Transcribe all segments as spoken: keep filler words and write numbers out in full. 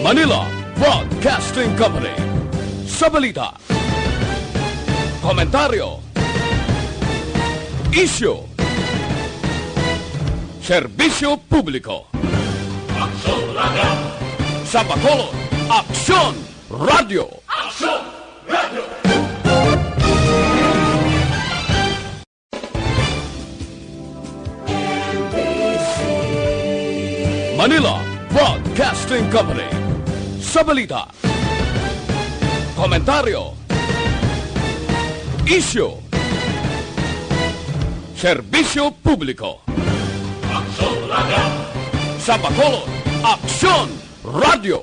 Manila Broadcasting Company. Sa balita, komentaryo, isyu, serbisyo publiko. Aksyon Radio. Sa Bacolod, Aksyon Radio. Aksyon Radio. Manila Broadcasting Company. Sa balita, komentaryo, isyu, serbisyo publiko. Aksyon Radio. Sa Bacolod, Aksyon Radio.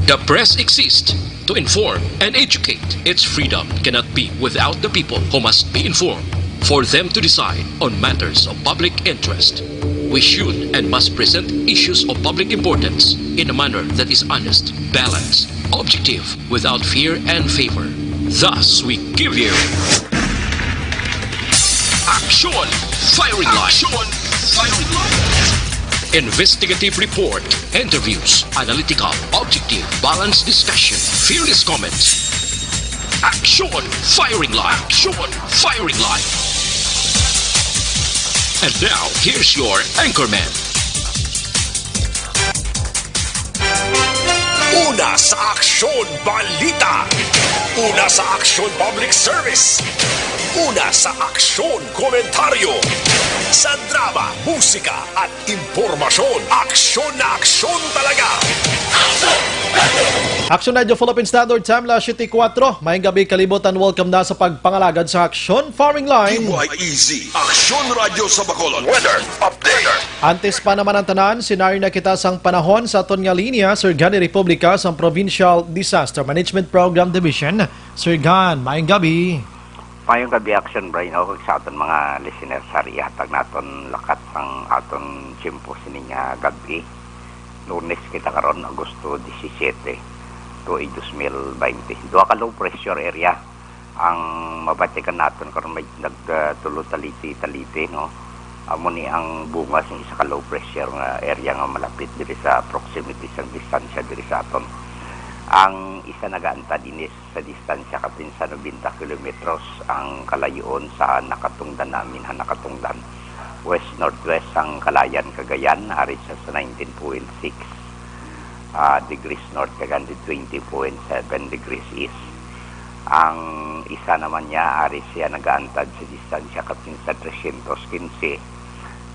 The press exists to inform and educate. Its freedom cannot be without the people, who must be informed for them to decide on matters of public interest. We should and must present issues of public importance in a manner that is honest, balanced, objective, without fear and favor. Thus, we give you Aksyon Firing Line. Aksyon Firing Line. Investigative report, interviews, analytical, objective, balanced discussion, fearless comments. Aksyon Firing Line. Aksyon Firing Line. And now, here's your anchorman. Una sa Aksyon Balita. Una sa Aksyon Public Service. Una sa Aksyon Komentaryo. Sa drama, musika, at impormasyon. Aksyon na aksyon talaga. Aksyon Radio Philippine Standard Time, alas siyete kuwatro. Maayong gabi, kalibutan. Welcome na sa pagpangalagad sa Aksyon Firing Line. K Y E Z, Aksyon Radio sa Bacolod. Weather update. Antes pa naman ang tanan, senaryo na kita sang panahon sa aton nga linya, Sir Gan ni Republika sang Provincial Disaster Management Program Division. Sir Gan, maayong gabi. Maayong gabi, Action Brian, o kag sa aton mga listeners. Sa ihatag naton lakat sang aton tiyempo sining, ah, gab-i. Lunes kita karon, Agosto disisiete, tuig dos mil baynte. Duha ka low pressure area ang mabatikan naton karon, may nag, ah, tulo taliti-taliti, no? Amo ni ang bunga sang isa ka low pressure nga area nga malapit diri sa proximity sang distansya diri sa aton. Ang isa nagaantad ini sa distansya kapin sa nobenta kilometros ang kalayoon sa Nakatungdan namin, ha, Nakatungdan, west-northwest sang Calayan, Cagayan, ari sa, sa nineteen point six, ah, degrees north kag hundred twenty point seven degrees east. Ang isa naman niya, ari siya nagaantad sa distansya kapin sa tresyentos kinse,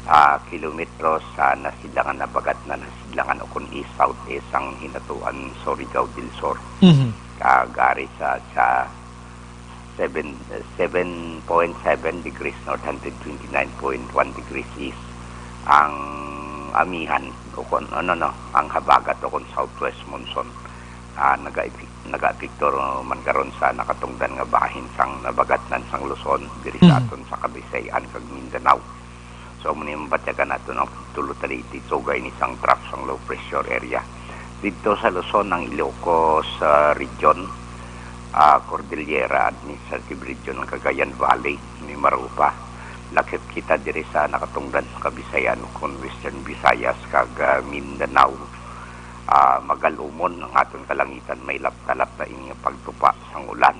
ah, kilometros sa nasidlangan, nabagatnan, nasidlangan ukon east-southeast sang Hinatuan, Surigao del Sur. Mhm. Kag ari sa, sa seven, seven point seven degrees north, hundred twenty-nine point one degrees east ang amihan, o kon ano, no, ang habagat o kon southwest monsoon. Ah, nagaepi-, nagaapekto man karon sa Nakatungdan nga bahin sang nabagatnan sang Luzon, diri sa Mhm. aton sa Kabisay-an kag Mindanao. So, amo ni mabatyagan naton ang tulo taliti, sugay ni sang trough sang low pressure area. Didto sa Luzon, ang Ilocos, ah, region, ah, Cordillera Administrative Region, ang Cagayan Valley, Mimaropa. Lakip kita diri sa Nakatungdan sa Kabisay-an, kon Western Visayas, kag, ah, Mindanao. Ah, magalumon ang aton kalangitan, may lapta-lapta ini nga pagtupa sang ulan.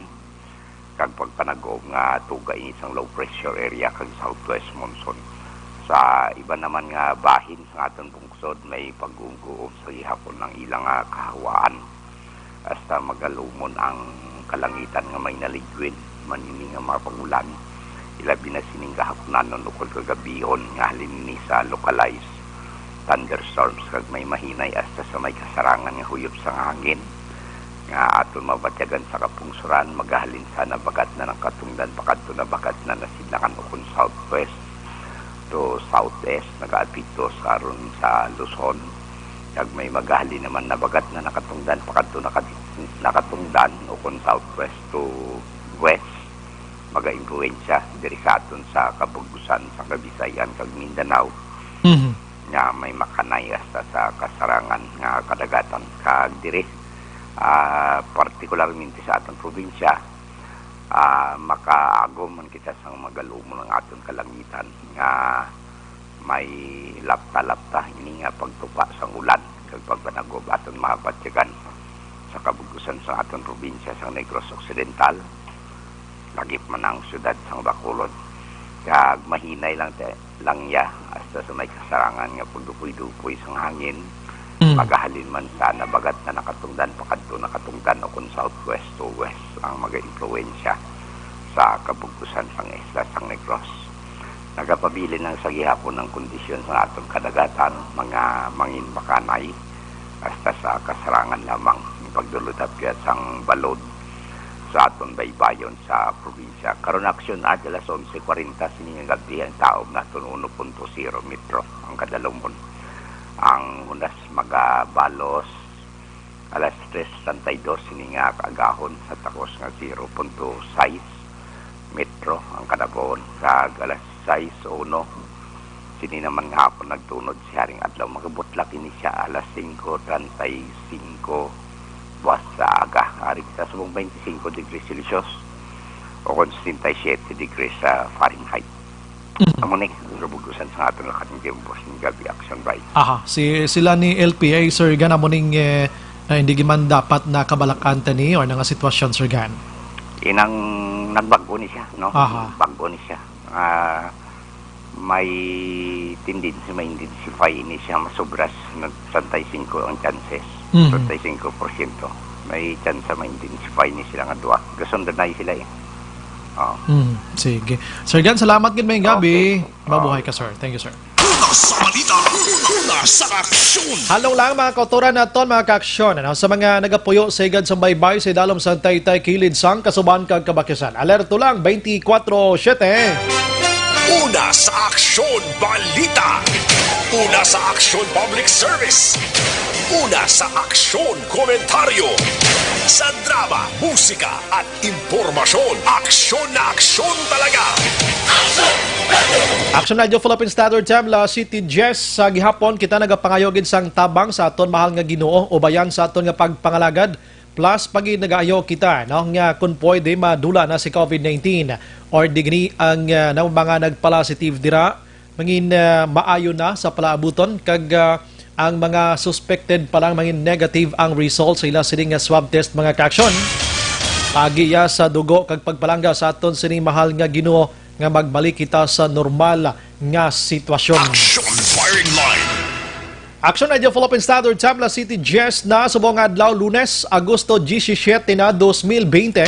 kag pagpanag-om nga tuga ini sang low pressure area kag southwest monsoon. Sa iban naman nga bahin sang aton pungsod, may pag-uumguom sa gihapon ang ila nga kahawaan. Hasta magalumon ang kalangitan nga may naligwin man ini nga mga pag-ulan, ilabi na sining gahaponanon ukon kagabihon nga halin ini sa localized thunderstorms kag may mahinay hasta sa may kasarangan nga huyop sang hangin nga aton mabatyagan sa kapungsoran, magahalin sa nabagatnan nga Katungdan pakadto nabagatnan nga Sidlangan ukon southwest to southeast, nagaapekto sa ron sa Luzon. Kag may magahalin naman nabagatnan nga Katungdan pakadto nakat-, nga Katungdan ukon southwest to west, magaimpluwensya diri sa aton sa kabug-usan sa Kabisay-an kag Mindanao, Mhm. nga may makanay hasta sa kasarangan nga kadagatan. Kag diri, ah, partikularmente sa aton probinsya, ah, makaagom man kita sang magalumon ang aton kalangitan nga may lapta-lapta ini nga pagtupa sang ulan. Pagpanagob aton mahabatyagan sa kabug-usan sa aton probinsya sang Negros Occidental, lagi pa man ang siyudad sang Bacolod. Kag mahinay lang te-, lang ya hasta sa may kasarangan nga pagdupoy-dupoy sang hangin, Mm. magahalin man sa nabagat na nakatungdan pakadto nakatungdan o kon southwest to west ang mag-impluwensya sa kabug-usan sang isla sang Negros. Nagapabilin lang sa gihapon ang kondisyon sa aton kadagatan, mga mangin bakanay, hasta sa kasarangan lamang. Pagdulot-apyat sang balod sa aton baybayon sa probinsya. Karon aksyon at alas onse kwarenta sini nga gabi ang taob naton uno punto zero metro ang kadalumon. Ang hunas magabalos alas tres treinta y dos sini nga kaagahon sa takos nga zero punto sais metro ang kanabawan. Kag alas sais uno sini naman nga hapon nagtunod si Haring Adlaw. Magabutlak ini siya alas singko treinta y cinco buwas sa aga. Ari kita subong twenty-five degrees Celsius o kon sixty-seven degrees sa Fahrenheit. Mhm. Amo ni, ang kabug-usan sa aton lakat ng tiempo, sa gabi, action by. Aha, si, sila ni L P A, Sir Gan, amo ning, eh, eh, hindi man dapat na kabalakan tani or nga sitwasyon, Sir Gan? Inang nagbag-o ni siya, no? Aha. Bag-o ni siya. Ah, may tendency, may intensify ini siya, masobra sa treinta y cinco ang chances. Mhm. Treinta y cinco por ciento. May chance may intensify ni sila nga duwa. Gasundanay sila eh. Oh. Mm, sige. Sir Gan, salamat gid may gabi. Okay. Mabuhay ka, sir. Thank you, sir. Una sa balita, una sa aksyon. Halong lang, mga kautoran naton, mga kaaksyon, ano, sa mga nagapuyo sa higad sa baybay sa idalom sa Taytay kilid sang Kasuban kag Kabakisan. Alerto lang, twenty-four seven. Una sa aksyon, balita. Una sa aksyon, public service. Una sa aksyon, komentaryo. Sa drama, musika, at impormasyon. Aksyon na aksyon talaga. Action Radio Philippine Standard Time, alas siyete diyes sa gihapon, kita nagapangayo gid sang tabang sa aton mahal nga Ginoo, ubayan sa aton nga pagpangalagad. Plus, pagid nagaayo kita, no, nga kung pwede madula na si COVID nineteen or di gani ang, ah, nang mga nagpalasitive dira, mangin, ah, maayo na sa palaabuton kag, ah, ang mga suspected pa lang mangin negative ang result sa ila sining nga swab test, mga kaaksyon. Pagiya sa dugo kag pagpalangga sa aton sining mahal nga Ginoo nga magbalik kita sa normal nga sitwasyon. Action Firing Line. Action Radio Philippine Standard Time, alas siyete diyes na subong nga adlaw, Lunes, Agosto diyesisiyete na, dos mil bente.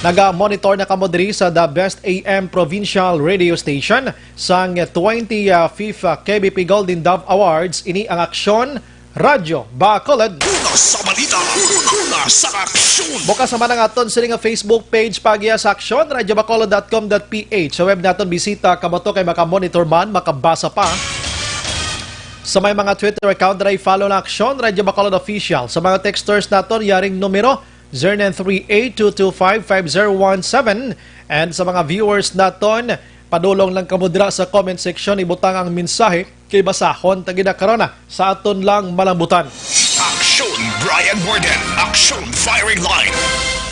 Naga-monitor na kamo diri sa The Best A M Provincial Radio Station sang twenty-fifth K B P Golden Dove Awards. Ini ang Aksyon Radyo Bacolod. Una sa balita, una sa aksyon. Bukas naman ang aton sini nga Facebook page, pagiya sa aksyon radyo bacolod dot com dot P H. Sa web naton, bisita kamo to kay makamonitor man, makabasa pa. Sa may mga Twitter account, diri follow na Aksyon Radyo Bacolod Official. Sa mga texters naton, yaring numero, zero nine three eight two two five five zero one seven. And sa mga viewers naton, padulong lang kamo dira sa comment section, ibutang ang mensahe kay basahon ta gid na karon, ah, sa aton lang malambutan. Aksyon Brian Warden, Aksyon Firing Line.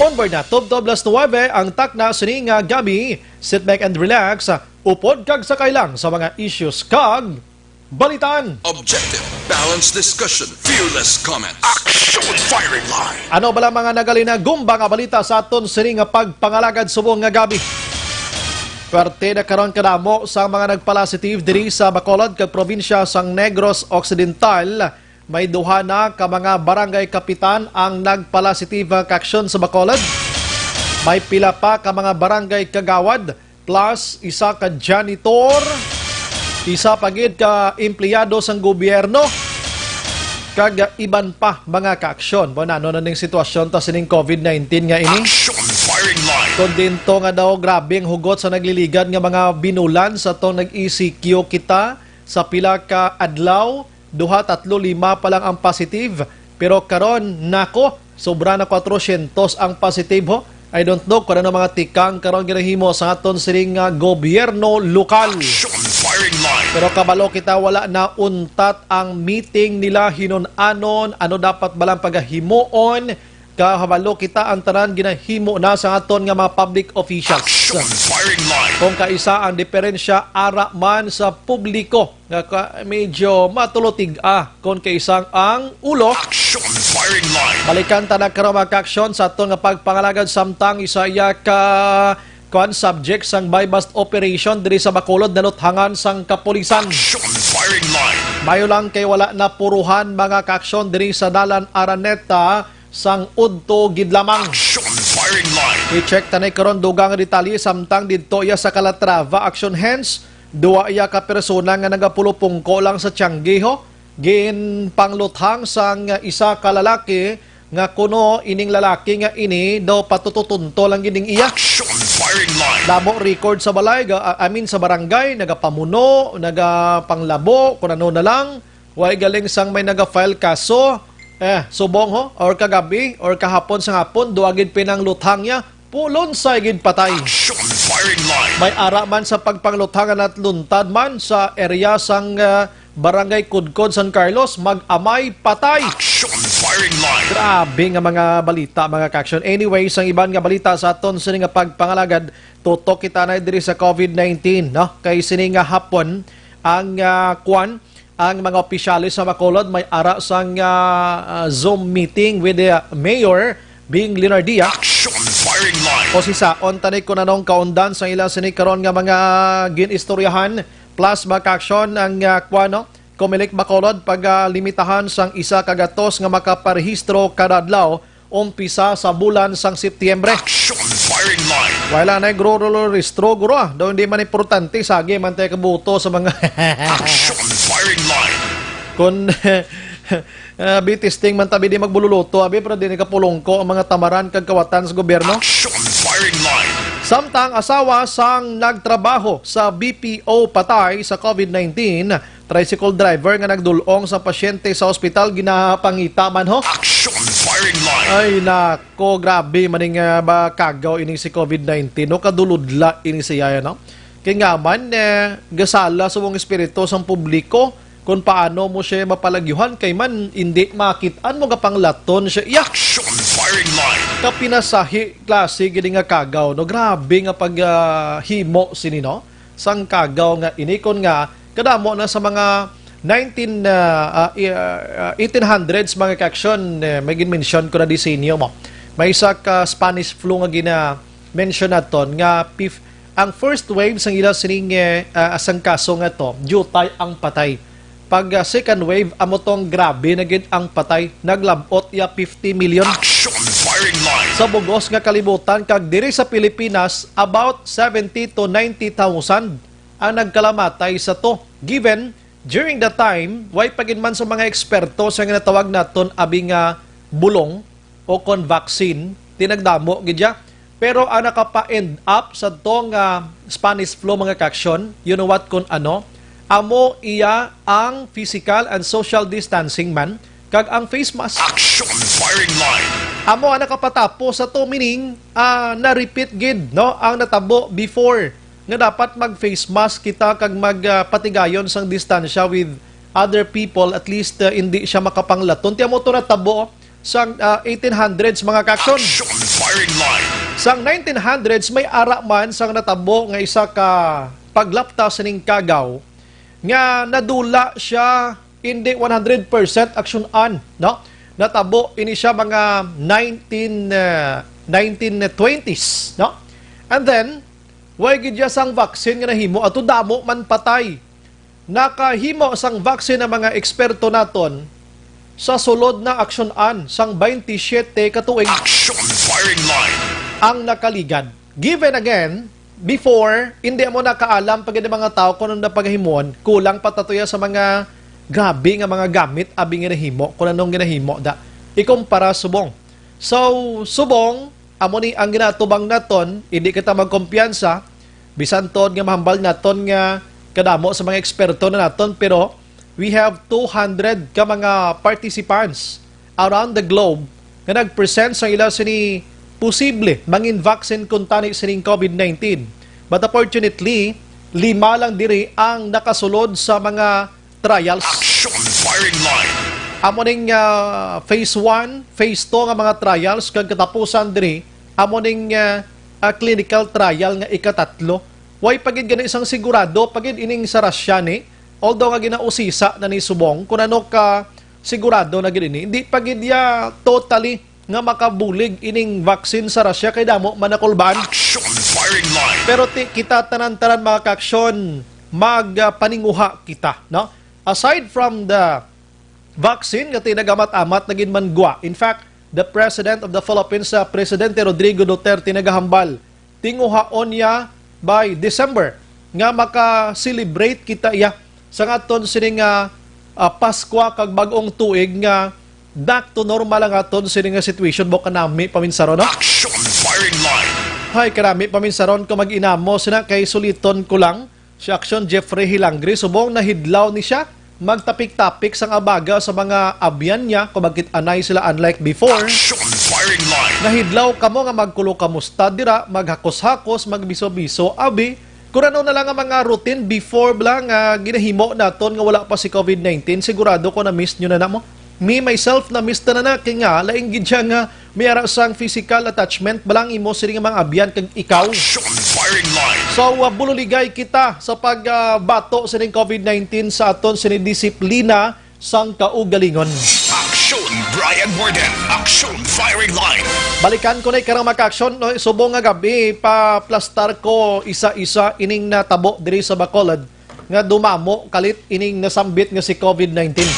Onward na, tubtob alas nuwebe ang takna sini nga gabi. Sit back and relax. Upod kag sakay lang sa mga issues kag balitaan. Objective, balanced discussion, fearless comment. Action Firing Line. Ano bala mga nagalinagumba nga balita sa aton sini nga pagpangalagad subong nga gabi? Perte na karon kadamo sa mga nagpalasitive diri sa Bacolod kag probinsya sang Negros Occidental. May duha na ka mga barangay kapitan ang nagpalasitive kaaksyon sa Bacolod. May pila pa ka mga barangay kagawad, plus isa ka janitor, isa pa gid ka empleyado sang gobyerno, kag iban pa mga kaaksyon. Bon, ano na ning sitwasyon ta sining COVID nineteen nga ini? Action Firing Line. Kondento nga daw grabe ang hugot sa nagliligad nga mga binulan sa tong nag-E C Q kita sa pila ka adlaw, duha, tatlo, lima pa lang ang positive. Pero karon, nako, sobra na kwatrosyentos ang positive, ho. I don't know kung ano mga tikang karon ginahimo sa aton sining, ah, gobyerno lokal. Action Firing Line. Pero kabalo kita, wala na untat ang meeting nila, hinun-anon, ano dapat balang pagahimuon, Kahabalo kita ang tanan ginahimo na sa aton nga mga public officials. Action firing line. Kung kaisa ang diferensya ara man sa publiko nga ka, medyo matulotig-a kung kaisang ang ulo. Action firing line. Balikan ta na karon, mga kaaksyon, sa aton nga pagpangalagad samtang isa iya ka kuan subject sang buy-bust operation diri sa Bacolod naluthangan sang kapulisan. Action firing line. Mayo lang kay wala na puruhan, mga kaaksyon, diri sa Dalan Araneta sang udto gid lamang. Action firing line. I-check tanay karon dugang nga detalye samtang didto iya sa Calatrava. Action hands, duwa iya ka persona nga nagapulupungko lang sa tiyanggiho. Ginpangluthang sang isa ka lalaki nga kuno ining lalaki nga ini daw patututunto lang gid ning iya. Action firing line. Damo record sa balay, ga-, I mean sa barangay, nagapamuno, nagapanglabo, kung ano na lang. Way galing sang may naga-file kaso. Eh, subong ho, or kagabi, or kahapon sa hapon, duwa gid pinangluthang niya. Pulon sa gid patay. Action firing line. May ara man sa pagpangluthang nga natluntad man sa area sang, ah, Barangay Kudkod, San Carlos, mag-amay patay. Action firing line. Grabe nga mga balita, mga kaaksyon. Anyway, sang iban nga balita sa aton sini nga pagpangalagad, tutok kita na diri sa COVID nineteen, no? Kay sini nga hapon ang, ah, kwan, ang mga opisyales sa Bacolod may ara sang, ah, ah, Zoom meeting with the Mayor Bing Leonardia. Action firing line. O si Saon tani kung anong kaundan sa ila sini karon nga mga gin-istoryahan. Plus, mga kaaksyon ang, ah, kuwano, Comelec Bacolod pag, ah, limitahan sang isa ka gatos nga makaparehistro kada adlaw umpisa sa bulan sang Setyembre. Action firing line. Wala na nagro-rehistro, guro, ah. Daw hindi man importante, sagi man tayo kabuto sa mga Action firing line. Kung, ah, bi testing man tabi di magbululuto, abi, pero di ni kapulungko ang mga tamaran kag kawatan sa gobyerno. Action firing line. Samtang asawa sang nagtrabaho sa B P O patay sa COVID nineteen, tricycle driver nga nagdul-ong sa pasyente sa ospital ginapangita man, ho. Action firing line. Ay, nako, grabe man ning, ah, ba, kagaw ining si COVID nineteen, no? Kaduludla ini siya, no? Kay nga man, eh, gasala sa mong espiritu sang publiko kung paano mo siya mapalagyuhan, kay man, hindi makit-an mo gapanglaton siya. Iya. Action firing line. Kapinasahi klase gini nga kagaw, no? Grabe nga pag, ah, himo sini, no? Sang kagaw nga inikon nga kadamo na sa mga nineteen, ah, ah, i-, ah, eighteen hundreds, mga kaaksyon, eh, may ginmention ko na disenyo mo. May isa ka Spanish flu nga gina-mention naton nga pif-, ang first wave sang ila sining, eh, ah, sang kaso nga to, diutay ang patay. Pag, ah, second wave, amo tong grabe na gid ang patay. Naglabot ya fifty million. Action firing line. Sa bugos nga kalibutan kag diri sa Pilipinas, about seventy to ninety thousand ang nagkalamatay sa to. Given, during the time, way pa gid man sa mga eksperto sa ginatawag naton abi nga bulong o kon vaccine, tinagdamo gid ya. Pero ang nakapa-end up sa to nga Spanish flu, mga kaaksyon, you know what, kun ano? Amo iya ang physical and social distancing man, kag ang face mask. Action firing line. Amo ang nakapatapo sa to, meaning, ah, na-repeat gid, no, ang natabo before nga dapat mag-face mask kita kag mag, ah, patigayon sang distansya with other people, at least, ah, hindi siya makapanglaton. Ti amo to natabo sang, ah, eighteen hundreds, mga kaaksyon. Action firing line. Sang nineteen hundreds, may ara man sang natabo nga isa ka paglapta sining kagaw nga nadula siya, hindi one hundred percent aksyon-an, no? Natabo ini siya mga nineteen, ah, nineteen twenties, no? And then, way gid siya sang vaccine nga nahimo, ato damo man patay. Nakahimo sang vaccine ang mga eksperto naton sa sulod na aksyon-an sang twenty-seven ka tuig. Action firing line. Ang nakaligad. Given again, before, hindi mo nakaalam pag mga tao kung ano na paghimuon, kulang pa tatuya sa mga grabe nga mga gamit abi nga nahimo, kung anong ginahimo da. Ikumpara subong. So, subong, amo ni ang ginatubang naton, hindi kita magkumpiyansa, bisan tuod nga mahambal naton nga kadamo sa mga eksperto na naton, pero we have two hundred ka mga participants around the globe nga nag-present sa ila sini posible mangin vaccine kuntani sining COVID nineteen. But unfortunately, lima lang diri ang nakasulod sa mga trials. Action firing line. Amo ning, ah, phase one, phase two nga mga trials, kag katapusan diri, amo ning, ah, ah, clinical trial nga ikatatlo. Way pa gid gani sang sigurado pa gid ining sa Russia ni, although nga ginausisa na ni subong kung ano ka sigurado na gid ini. Hindi pa gid ya totally nga makabulig ining vaccine sa Russia kay damo man nakulbaan. Action firing line. Pero ti, kita tanan-tanan, mga kaaksyon, magpaninguha kita, no? Aside from the vaccine nga ti nagamat-amat na gid man gwa. In fact, the President of the Philippines, uh, Presidente Rodrigo Duterte, nagahambal tinguhaon niya by December nga maka-celebrate kita iya sa aton sini nga, ah, Paskwa kag bag-ong tuig nga back to normal ang aton sini nga situation, mo kanami paminsaron, no? Action firing line. Hay, kanami paminsaron ko mag-inamo sina kay suliton ko lang si Action Jeffrey Hilangre, subong nahidlaw ni siya magtapik-tapik sang abaga sa mga abyan niya kung magkit-anay sila, unlike before. Action firing line. Nahidlaw kamo nga magkulo kamusta dira, maghakos-hakos, magbiso-biso, abi. Kung ano na lang ang mga routine before bala nga ginahimo naton nga wala pa si covid nineteen, sigurado ko na-miss nyo na na mo. Me, myself, na-miss na na na, kay nga, laing gid siya nga may ara sang physical attachment, balang imo sini nga mga abyan kag ikaw. Action firing line. So, uh, bululigay kita sa pag, uh, bato sining covid nineteen sa aton sini disiplina sang kaugalingon. Action, Brian Warden. Action firing line. Balikan ko na karang maka-action, no? Subong nga gabi, pa-plastar ko isa-isa ining natabo diri sa Bacolod nga dumamo kalit ining nasambit nga si covid nineteen.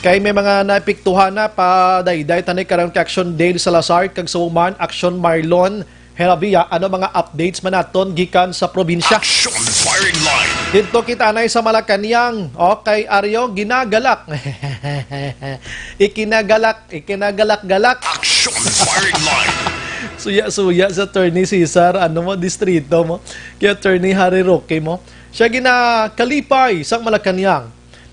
Kay may mga naepektuhan na pa dayday tani karang kay Action Dale Salazar kag sa Woman, Action Marlon Heravia, ano mga updates man naton gikan sa probinsya? Action firing line. Dito kita anay sa Malacañang. Okay, Aryo, ginagalak. Ikinagalak, ikinagalak-galak. Action firing line. Suya-suya sa Attorney Cesar, ano mo, distrito mo. Kay Attorney Harry Roque mo. Siya ginakalipay sang Malacañang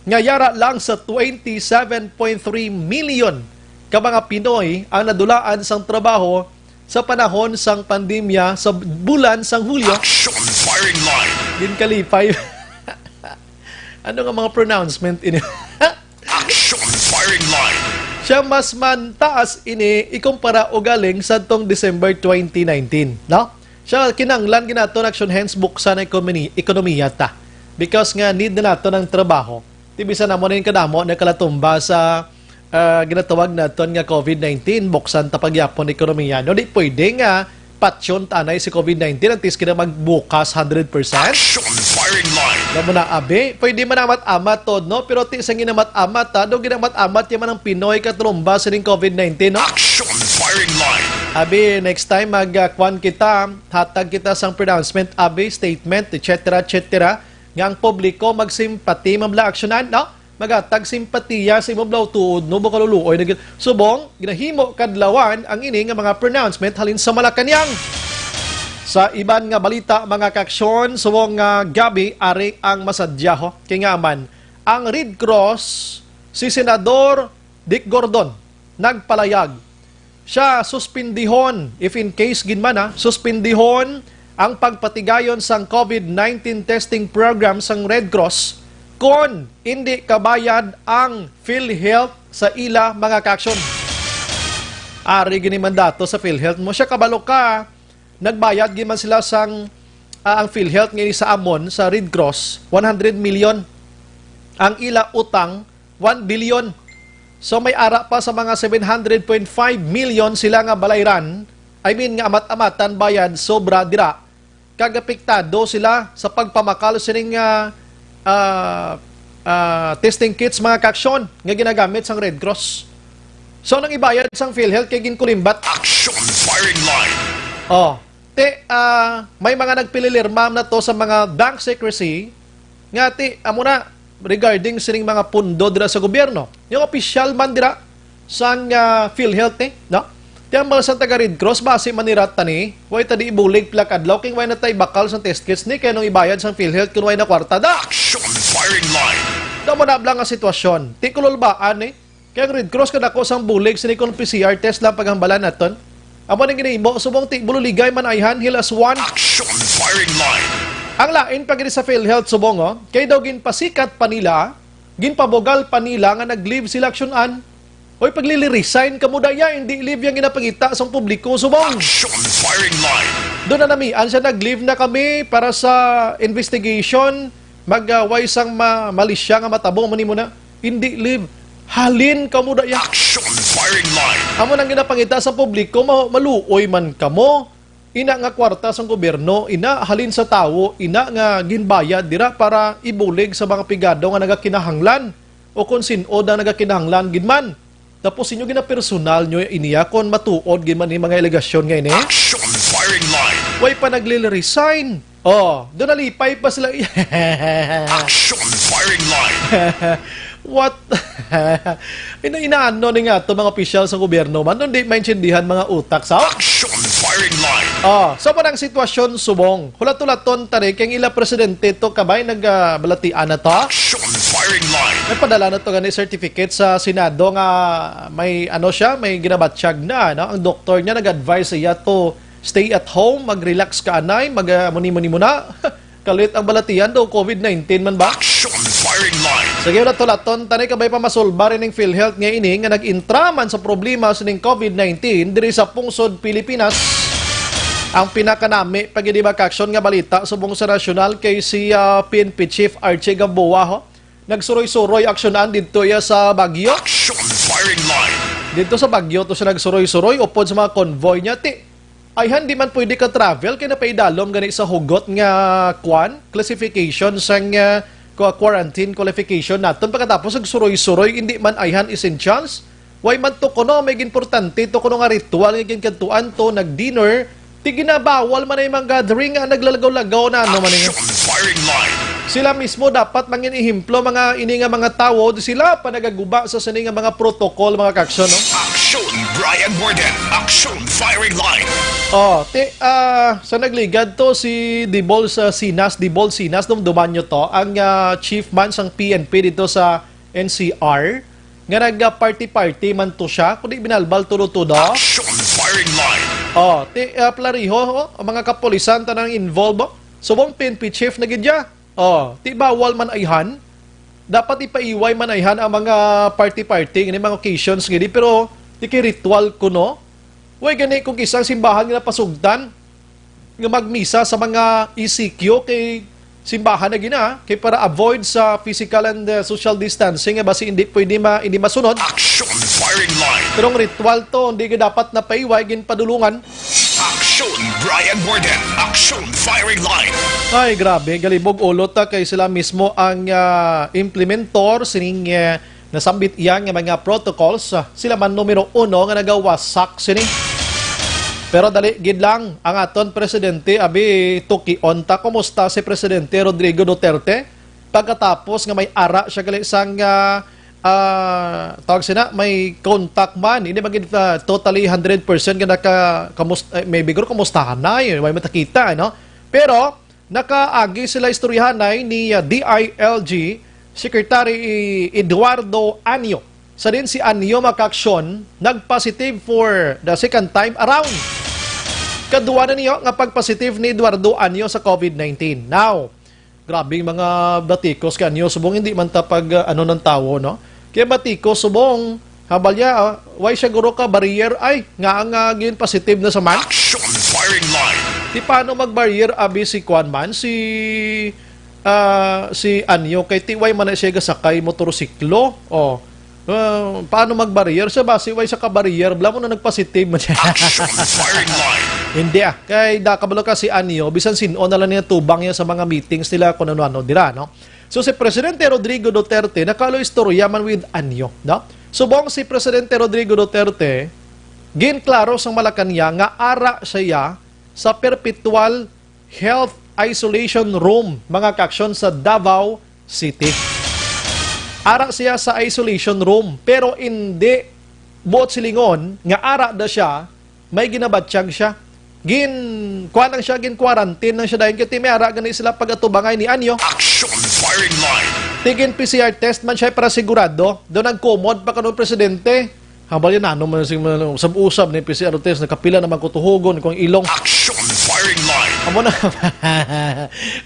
nga yara lang sa twenty-seven point three million ka mga Pinoy ang nadulaan sang trabaho sa panahon sang pandemya sa bulan sang Hulyo. Action firing line. Ginkalipay. Ano nga mga pronouncement ini? Action firing line. Siya mas mantaas ini ikumpara ugaling sadtong December twenty nineteen, no? Siya kinanglan ginaton action, hence buksan ang ekonomi-, ekonomiya ta. Because nga need na naton ang trabaho. Ti bisan amo na yung kadamo na kalatumba sa, ah, ginatawag naton nga covid nineteen, buksan ta pagyapon ekonomiya. No, di pwede nga patyon tanay si covid nineteen, ang tis kina magbukas hundred percent. Action firing line. Alam mo na, abi, pwede man amat-amat to, no? Pero ti sa ginamat-amat, ha? Do ginamat-amat yung man ang Pinoy katrumba sining covid nineteen, no? Action firing line. Abi, next time, mag, ah, kwan kita, hatag kita sang pronouncement, abi, statement, et cetera, et cetera, nga ang publiko magsimpati, mabla aksyonan, no? Magatag simpatiya sa imo blaw tuod, no? Bukaluluoy na gid. Subong, ginahimo kadlawan ang ini nga mga pronouncement halin sa Malacañang. Sa iban nga balita, mga kaaksyon, subong nga gabi, ari ang masadyaho. Kay nga man, ang Red Cross, si Senador Dick Gordon, nagpalayag siya suspindihon, if in case gid man, ha, suspindihon ang pagpatigayon sang covid nineteen testing program sang Red Cross kon indi kabayad ang PhilHealth sa ila mga kaaksyon. Ari gini mandato sa PhilHealth mo. Siya, kabalo ka, nagbayad gid man sila sang, ah, ang PhilHealth nga sa amon sa Red Cross, one hundred million. Ang ila utang, one billion. So may ara pa sa mga seven hundred point five million sila nga balayran, I mean nga amat-amatan bayad sobra dira, kag apektado sila sa pagpamakal sining, ah, ah, ah, testing kits, mga kaaksyon, nga ginagamit sang Red Cross. So nang ibayad sang PhilHealth kay ginkulimbat. Action firing line. Oh, ti, ah, may mga nagpililirma na to sa mga bank secrecy nga ti, amo na, regarding sining mga pundo dira sa gobyerno. Yung opisyal man dira sang, ah, PhilHealth, eh, no? Ti ang mga sang taga Red Cross, basi man ni Rat tani, way ta di ibulig pila ka adlaw, king way na tay bakal sang test kits ni, kay nung ibayad sang PhilHealth, kung way na kwarta da. Action firing line. Daw mo na bala nga sitwasyon. Ti kululbaan, eh. Kay ang Red Cross kadako sang bulig sini kon P C R test lang paghambalan naton. Amo ning ginahimo subong ti bululigay man ayhan, hilas one. Action firing line. Ang lain pa gid sa PhilHealth subong, oh, kay daw ginpasikat pa nila Ginpabugal pa nila nga nag-leave sila, Action An. Oy, paglili-resign kamo daya, hindi leave yang ginapangita sang publiko, subong. Action Firing Line. Doon na namian siya, "Nag-leave na kami para sa investigation. Mag, ah, way sang ma-, malisya nga matabo man nimo na." Hindi leave. Halin kamo daya. Action Firing Line. Amo nang ginapangita sa publiko, ma-, maluoy man kamo. Ina nga kwarta sang gobyerno, ina halin sa tawo, ina nga ginbayad dira para ibulig sa mga pigado nga nagakinahanglan o kon sin-o ang nagakinahanglan gid man. Tapos inyo ginapersonal nyo iniya kon matuod gid man ni mga alegasyon nga ini? Action Firing Line. Way pa nagliliresign. Oh, doon nalipay pa sila. Action Firing Line. What? Ina-, inaano ni nga to mga opisyal sa gobyerno man, hindi maintindihan mga utak sa Action Firing Line. Oh, so man ang sitwasyon subong. Hulat-hulaton tani kay ang ila presidente to, kabay nagabalatian na to. Action Firing Line. May padala na to gani certificate sa Senado nga may ano siya, may ginabatyag na, no? Ang doktor niya nag-advise siya to stay at home, mag-relax ka anay, mag, ah, muni-muni muna. Kalit ang balatian daw, covid nineteen man ba? Action Firing Line. Sige, hulat-hulaton tani, kabay pa masulbar ining PhilHealth nga ini nga nag-intra man sa problema sining covid nineteen diri sa pungsod Pilipinas. Ang pinakanami pa gid, di ba, Kaksyon, nga balita subong sa nasyonal kay si, ah, P N P Chief Archie Gamboa, ho? Nagsuroy-suroy, Action An, didto iya sa Baguio. Action Firing Line. Didto sa Baguio to siya nagsuroy-suroy upod sa mga convoy niya. Ti, ayhan di man pwede ka travel kay napaidalom gani sa hugot nga kwan, classification sang, ah, kwa-, quarantine qualification naton. Pagkatapos nagsuroy-suroy, hindi man ayhan essentials. Way man to kuno, may importante to kuno nga ritual nga ginkadtuan to, nag-dinner, ti ginabawal man ay mga gathering nga naglalagaw-lagaw na ano man ini. Action Firing Line. Sila mismo dapat mangin ehemplo, mga ini nga mga tawo, di sila pa nagaguba sa sini nga mga protocol, mga Kaksyon, no? Action Brian Warden. Action Firing Line. Oh, ti, ah, sa nagligad to si Dibol sa Sinas, Dibol Sinas, dumduman nyo to, ang, ah, chief man sang P N P dito sa N C R, nga nag-party-party man to siya, kundi binalbal tudo-tudo. Action Firing Line. Oh, ti, ah, Plariho, oh, ang mga kapulisan tanang involved, oh. Subong P N P chief na gid ya. Oh, ti bawal man ayhan. Dapat ipaiway man ayhan ang mga party-party, ini mga occasions gini, pero ti kay ritual kuno. Way gani kung isang simbahan nga napasugtan nga magmisa sa mga E C Q kay simbahan na gina, kay para avoid sa physical and, uh, social distancing, nga basi hindi pwede ma-, hindi masunod. Action Firing Line. Pero ang ritual to, hindi ka dapat napaiway, ginpadulungan. Action Brian Warden. Action Firing Line. Ay, grabe, galibog ulo ta kay sila mismo ang, ah, implementor sining, eh, nasambit iya nga mga protocols, ah, sila man numero uno nga nagawasak sini. Pero dali gid lang ang aton presidente, abi, tukion ta kumusta si Presidente Rodrigo Duterte pagkatapos nga may ara siya gali sang, ah, ah, tawag sina, may contact man. Hindi man gid, ah, totally hundred percent nga naka-, kamus-, eh, maybe guro kumustahan na, eh, may matakita, no? Pero, nakaagi sila istoryahanay ni, ah, D I L G Secretary Eduardo Anyo. Sa din si Anyo, mga kaaksyon, nag-positive for the second time around. Kadua na niyo nga pag-positive ni Eduardo Anyo sa covid nineteen. Now, grabing mga batikos kay Anyo, subong hindi man ta pag, ah, ano ng tawo, no? Kaya batikos, subong, habal niya, ah, way siya guro ka barrier, ay, nga ang, ah, gin positive na sa man? Action Firing Line. Di paano mag-barrier, abi, si kwan man, si, ah, si Anyo, kay ti way man na siya gasakay motorsiklo. Oh. Ah, paano mag-barrier? Siya ba, si way sa ka-barrier, bla mo na nag-positive man siya. Action Firing Line. Hindi, ah. Kay da, kabalo ka si Anyo, bisan sin-o na lang niya tubang niya sa mga meetings nila, kung ano-ano, dira, no? So, si Presidente Rodrigo Duterte, nakalo istorya man with Anyo, no? Subong si Presidente Rodrigo Duterte, ginklaro sang Malacañang nga ara siya sa perpetual health isolation room, mga kaaksyon, sa Davao City. Ara siya sa isolation room, pero hindi buot silingon nga ara da siya, may ginabatyag siya. Gin, kuwan lang siya, gin quarantine lang siya dahil kay may ara gani sila pag-atubangay ni Anyo. Action Firing Line. Tigin P C R test man siya para sigurado. Doon nagkumod pa kanong presidente. Habal yan, ano man sing mga usab-usab ni P C R test, nakapila naman kutuhugon kung ilong. Action Firing Line. Amo na,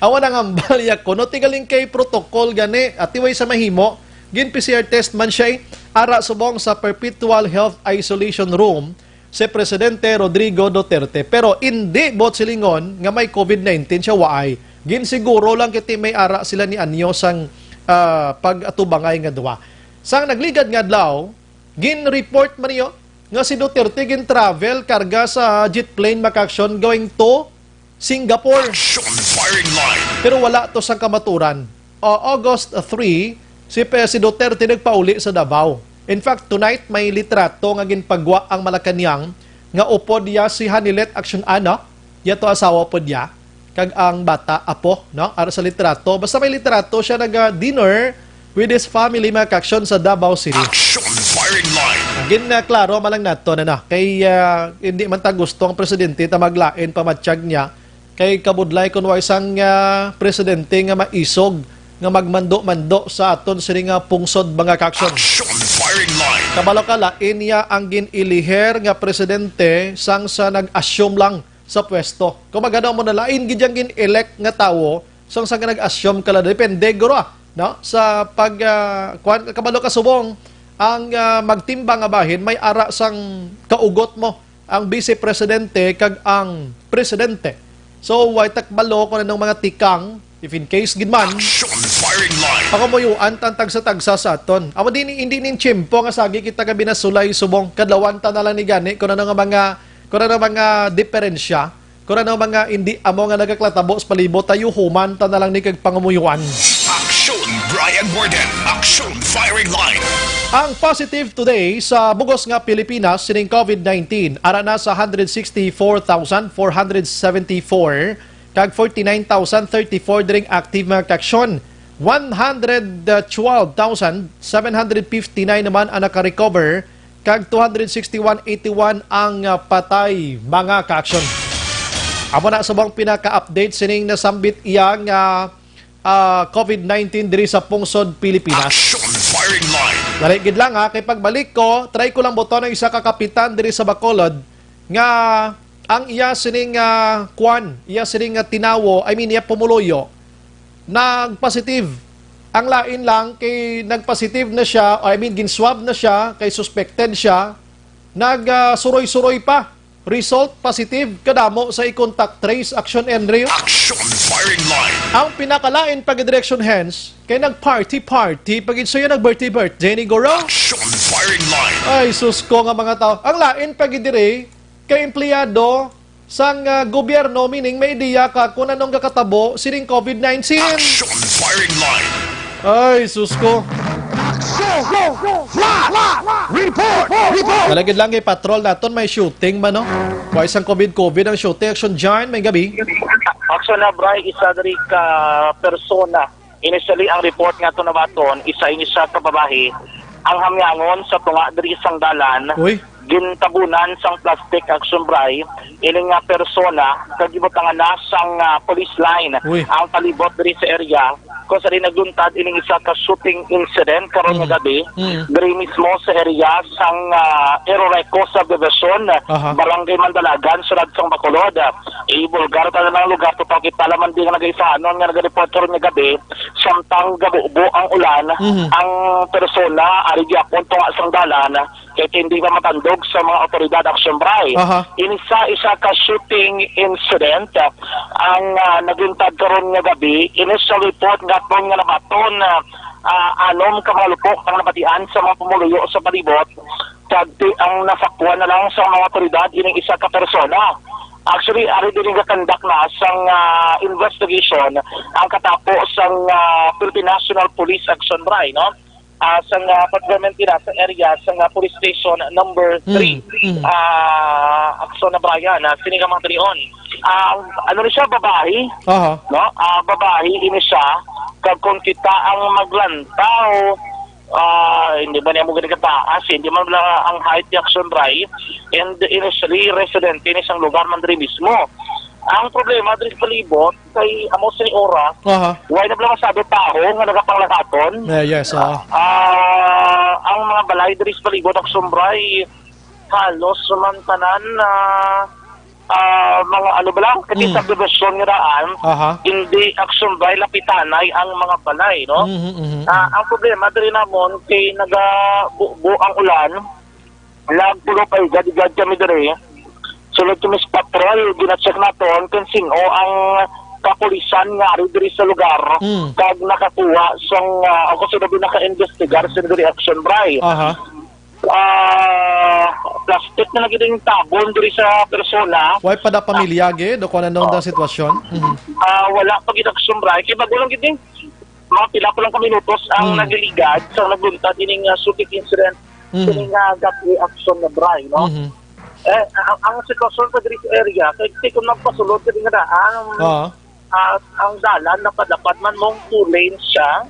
amo na nga balya ko, no? Tigaling kay protocol gani, at iway sa mahimo, Gin-P C R test man siya, eh. Ara subong sa Perpetual Health Isolation Room si Presidente Rodrigo Duterte. Pero indi buot silingon nga may COVID nineteen siya, waay. Ginsiguro lang kiti may ara sila ni anyo sang, ah, pag-atubangay nga duwa. Sang nagligad nga adlaw, gin-report man niyo nga si Duterte gin-travel karga sa jet plane, mga ka-aksyon, going to Singapore. Action firing line. Pero wala to sang kamaturan. O, August three, si Pe-, si Duterte nagpauli sa Davao. In fact, tonight may litrato nga ginpagwa ang Malacañang nga upod iya si Hanilet Action Ana, iya to asawa pod niya, kag ang bata, apo, no? Ara sa litrato. Basta may litrato siya, naga-dinner with his family, mga ka-aksyon, sa Davao City. Action firing line. Gin, ah, klaro man lang nato na, na. Kay, ah, hindi man ta gusto ang presidente ta maglain pa matiyag niya. Kay kabudlay kun wa isang, ah, presidente nga maisog nga magmando-mando sa aton sini nga pungsod, mga ka-aksyon. Action firing line. Kabalo ka, lain niya ang gin-iliher nga presidente sang sa nag-assume lang sa pwesto. Kung magano mo na, lain gid yang gin-elect nga tawo sang sa nag-assume ka lang. Depende guro, ah, no? Sa pag, ah, kuwan, kabalo ka subong ang, ah, magtimbang nga bahin, may ara sang kaugot mo ang vice presidente kag ang presidente. So, way ta kabalo kung anong mga tikang, if in case gid man, Action firing line. Pangamuyuan ta ang tagsa-tagsa sa aton. Amo din, hindi nin tiyempo nga sagi kita ka binasulay subong. Kadlawan ta na lang ni gani kung ano nga mga, kung ano mga diferensya, kung ano mga hindi amo nga nagaklatabo sa palibot, tayo human ta na lang ni kag pangamuyuan. Action Brian Warden. Action firing line. Ang positive today sa bugos nga Pilipinas sining COVID nineteen, ara na sa hundred sixty-four thousand four hundred seventy-four, kag forty-nine thousand thirty-four diring active, mga ka-aksyon. One hundred twelve thousand seven hundred fifty-nine naman ang naka-recover, kag two hundred sixty-one eighty-one ang, ah, patay, mga ka-aksyon. Amo na subong pinaka-update sining nasambit iya nga, ah, COVID nineteen diri sa pungsod Pilipinas. Action firing line. Dali gid lang, ha, kay pagbalik ko, try ko lang buton ang isa ka kapitan diri sa Bacolod nga ang iya sining, ah, kwan, iya sining, ah, tinawo, I mean, iya pumuluyo, nagpositive. Ang lain lang kay nagpositive na siya, I mean, gin-swab na siya, kay suspected siya, nag, ah, suroy-suroy pa. Result positive, kadamo sa i-contact trace. Action, Enrio. Action firing line. Ang pinakalain pa gid, Direction Hens, kay nag-party-party pa gid siya, nag-birthday-birthday ni guro. Action firing line. Ay, sus ko nga mga tao. Ang lain pa gid diri, kay empleyado sang, ah, gobyerno, meaning may ideya ka kung anong gakatabo sining COVID nineteen. Action firing line. Ay, sus ko. Action! Flash! Report! Report! Malagid lang kay patrol naton, may shooting man, no? Wa isang COVID-COVID ang shooting. Action, John, may gabi. Action na, Bri, isa diri ka persona. Initially, ang report nga to nabaton, isa ini siya ka babayi ang hamyangon sa tunga diri sang dalan. Uy. Gintabunan sang plastic, Action Bri, ini nga persona, kag gibutangan na sang, ah, police line Uy. Ang palibot diri sa area kung sa di nagluntad ining isa ka shooting incident karon nga Mm. gabi Mm. diri mismo sa area sang, ah, Eroreco Subdivision, Aha. Barangay Mandalagan, Siyudad sang Bacolod. Ibulgar ta na lang lugar, total kita lamang di nga nagaisahanon nga nagareport karon nga gabi, samtang gabubo ang ulan, Mhm. ang persona ari gyapon tunga sang dalan, kay hindi pa matandog sa mga otoridad, Action Bri. Aha. Ini sa isa ka shooting incident, ah, ang, ah, nagluntad karon nga gabi, initial report nga aton nga nabaton, ah, ah, anom ka mga lupok ang nabatian sa mga pumuluyo sa palibot, kag ti-, ang nasakwan na lang sa mga otoridad ining isa ka persona. Actually, ari diri gakandak na sang, ah, investigation ang katapo sang, ah, Philippine National Police Action Bri, no? Ah, sang, ah, pagplementar sa area sang, ah, Police Station number Mm, three, mm. Ah, Action na, Brian, ah, sini ka mga talion. Ah, ang, ano ni siya, babayi? Aha. No? Ah, babayi ini siya. Kag kung kita ang maglantaw, ah, hindi ba niya mo gani kataas? Hindi man lang ang height ni Action Bri. And initially, residente ni sang lugar man diri mismo. Ang problema diri sa palibot, kay amo sa oras, Aha. Wala na pala masabi tao nga nagapanglakaton. Yeah, yes, oo. Ah, ang mga balay diri sa palibot, Action Bri, halos man tanan na ah, mga ano ba lang, kati Mm. subdivision nga daan, Aha. hindi action by lapitanay ang mga balay, no? Mhm, mhm, Ah, mhm. ang problema diri namon kay naga bu-, bu-, ang ulan, nagpulo pa igad-igad kami diri. Sulod kami sa patrol, gina-check naton kung sino ang kapulisan nga ari diri sa lugar Mm. kag nakakuha sang, ah, o kung sino ba naka-investigar sa diri action by. Aha. Ah, plastic na lagi ding tabon diri sa persona. Why pa da pamilya gid? O kung anong Ah. da sitwasyon? Mhm. Ah, wala pa gid ang sumbray. Kay bago lang gid ni. Mga pila pa lang ka minutos ang Mm. nagliligad sa nagluntad ining, ah, sutik incident. Mhm. Ining, ah, gab-i action na bray, no? Mhm. Eh, ang, ang sitwasyon sa diri sa area, kay, kay kung nagpasulod ka din nga daan, Oo. at ang dalan napadapad man mong two lanes siya.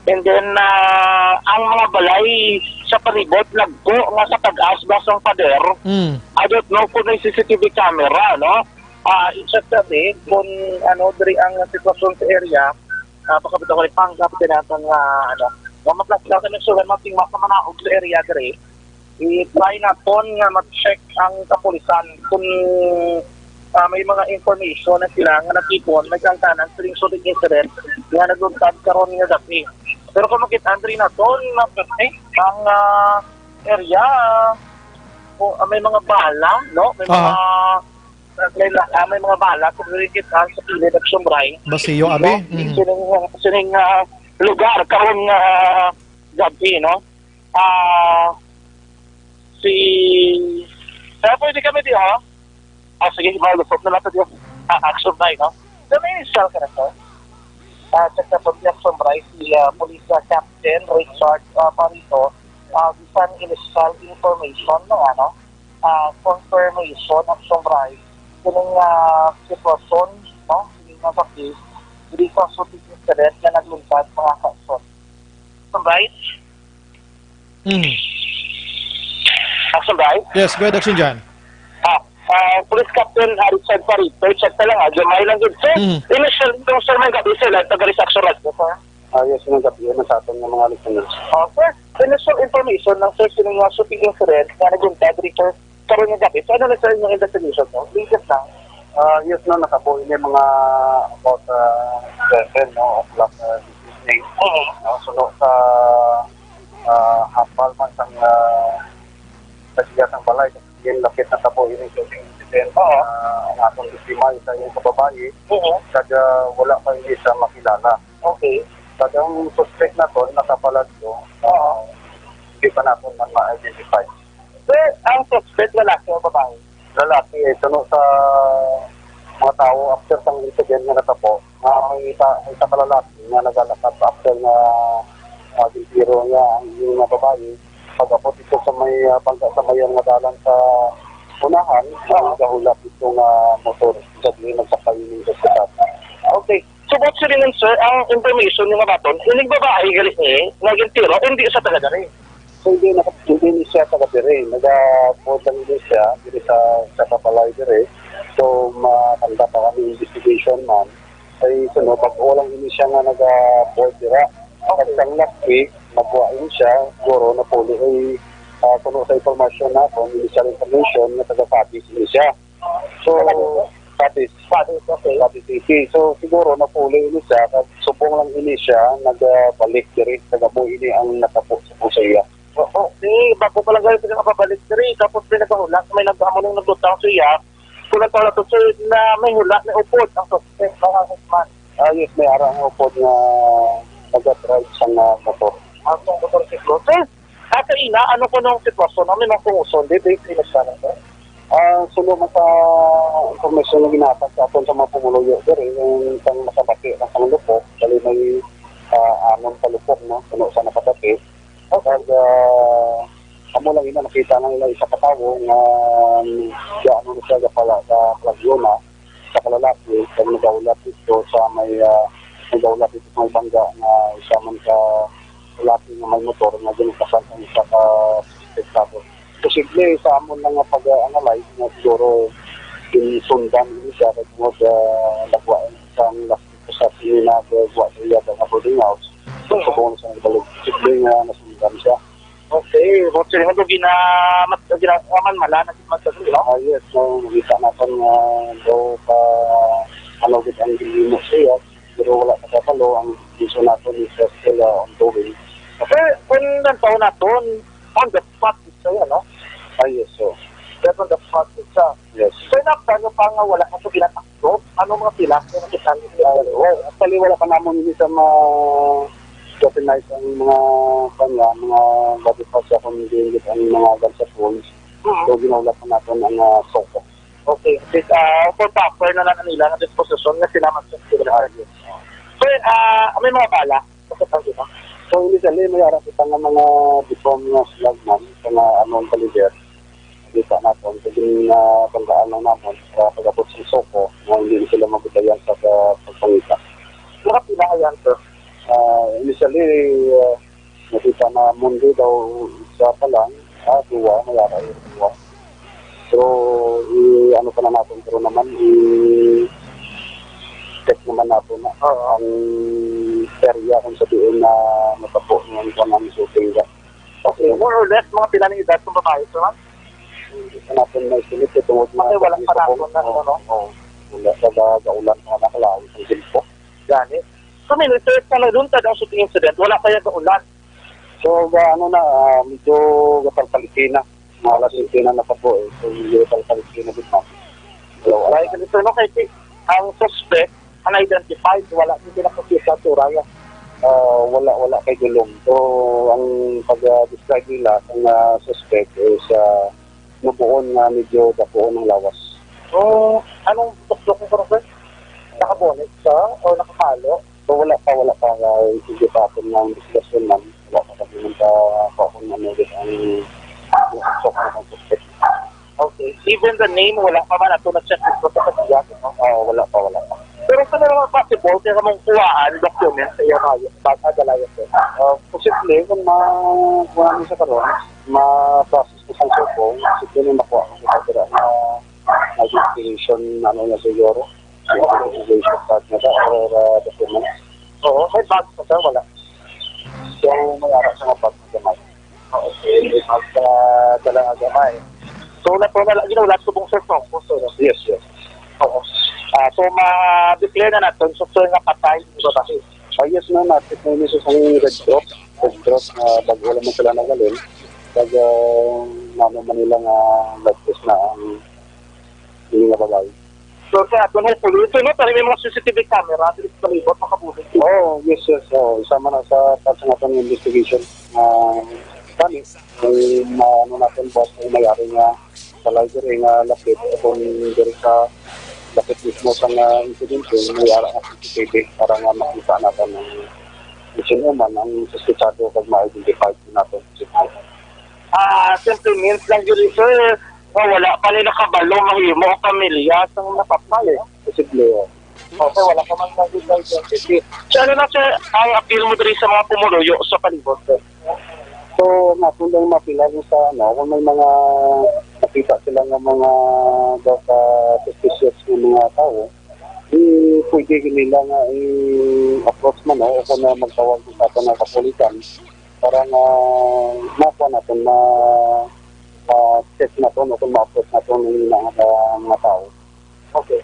And then, ah, ang mga balay sa palibot nagko nga sa pag-as ba sang pader. Mm. I don't know kung may C C T V camera, no? Ah, isa sa di, kung ano, diri ang sitwasyon sa area, ah, pakabitaw ko ni Panggap, tinatang, ah, ano, nga maplasla ka ng sulan, matingwa sa manaog sa area diri. I-try naton nga ma-check ang kapulisan kung, ah, may mga information na sila nga natipon, may kaangtanan sa lingsod ng incident nga nagluntad karon nga gabi. Pero kung makita diri naton, maperte ang, ah, area, o, ah, may mga bala, no? May mga, Aha. may, la- ah, may mga bala kung diri kita sa kilid at sumbray. Basiyo, abi? No? Mhm. Sining, sining, ah, lugar karon nga gabi, no? Ah, si, kaya pwede kami di, ha? Ah, sige, malusot na lang sa Diyos. Ah, action by, no? So, may initial ka na, sir? Ah, check na po si action by, si, ah, Police, ah, Captain Richard, ah, Parito. Ah, bisan initial information ng, ano, ah, confirmation, action by, kining, ah, sitwasyon, no? Kining, ah, sa case, hindi sa shooting incident na nagluntad, mga kason. Action by? Mm. Action by? Yes, go ahead, Action John. Ah, ah, Police Captain, ah, Richard Parito, check na lang, ah, gamay lang gid, sir. Mm. Initial, itong sir, may gabi, sir, lang, taga Reaction Radyo, sir. Ah, yes, ngayong gabi, yun ang sa aton nga mga listeners. Oh, sir, initial information lang, sir, sa mga shooting incident nga nagluntad diri, sir, karon nga gabi. So, ano na, sir, yung investigation, no? Latest lang. Ah, yes, no, nakabo ini mga about, ah, seven, no, o'clock, ah, this evening. Oo. No, suno sa, ah, hambal man sang, ah, sa iya sang balay. Ginlapit na tabo ini sa incident. Oo. Ah, ang atong biktima, isa yung kababayi, Oo. kag, ah, wala pa ini siya makilala. Okay. Kag ang suspect naton nakapaladyo, ah, Oo. Hindi pa naton man ma-identify. Sir, ang suspect lalaki o babae? Lalaki, eh, suno sa mga tao after sang incident nga natabo, nga may isa, may isa ka lalaki nga nagalakat after nga, ah, gintiro niya ang, yung mga babae. Pag-abot ito sa may, ah, bangka sa mayan nga dalan sa unahan, Oo. Nagahulap ito nga motor. Sa diin nagsakay yung sa ospital. Okay. So, about sa rin, sir, ang information nga baton, inig babae gali ni, nga gintiro, hindi sa taga dari. So, hindi na, hindi ni siya taga diri. Nagabot lang din siya, diri sa, sa kabalay diri. So, makanda pa kami investigation man. Ay, so, no, bago lang ini siya nga nagabot dira. At sang last week, magwa ini siya, siguro napuli ay, ah, kuno sa information na, kung initial information, nga taga Capiz ini siya. So, Capiz. Capiz, okay. Capiz City. So, siguro napuli ini siya, kag subong lang ini siya, nagbalik diri, kag amo ini ang nakapo sa iya. Oo, eh, bago pa lang kayo pinakababalik diri, tapos may nagahulak, may nag-, amo nang nagbutang sa iya, kulang pa lang to, sir, na may hula, may upod ang suspect, mga husman. Ah, yes, may ara ang upod nga nag-drive sa nga motor. Ang motorsiklo. Sir, ah, sa ina, ano ko nung sitwasyon? Ano nang kumuson? Di ba yung pinagsanan ko? Ah, suno man sa information nga ginatag sa aton sa mga pumuluyo diri, yung isang nakabati ng panglupok, dali may, ah, anom ka lupok, no? Suno sa nakabati. Kag, ah, amo lang ina, nakita lang nila isa ka tawo nga, um, siya, ano na siya, gapala, sa Plagiona, sa kalalaki, kag nagaulat dito sa may, ah, nagaulat dito sa may bangga nga isa man ka lalaki nga may motor nga ginikasan ang isa ka suspect. Posible sa amon lang nga pag-analyze nga siguro ginsundan ini siya kay tungod, ah, nagwa sa lastik sa sinina, kay wa sa iya nga boarding house. Subong sa nagbalik. Posible nga nasundan siya. Okay. Eh, kung sila nga gina-, mas-, gina-, mamanmala na gid man sa, no? Ah, yes. So, nakita naton nga daw pa, ano, gid ang gihimo siya. Pero wala pa kabalo, ang issue naton is, uh, still, uh, ongoing. Kasi kung nagtaon naton, on the spot siya, no? Ah, yes, so. Pero on the spot siya. Yes. So, inaptan nyo pa nga wala na siya ginatakbo? Ano mga pila? Ano kita? Ah, well, actually, wala pa namon ini sa ma-, scrutinize ang mga, kanya, mga body parts sa kung hindi ang mga gunshot wounds. Mhm. So, ginaulat pa naton ang, ah, SOCO. Okay. Sis, ah, for proper na lang nila nga disposisyon nga sila mag-, Ah, yes. So, ah, may mga bala. Sa pagkita. So, initially, may ara kita nga mga deformed nga slag man, sa nga unknown caliber. Kita naton, sa gin-, ah, tanggaan lang namon, sa pag-abot sa SOCO, nga hindi na sila mabitayan sa, sa pagpangita. Mga pila yan, sir? Ah, initially, ah, nakita na Monday daw sa pa lang, ah, duwa, may ara yung duwa. So, i-, ano pa na natin, pero naman, i-check naman natin na Oo. ang area kung sa diin na natabo ng kanang shooting ka. Okay, more or less, mga pila ng edad ng babae, sir, ma'am? Hindi pa natin ma-estimate eh, tungod na Kasi wala sa pa natin na, oo, ano, no? Oo. Wala sa ga-, gaulan pa na kalaon sa Gilpo. Gani. So, Minister, sa naluntad ang shooting incident, wala kaya gaulan? So, ga-, ano na, ah, medyo gataltaliki na. Mga alas siyete na na pa po eh. So, medyo gataltaliki na din, ma'am. Hello, Dahil ano? Ganito, no, kay si-, ang suspect, unidentified, wala din sila kasi sa tura niya. Ah, wala, wala kay gulong. So, ang pag-describe nila, ang, ah, suspect is, ah, nabuon nga medyo dapuon ang lawas. So, anong tuktok mo, sir? Nakabonet siya o nakapalo? So, wala pa, wala pa. Ah, sige pa aton nga investigasyon, ma'am. Wala pa kami nagka-, pa kung ano ulit ang, ang tuktok ng suspect. Okay. Even the name, wala pa man ato na-check ito sa kasiya, no? Ah, wala pa, wala pa. Pero sa mga possible, kaya mong kuhaan, document sa iya kayo, baka galayan ko. Ah, posible, kung ma-, kung ano sa karon, ma-process ko sa SOCO, posible na makuha ko sa kira na identification, ano na siguro, identification card na ba, or, ah, documents. Oo, may bag pa siya, wala. So, may ara sa mga bag na gamay. Okay, magdala ang gamay. So, wala po na lang, ginulat ko pong sir, no? Kung sir, no? Yes, yes. Oo. Ah, so, ma-declare na natin, so, sir, nga patay, di ba, kasi? Ah, yes, ma'am, at ito yung isa sa Red Cross. Red Cross, ah, bago lang man sila nagaling. Pag, ah, nano Manila nga blood test na ang hindi nga babae. So, sa aton, hopefully, ito, no, tayo may mga C C T V camera, dili sa palibot, makabulig. Oo, yes, yes. Oo, isa man na sa part sa aton investigation. Ah, kani, may ma-, ano natin, boss, kung may ari nga sa library nga lapit, kung diri sa lapit mismo sa nga insidente, may ara nga C C T V para nga makita natin ang sino man ang suspetsado kag ma-identify natin. Ah, sentiments lang yun, sir. Nga wala pa nila kabalo mahimo ang pamilya sang napatay. Posible, oh. Okay, wala pa man nag-identity. So, ano na, sir, ang appeal mo diri sa mga pumuluyo sa palibot, sir? So, ang akon lang mapilan sa, ano, kung may mga nakita sila nga mga daw ka suspicious nga mga tao, eh, pwede nila nga i-approach man, no? O kung na magtawag sa aton nga kapulisan para nga makuha natin, ma-, ma-check natin o kung ma-approach natin yung mga, mga tao. Okay.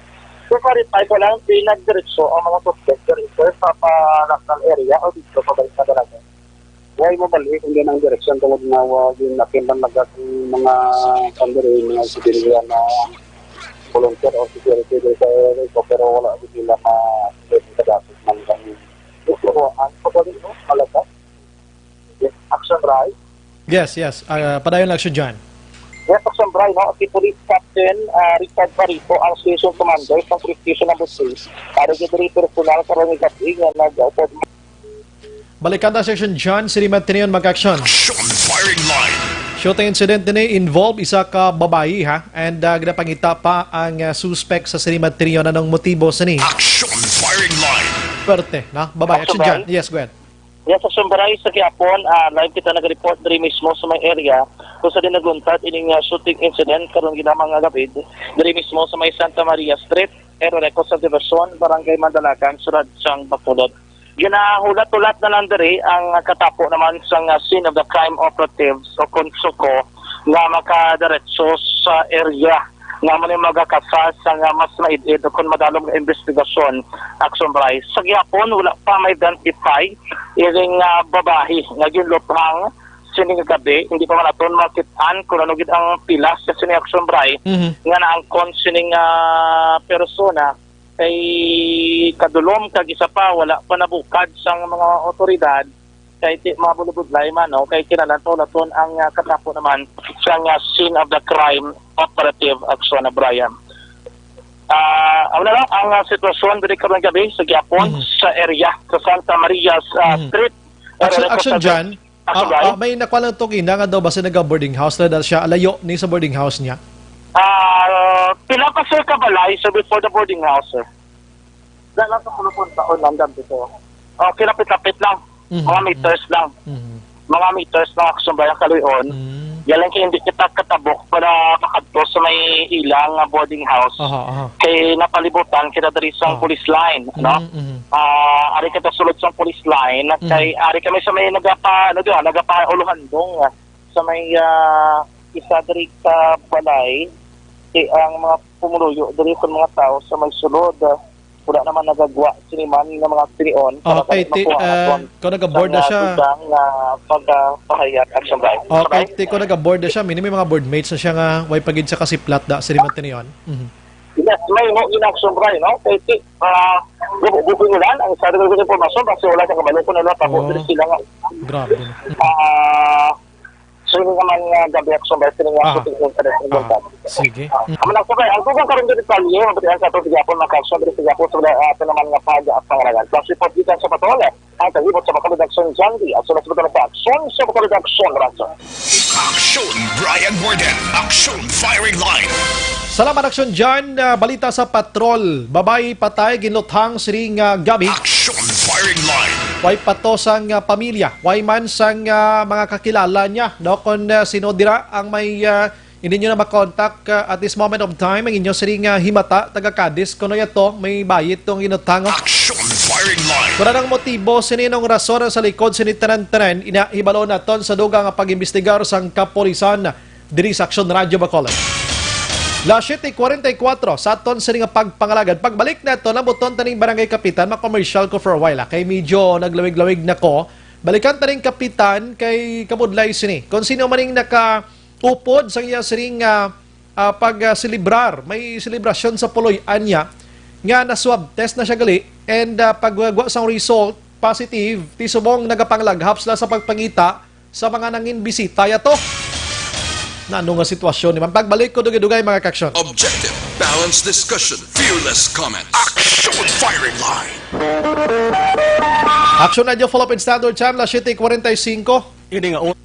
So, clarify ko lang, di nagdiretso ang mga suspect diri, sir, sa pa-, national area o dito sa Balisagan? Why mabalik ang ganang direksyon tungod nga wa-, ginakilan na gat ang mga kandiri, mga sibilyan na volunteer o security diri sa area ko, pero wala gid nila ma-, sa dapat man kami. Gusto ko, ang pagkali, no? Malaga? Yes, action, right? Yes, yes. Ah, padayon lang siya dyan. Yes, action, right, no? Si Police Captain, ah, Richard Barito, ang station commander sa Police Station Number Three. Para gid diri personal karon nga gabi nga nag-upod. Balikan ta, Section John, si Rimat Tinion mag-action. Action firing line. Shooting incident din eh, involve isa ka babayi, ha? And, ah, ginapangita pa ang, ah, suspect sa Sinimat Tinion. Anong motibo sini? Action firing line. Perte, na? Babayi. Action John. Yes, go ahead. Yes, sa Sumbaray sa gihapon, ah, live kita nag-report diri mismo sa may area kung sa din nagluntad ining, ah, shooting incident karon ginamang nga gabi diri mismo sa may Santa Maria Street, Area Record Subdivision, Barangay Mandalagan, Siyudad sang Bacolod. Ginahulat-hulat na lang diri ang katapo naman sang, ah, scene of the crime operatives o kon SOCO nga makadiretso sa area nga amo ni magakasal sang, ah, mas maid-id o kon madalom nga investigasyon, Action Bray. Sa gihapon, wala pa ma-identify ining, ah, babayi nga ginluthang sini nga gabi. Hindi pa man naton makit-an kung ano gid ang pilas sa sini, Action Bray, Mhm. nga naangkon sining, ah, persona. Kay kadulom kag isa pa, wala pa nabukad sang mga otoridad, kay ti-, mga bulubudlay man, no? Kay kinahanglan pa naton ang, ah, katapo naman sang, ah, scene of the crime operative, Action Bray. Ah, amo na lang ang, ah, sitwasyon diri karong gabi sa gihapon Mhm. sa area sa Santa Maria, ah, Mhm. Street. Action, Area Action Costa John, Action Ah, Bray? Ah, may nakuha lang to kina nga daw basi naga-boarding house na daw siya, layo ni sa boarding house niya. Ah, pila pa, sir, ka balay, sir, before the boarding house, sir? Wala lang sa pulupon taon, landam dito. Oh, kinapit-lapit lang. Mhm, Mga mhm. meters lang. Mhm. Mga meters lang, Action Bray, ang kaluy-on. Mm. Yan lang kay hindi kita katabok para makadto sa may ilang nga boarding house. Aha, aha. Kay napalibutan kita diri sa Ah. police line, no? Mm, mhm. Ah, ari kita sulod sa police line, Mm. kay ari kami sa may nagapa-, ano diha, nagapa-Uluhandong, ah, sa may, ah, isa diri ka balay, kay ang mga pumuluyo diri sa mga tao sa may sulod, ah, wala naman nagagwa sini man nga mga tinion para Okay, dali ti-, makuha ah, naton kung nag-board na ang, ah, siya. dugang, ah, pagpahayag, Action Bray. Okay, Sabay? ti-, kung nag-board na siya, meaning may mga board mates na siya nga way pa gid siya kasiplat da, sini man tinion. Mhm. Yes, may mo in, Action Bray, no? Kay ti-, ah, gubo-, gubo nila ang sa dagdag impormasyon, basta wala sa kabalo kung ano, tapos Oo. sila nga. Grabe. Ah, so, yun naman nga gabi, Action Bray, sila nga Ah. shooting interest ng Ah, Bangkag. Sige. Ah, Mm. ang mga sabay, ang dugang karong detalye, mabatian sa atong gihapon, mga ka-action, diri sa gihapon, sa mga, ah, ito naman nga pag-, ah, pangalanan. Flash report gikan sa Batol, ang kalibot sa Bacolod Action, John D. At sa Bacolod Action, sa Bacolod Action, Rancho. Action, Brian Warden. Action, firing line. Salamat, Action John. Ah, balita sa patrol. Babayi patay, ginluthang siring nga gabi. Action, firing line. Way pato sang, ah, pamilya, way man sang, ah, mga kakilala niya, no? Kung, ah, sino dira ang may, ah, hindi nyo na makontak, ah, at this moment of time, ang inyo siring nga himata, taga Cadiz, kuno yato, may bayit tong ginluthang, oh. Action, firing line. Wala nang motibo, sininong rason ang sa likod, sini tanan-tanan, ina, hibalo naton sa dugang nga pag-imbestigar sang kapulisan diri sa Action Radio Bacolod. Las siete cuarenta y cuatro, sa aton sini nga pagpangalagad. Pagbalik nato, nabuton taning barangay kapitan, ma-commercial ko for a while, ah, kay medyo naglawig-lawig na ko. Balikan taning kapitan kay kabudlay sini. Kung sino maning nakaupod sa iya siring nga, ah, pag, ah, selebrar, may selebrasyon sa puloy-an niya nga na-swab test na siya gali, and, ah, pagwagwa sang result, positive, ti subong nagapanglaghap sila sa pagpangita sa mga nangin bisita yato. Nano nga sitwasyon ni man? Pagbalik ko, dugay-dugay, mga ka-action. Objective, balanced discussion, fearless comment. Action firing line. Action Radio Philippine Standard Channel, siete cuarenta y cinco. Ini nga un-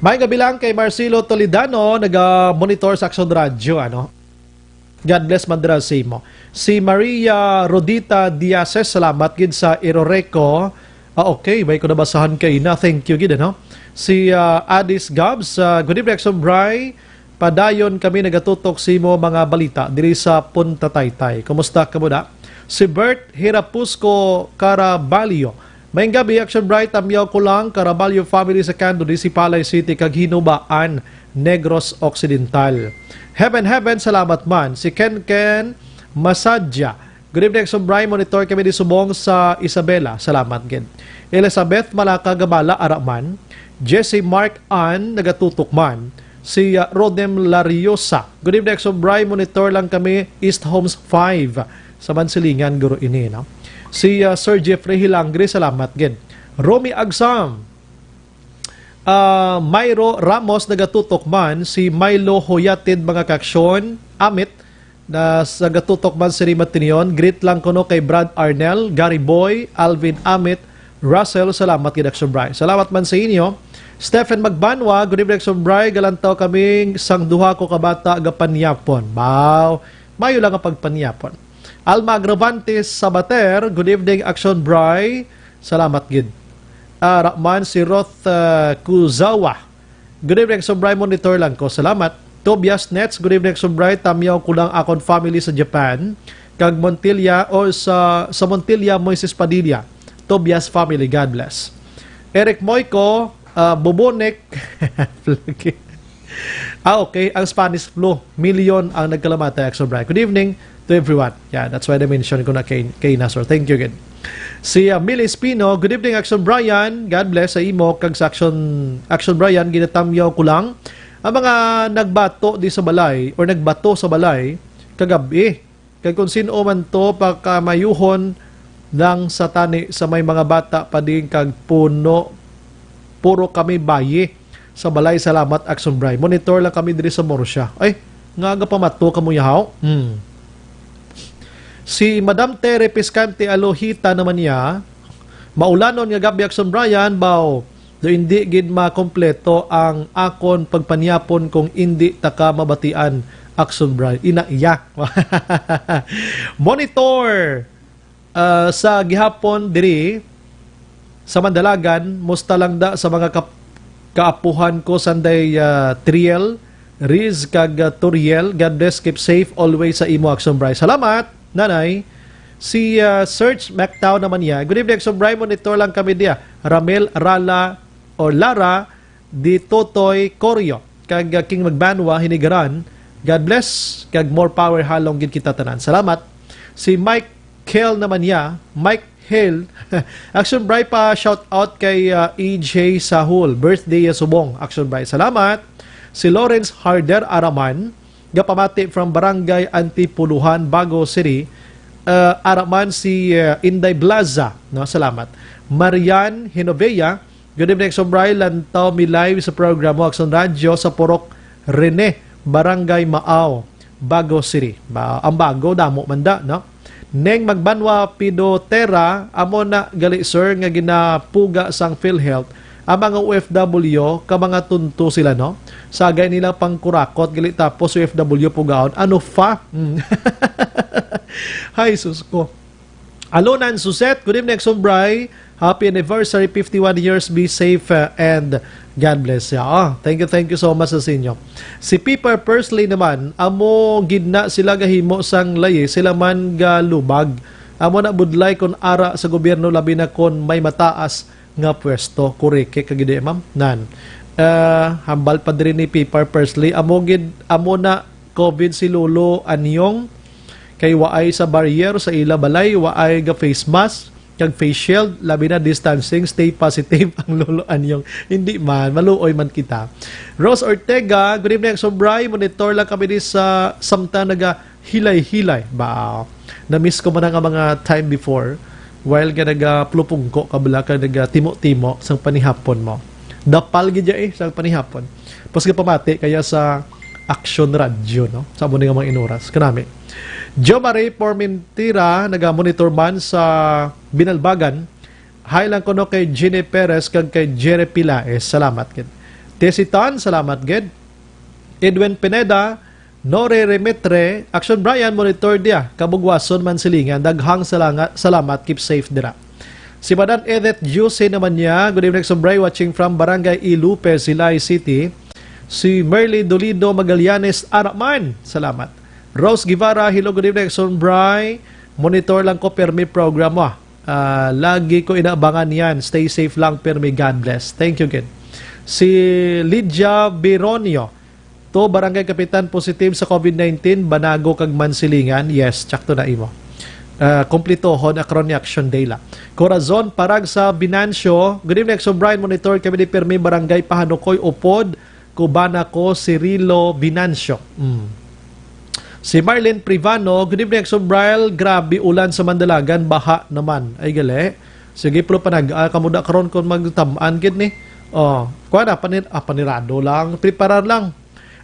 May gabi lang kay Marcelo Toledano, naga-monitor sa Action Radio, ano? God bless, Mandra, sa imo. Si Maria Rodita Diases, salamat gid sa Iroreco. Ah, okay, may ko nabasahan kay na. Thank you gid, ano? Si, ah, Adis Gabs, ah, good evening, Action Bray. Padayon kami nagatutok sa imo mga balita diri sa Punta Taytay. Kumusta ka muna? Si Bert Hirapusco Caraballo. Maayong gabi, Action Bray, tamyaw ko lang, Caraballo family sa Cando, Disipalay City, kag Hinubaan, Negros Occidental. Heaven, heaven, salamat man. Si Ken Ken Masadya. Good evening, Action Bray. Monitor kami di subong sa Isabela. Salamat gid. Elizabeth Malaka Gabala, ara man. Jesse Mark Ann, nagatutok man. Si, uh, Rodem Lariosa. Good evening, Action Bray. Monitor lang kami, East Homes five. Sa Mansilingan, guro ini, no? Si, uh, Sir Jeffrey Hilangre, salamat gid. Romy Agsam. Ah, Myro Ramos, nagatutok man. Si Milo Hoyatid, mga ka-action. Amit, na sa gatutok man si Rima Tinion. Greet lang kuno kay Brad Arnel, Gary Boy, Alvin Amit, Russell, salamat gid, Action Bray. Salamat man sa inyo. Stephen Magbanwa, good evening, Action Bray. Galantaw kami sang duha ko ka bata gapanyapon. Baw, mayo lang ang pagpanyapon. Alma Agravantes Sabater, good evening, Action Bray. Salamat gid. Ah, Rahman, si Roth, ah, Kuzawa. Good evening, Action Bri. Monitor lang ko. Salamat. Tobias Nets, good evening, Action Bri. Tamyaw ko lang akon family sa Japan. Kag Montilla, o sa, sa Montilla, Moises Padilla. Tobias family, God bless. Eric Moico, ah, Bubonek. Ah, okay. Ang Spanish flu, milyon ang nagkalamatay, Action Bri. Good evening to everyone. Yeah, that's why I mentioned ko na kay, kay Nasor. Thank you again. Si, ah, Mil Espino, good evening, Action Brian. God bless sa imo kag sa Action, Action Brian, ginatamyaw ko lang ang mga nagbato di sa balay or nagbato sa balay kagabi. Kag kung sin-o man to, pakamayuhon lang sa tani sa may mga bata pa din kag puno, puro kami bayi sa balay. Salamat, Action Bri. Monitor lang kami diri sa Murcia. Ay, nga aga pa mato kamo yahaw. Hmm. Si Madam Tere Piscante Alohita naman niya, maulanon nga gabi, Action Brian, baw, do hindi gid makompleto ang akon pagpanyapon kung hindi ta ka mabatian, Action Bri. Ina iya. Monitor, ah, sa gihapon diri sa Mandalagan, musta lang da sa mga kap-, kaapuhan ko sanday, ah, Triel, Riz, kag, ah, Toriel. God bless, keep safe always sa imo, Action Bri. Salamat, Nanay. Si, ah, Serge Mactao naman niya. Good evening, Action Bri. Monitor lang kami diya. Ramel, Rala, or Lara, di Totoy Corio, kag, uh, King Magbanwa, Hinigaran. God bless, kag more power halong gid kita tanan. Salamat. Si Mike Hale naman niya, Mike Hale. Action Bri, pa shout out kay, uh, E J Sahul. Birthday ya subong. Action Bri. Salamat. Si Lawrence Harder Araman, gapamati from Barangay Antipuluhan, Bago City. Uh, araman si, uh, Inday Blaza, no? Salamat. Marian Hinovea, good evening, Action Bri. Lantaw mi live sa programa Action Radyo sa Purok Rene, Barangay Maaw, Bago City. Ba, ang Bago, damo man da, no? Neng Magbanwa Pidotera, amo na gali, sir, nga ginapuga sang PhilHealth ang mga O F W, ka mga tunto sila, no? Sagay nila pangkurakot, gali tapos O F W pugaon. Ano fa? Mm. Hay, sus ko. Alonan Suset, good evening, Action Bri. Happy anniversary, fifty-one years. Be safe, uh, and God bless. Yeah, ah, thank you, thank you so much sa inyo. Si Piper Persley naman, amo gid na sila gahimo sang layi, sila man galubag. Amo na budlay kon ara sa gobyerno, labi na kon may mataas nga pwesto. Kurike ka gid, eh, ma'am. Nan. Ah, hambal pa diri ni Piper Persley, amo gid, amo na COVID si Lolo Anyong. Kay waay sa barrier sa ila balay, waay ga face mask, kag face shield, labi na distancing, stay positive ang Lolo Anyong. Hindi man, maluoy man kita. Rose Ortega, good evening, Action Bri. Monitor lang kami di sa samtang naga hilay-hilay. Ba, na-miss ko man ang mga time before. While nga nagaplupungko ka bala ka nagatimo-timo sang panihapon mo. Dapal gid ya eh, sang panihapon. Pus nga pamati kaya sa Action Radio, no? Sa amo ni nga mga inuras. Kanami. Jo Marie Pormentira, naga-monitor man sa Binalbagan. Hi lang kuno kay Jeannie Perez kag kay Jerry Pilaes. Salamat gid. Tesitan, salamat gid. Edwin Pineda, Nore Remetre, Action Brian, monitor dia. Kabugwason man silingan. Daghang salanga-, salamat. Keep safe dira. Si Madam Edith Juicy naman niya. Good evening, Action Brian, watching from Barangay Ilupe, Silay City. Si Merly Dolido Magallanes, ara man. Salamat. Rose Guevara, hello, good evening, Action Brian. Monitor lang ko, permi program mo, ah. Ah, lagi ko inaabangan yan. Stay safe lang, permi. God bless. Thank you again. Si Lydia Bironio, to, Barangay Kapitan, positive sa COVID nineteen, Banago kag Mansilingan. Yes, tsakto na imo. Ah, kumplitohon, akron ni Action Day la. Corazon Parag sa Binancio. Good evening, Action Brian. Monitor kami ni Permi, Barangay Pahanukoy, Upod. Kuban ako si Rilo Binancio. Mm. Si Marlene Privano, good evening, Action Brian. Grabe ulan sa Mandalagan, baha naman. Ay, gali. Sige, pero panag-, ah, kamo da karon kung magtam-an gid ni. Oh, kuha na, panir-, ah, panirado lang, preparar lang.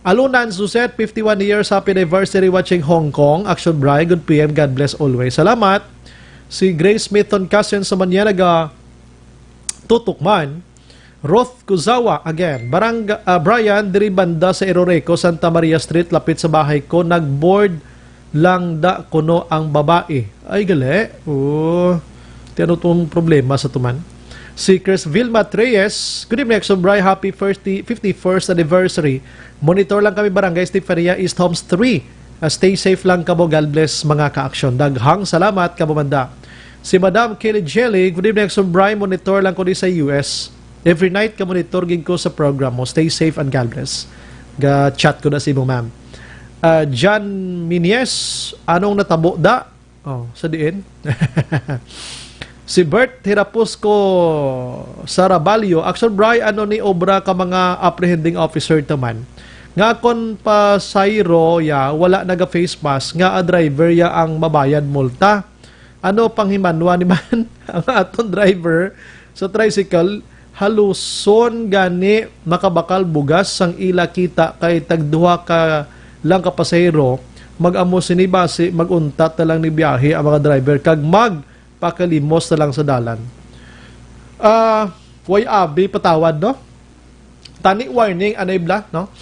Alunan Suset, fifty-one years, happy anniversary watching Hong Kong. Action Bri, good P M, God bless always. Salamat. Si Grace Smith Ton Cassian sa Manya, naga tutok man. Ruth Kuzawa, again. Barang-, ah, Brian, diri banda sa Iroreco, Santa Maria Street, lapit sa bahay ko. Nag-board lang da kuno ang babae. Ay, gali. Oh, ti ano tong problema sa tuman? Si Chris Vilma Reyes, "Good evening, Action Bri. Happy fifty, fifty-first anniversary. Monitor lang kami, Barangay Stefania East, Homes three. Ah, stay safe lang kamo. God bless, mga ka-action." Daghang salamat, kamo man da. Si Madam Kelly Jelly, "Good evening, Action Bri. Monitor lang ko di sa U S. Every night ka monitor gid ko sa program mo. Stay safe and God bless." Ga-chat ko na si mo, ma'am. Ah, John Minies, "Anong natabo da?" Oh, sa diin? Si Bert Hirapusco Sarabalyo, "Action Bri, ano ni obra ka mga apprehending officer taman? Nga kon pasayro ya, wala naga face mask, nga a driver ya ang mabayad multa? Ano panghimanwa ni man ang aton driver sa tricycle? Haluson gani makabakal bugas sang ila kita kay tagduha ka lang ka pasahero. Mag-amo sini basi mag-untat na lang ni biyahe ang mga driver kag magpakalimos na lang sa dalan." Ah, way abi patawad, no? Tani warning, anay bla, no?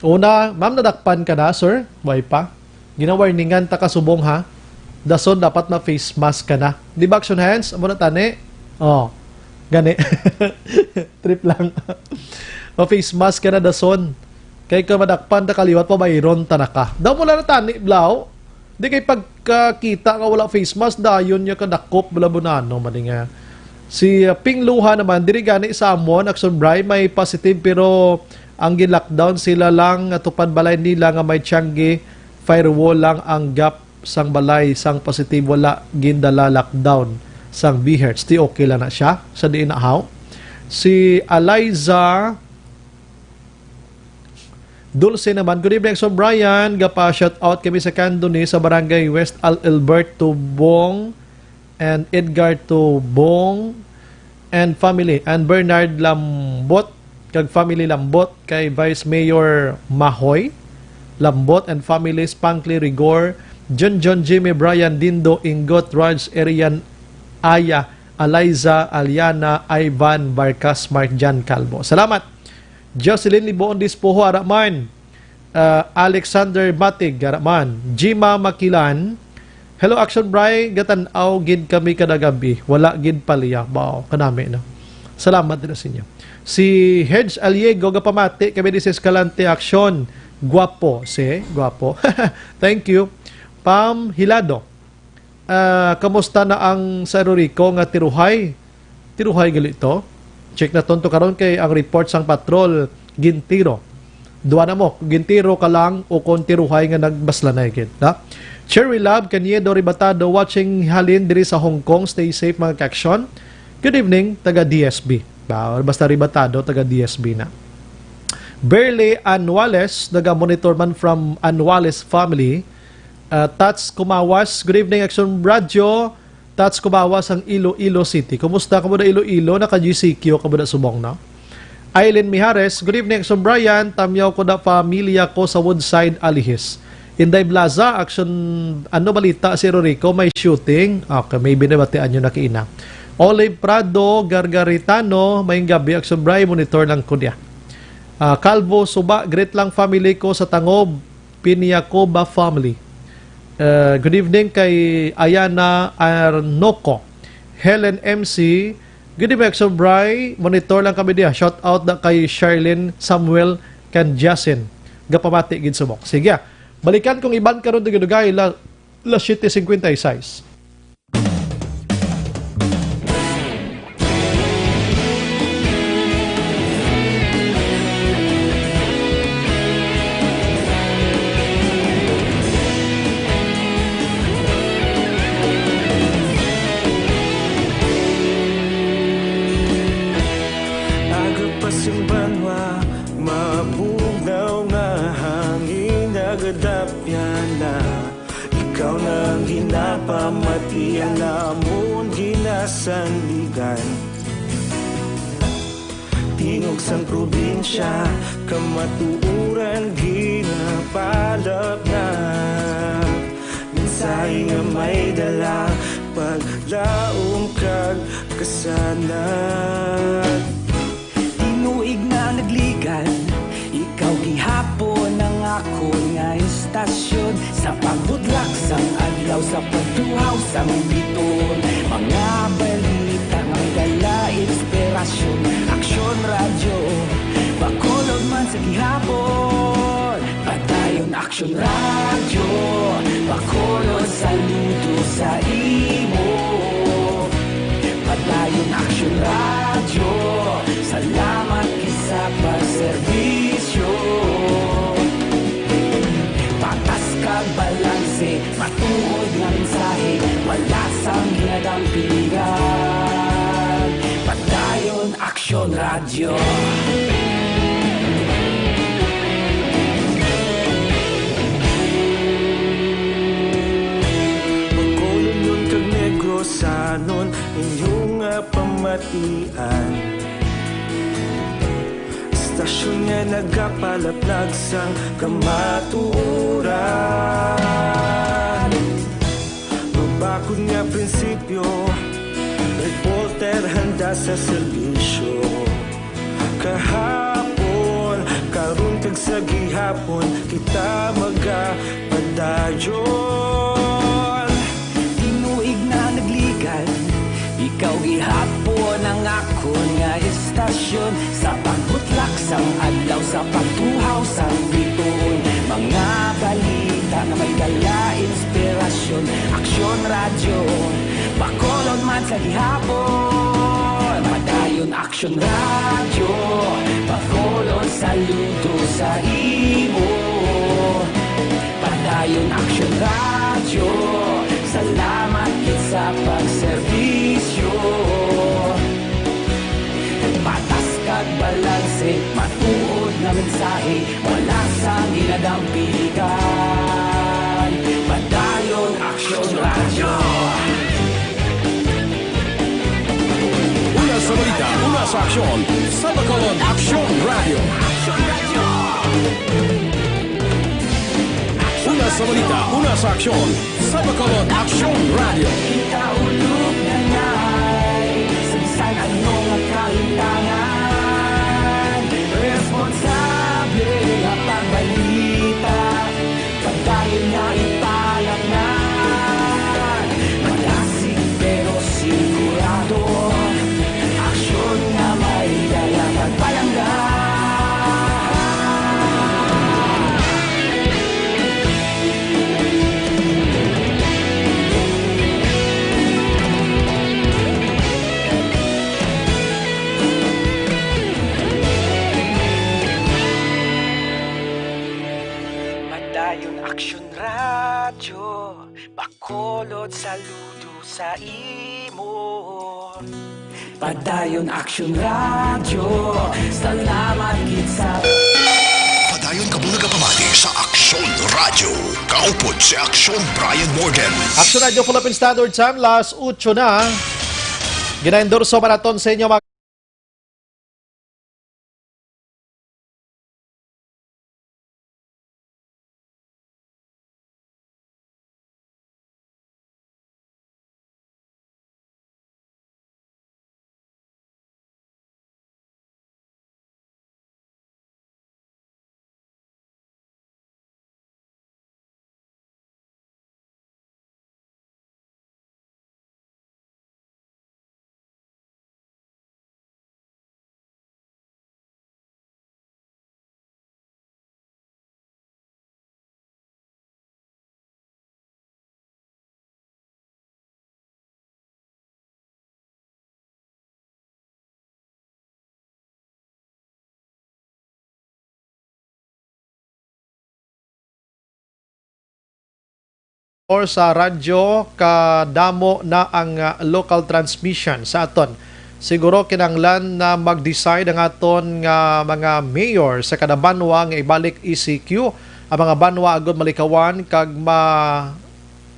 Una, ma'am, nadakpan ka na, sir? Way pa? Ginawarningan ta ka subong, ha? Dason dapat ma-face mask ka na. Di ba, Action Hands? Amo na tani? Oh, gani. Trip lang. Ma-face mask ka na, dason. Kay ka madakpan ta kaliwat, pabayron ta na ka. Daw mo lang na tani, blaw. Di kay pagkakita nga wala face mask, dayon niya kadakop, bala bunano man nga. Si, uh, Ping Luha naman, diri gani sa amon, Action Bri, may positive, pero ang gin-lockdown sila lang nga tupad balay nila nga may tiyangge, firewall lang ang gap sang balay sang positive, wala gindala lockdown sang B H. Di okay lang na siya sa diin na haw. Si Eliza Dulce naman, "Good evening, Sir Brian. Gapa shout out kami sa Candoni sa Barangay West Al Alberto Bong and Edgar Tubong and family, and Bernard Lambot kag family Lambot, kay Vice Mayor Mahoy Lambot and family, Spankly Rigor, John John, Jimmy, Brian, Dindo, Ingot, Raj, Erian, Aya, Eliza, Aliana, Ivan, Barcas, Mark Jan Calvo." Salamat. Jocelyn Liboon Dispoho, ara man. Ah, Alexander Matig, ara man. Jima Makilan, "Hello, Action Bri. Gatan-aw gid kami kada gabi. Wala gid paliya." Bao, kanami, no? Salamat din sa inyo. Si Hedge Aliego, "Gapamati kami di sa Escalante Action. Guapo." Si, guapo. Thank you. Pam Hilado, ah, kamusta na ang sa Rorico nga tiruhay? Tiruhay gali to. Check na tonto karon kay ang report sang patrol, gintiro. Duwa na mo, gintiro ka lang o kon tiruhay nga nagbaslanay gid, ha? Cherry Love Caniedo Ribatado, watching halin diri sa Hong Kong. Stay safe, mga ka-action. Good evening, taga D S B. Ba, basta Ribatado, taga D S B na. Berly Anuales, naga-monitor man from Anuales family. Uh, Tats Kumawas, "Good evening, Action Radyo." Tats Kumawas ang Iloilo City. Kumusta kamo da Iloilo? Naka G C Q kamo da subong, no? Aileen Mijares, "Good evening, Action Brian. Tamyaw ko da pamilya ko sa Woodside, Alihis." Inday Blaza, "Action, ano balita si Rorico? May shooting?" Okay, maybe nabatian nyo na kiina. Olive Prado Gargaritano, "Mayong gabi, Action Bri. Monitor lang ko niya." Ah, Calvo Suba, "Greet lang family ko sa Tangob." Piniacoba family. Uh, good evening kay Ayana Arnoco. Helen M C, "Good evening, Exo Bri. Monitor lang kami diya. Shout out na kay Charlene, Samuel, kan Jasin." Gapamati gid subok. Sige, ah. Balikan kong iban karon, dugay-dugay, la, la siete cincuenta y seis. Aga pa sing banwa, mabugnaw nga hangin, nagadapyan na. Ikaw na ang ginapamati, ang amon ginasandigan. Tingog sang probinsya, kamatuoran ginapalapnap. Mensahe nga may dala, paglaom kag kasanag. Tinuig na nagligan, ikaw gihapon ang akon nga istasyon. Sa pagbudlak sang adlaw, sa pagtuhaw sang biton, mga balita nga may dala, inspirasyon. Aksyon Radyo, Bacolod man sa gihapon. Padayon Aksyon Radyo, Bacolod, saludo sa imo. Padayon Aksyon Radyo, salamat gid sa pagserbisyo. Patas kag balanse, matuod nga mensahe, wala sang ginadampigan. Padayon Aksyon Radyo. Bacolodnon kag Negrosanon, inyo nga pamatian. Istasyon nga nagapalaplag sang kamatuoran. Mabakod nga prinsipyo, reporter handa sa serbisyo. Kahapon, karon kag sa gihapon, kita magapadayon. Tinuig na nagligad, ikaw gihapon ang akon nga istasyon. Sa pagbutlak sang adlaw, sa pagtuhaw sang bituon, mga balita nga may dala inspirasyon. Aksyon Radyo, Bacolod man sa gihapon. Padayon Aksyon Radyo, Bacolod, saludo sa imo. Padayon Aksyon Radyo, salamat gid sa pagserbisyo. Patas kag balanse, matuod nga mensahe, wala sang ginadampigan. Padayon Aksyon Radyo. Una sa balita, una sa aksyon, sa Bacolod Aksyon Radyo. Una sa balita, una sa aksyon, sa Bacolod Aksyon Radyo. Kita ulog na ngay, sa bisan ano nga kalimtangan, responsable nga pagbalita, padayon nga ipalapnan. Malasig pero sigurado, aksyon nga may dala pagpalangga. Padayon Aksyon Radyo, Bacolod, saludo sa imo. Padayon Aksyon Radyo, salamat gid sa Padayon kamo nagapamati sa Aksyon Radyo. Kaupod si Aksyon Brian Morgan. Aksyon Radyo, Philippine Standard Time, las otso na. Gina-endorso man naton sa inyo, mga Or sa radyo, kadamo na ang, ah, local transmission sa aton. Siguro kinahanglan na mag-decide ang aton nga mga mayor sa kada banwa nga ibalik E C Q ang mga banwa agud malikawan kag ma-,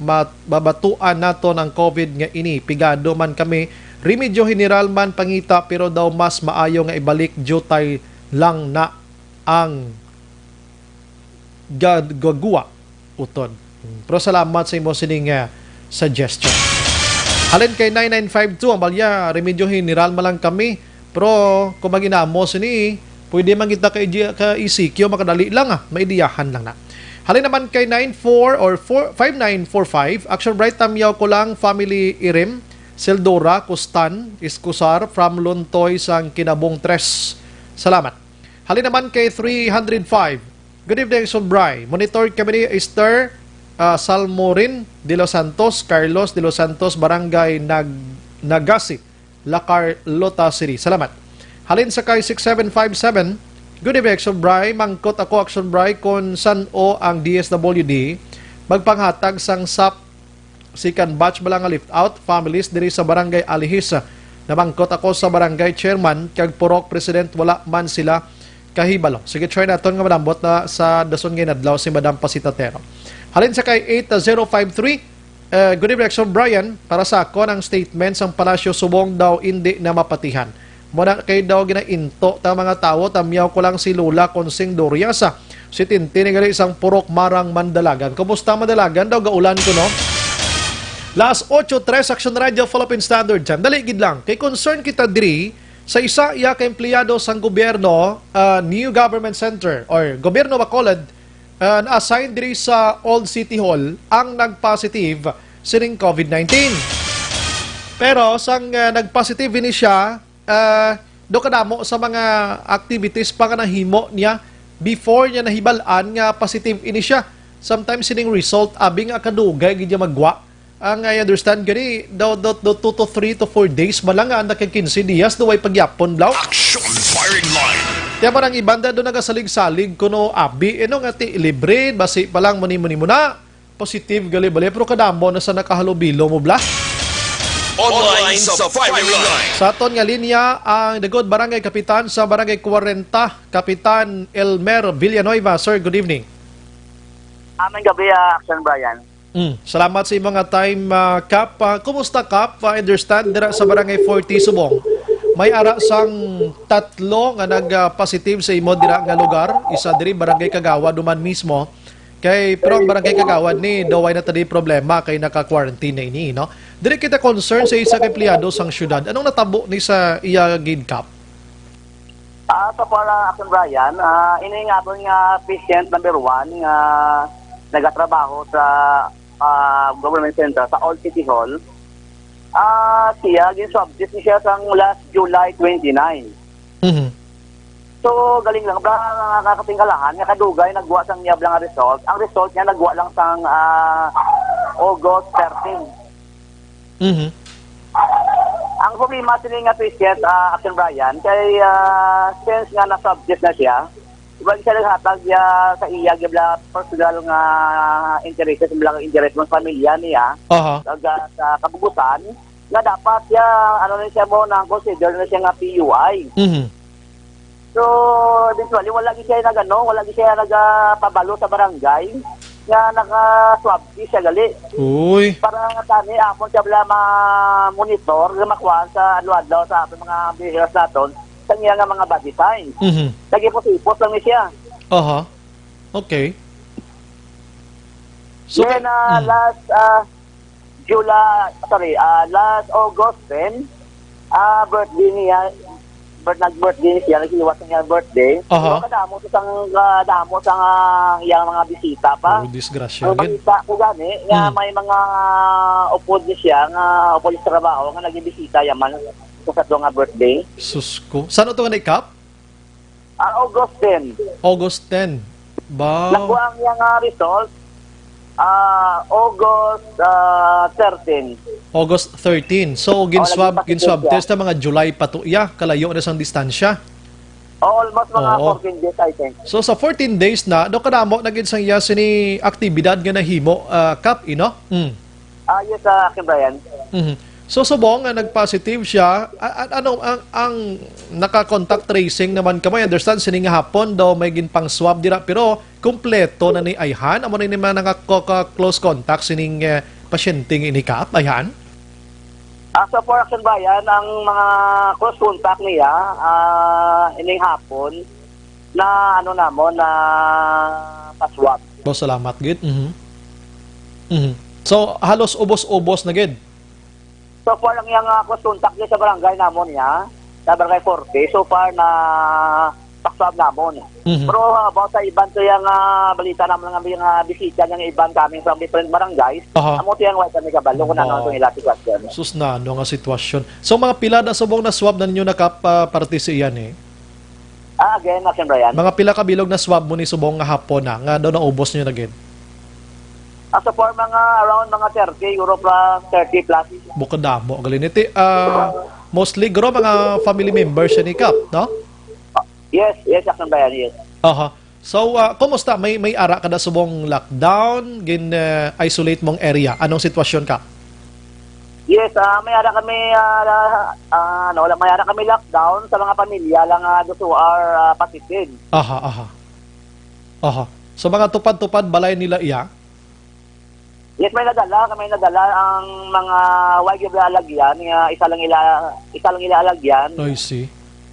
ma-, mabatuan naton ang COVID nga ini. Pigado man kami, remedyo general man pangita, pero daw mas maayo nga ibalik diutay lang na ang ga-, gagwa utod. Pero salamat sa imo sining, ah, suggestion. Halin kay nine nine five two, ang balya, remedyo general man lang kami. Pero kung mag-inamo sini, pwede man kita kay G-, ka E C Q, makadali lang, ah, maidiyahan lang na. Halin naman kay nine four or four, five nine four five, Action Bright, tamyaw ko lang, family Irim. Sildora Costan Escusar from Lontoy sang Kinabong Tres. Salamat. Halin naman kay three hundred five. Good evening, Action Bri. Monitor kami ni Esther, ah, Salmorin de los Santos, Carlos de los Santos, Barangay Nag-, Nagasi, La Carlota City. Salamat. Halin sa kay six seven five seven, good evening, Action Bri. Mangkot ako, Action Bri, kung san-o ang D S W D magpanghatag sang sap second batch bala nga left out families diri sa Barangay Alihis. Namangkot ako sa barangay chairman kag purok president, wala man sila kahibalo. Sige, try naton nga manambot na sa dason nga inadlaw si Madam Pasitatero. Halin sa kay eight zero five three, eh, good evening, Action Brian. Para sa akon, ang statement sang Palasyo subong daw indi na mapatihan. Muna kay daw ginainto ta mga tawo, tamyaw ko lang si Lola Consing Dorias, ah, si Tintin nga gali sang Purok Marang, Mandalagan. Kumusta, Mandalagan? Daw gaulan ko, no? Las ocho tres, Action Radio, Philippine Standard Time. Dali gid lang. Kay concern kita diri sa isa iya ka empleyado sang gobyerno, ah, New Government Center or Gobyerno Bacolod, ah, na-assign diri sa Old City Hall ang nag-positive sining COVID nineteen. Pero sang, ah, nag-positive ini siya, ah, do kadamo sa mga activities pa nga nahimo niya before niya nahibal-an nga positive ini siya. Sometimes sining result, abi nga kadugay gid niya magwa. Ang I understand gani, daw, daw, daw two to three to four days man lang nga ang naka quince dias, do way pagyapon, blaw. Action firing line. Kaya man ang iban, daw nagasalig-salig kuno, abi, ino nga ti libre, basi pa lang, muni-muni mo na. Positive gali bali, pero kadamo na sa nakahalubilo mo, bla. Online sa firing line. Sa aton nga linya, ang dagod barangay kapitan sa Barangay kwarenta, Kapitan Elmer Villanueva. Sir, good evening. Aming gabi, ah, Action Brian. Mm, salamat sa imong nga time, ah, Kap. Ah, kumusta, Kap? Ah, I understand dira sa Barangay forty Subong, may ara sang tatlo nga nag, ah, positive sa imo dira nga lugar. Isa diri Barangay Kagawad, duman mismo. Kay, pero ang Barangay Kagawad ni, daw way na tadi problema kay naka-quarantine na ini, no? Diri kita concern sa isa ka empleyado sang syudad. Anong natabo ni sa iya gid, Kap? Ah, sa para, Action Brian, ah, ini nga aton nga patient number one nga nagatrabaho sa, ah, government center sa Old City Hall. Ah, siya, gin-swab test ni siya sang last July twenty-nine. Mhm. So, galing lang, bla, nakakatingalahan nga kadugay nagwa sang iya bla nga result. Ang result niya nagwa lang sang, ah, August thirteen. Mhm. Ang problema sini nga patient, ah, Action Brian, kay, ah, since nga na-swab test na siya, wala siya naghatag niya sa iya gibla personal nga interest, sa mga interest ng pamilya niya. Aha. Kag, ah, sa kabugutan, nga dapat siya, ano na siya mo, nang consider na siya nga P U I. Mhm. So, eventually, wala gid siya nagano, wala gid siya nagapabalo sa barangay nga naka-swab test siya gali. Uy. Para nga tani, amon siya bala ma-monitor, nga makuha sa adlaw-adlaw sa aton mga behaviors naton, sa niya nga mga body signs. Mhm. Nagipos-ipos lang ni siya. Aha. Okay. So, then, ah, mm, last, ah, July, sorry, ah, last August ten, ah, birthday niya, birth-, nag-birthday ni siya, naghiwas niya ang birthday. Aha. Pero kadamo sa sang, kadamo sa nga iyang mga bisita pa. Oh, disgrasya gid. Ang balita ko gani, nga, mm, may mga upod ni siya, nga upod sa trabaho, nga nagibisita yaman sa sadto nga birthday. Sus ko. Saan to nga ni Kap? Ah, August ten. August ten. Ba? Nakuha ang iyang, ah, result, ah, August, ah, thirteen. August thirteen. So, oh, gin-swab, naging positive gin-swab siya. Test na mga July pa to iya. Kalayo na sang distansya. Oh, almost mga, oo, fourteen days, I think. So, sa fourteen days na, do kadamo na gid sang iya sini aktibidad nga nahimo, ah, Kap, ino? Mm. Ah, yes, ah, Action Brian. Mhm. So, subong nga nag-positive siya, a-, a-, ano, ang, ang naka-contact tracing naman kamo, I understand, sining hapon daw may ginpang-swab dira, pero kompleto na ni ayhan? Amo na ni mga naka-, ka-, close contact sining, eh, pasyente nga ini, Kap, ayhan? Ah, so for Action Brian, ang mga close contact niya, ah, ining hapon, na ano namon, na pa-swab. Oh, salamat gid. Mhm. Mhm. So, halos ubos-ubos na gid. So far, ang iyang, ah, close contact niya sa barangay namon niya, sa barangay forty, so far na pa-, Sa namon. Mhm. Pero, ah, about sa iban to yung, ah, balita naman nga may mga bisita nga iban coming from different barangays, Aha. amo to yung wala kami kabalo kung ano Wow. itong ila sitwasyon. Sus, na, ano nga sitwasyon? So, mga pila na subong na swab na ninyo nakaparte sa iyan eh? Ah, again, Action Brian. Mga pila ka bilog na swab mo ni subong nga hapon na, nga daw naubos nyo na gid? Ah, so far, mga around mga thirty, Europe, ah, thirty plus. Bukod damo, galiniti. Ah, mostly, gro, mga family members siya ni Kap, no? Yes, yes, Action Brian, yes. Aha. So, ah, kumusta? May, may ara ka na subong lockdown? Gin, ah, isolate mong area? Anong sitwasyon ka? Yes, ah, may ara kami, ah, ah, ano, wala, may ara kami lockdown sa mga pamilya lang, ah, those who are, ah, positive. Aha, aha. Aha. So, mga tupad-tupad balay nila iya? Yes, may nadala, may nadala ang mga wag yung alagyan, nga isa lang ila, isa lang ila alagyan. I see.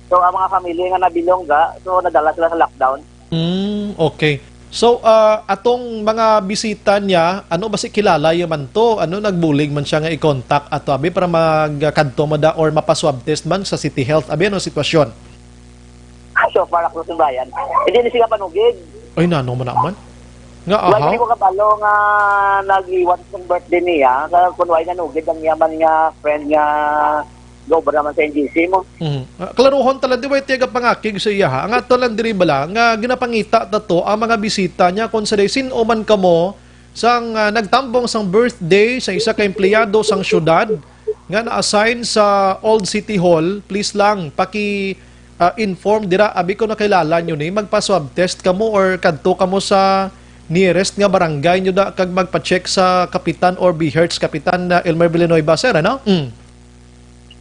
So, ang mga family nga nabilongga, so nadala sila sa lockdown. Mm, okay. So, ah, atong mga bisita niya, ano ba si kilala ya man to? Ano, nagbulig man siya nga i-contact ato, abi, para magkadto mo da or mapa-swab test man sa City Health? Abi, ano sitwasyon? Ah, so far ako sa bayan. Hindi na sila panugid. Ay, nano man naman? Nga, Wala aha? ko kabalo nga nagliwat sa birthday niya. Sa kung wala nanugid ang yaman nga friend nga gobra naman sa N G C mo. Mhm. Ah, klaruhon tala, di ba, iti agapangakig sa iya, ha? Ang ato lang diri bala, nga ginapangita ta to, ang mga bisita niya, kung sa day, sin-o man kamo, sang, ah, nagtambong sang birthday sa isa ka empleyado sang syudad nga na-assign sa Old City Hall, please lang, paki, ah, inform dira. Abi ko nakilala nyo ni, magpa-swab test kamo or kadto kamo sa nearest nga barangay nyo da, kag magpa-check sa kapitan or BHERTs kapitan na Elmer Villanueva, sir, ano? Mm.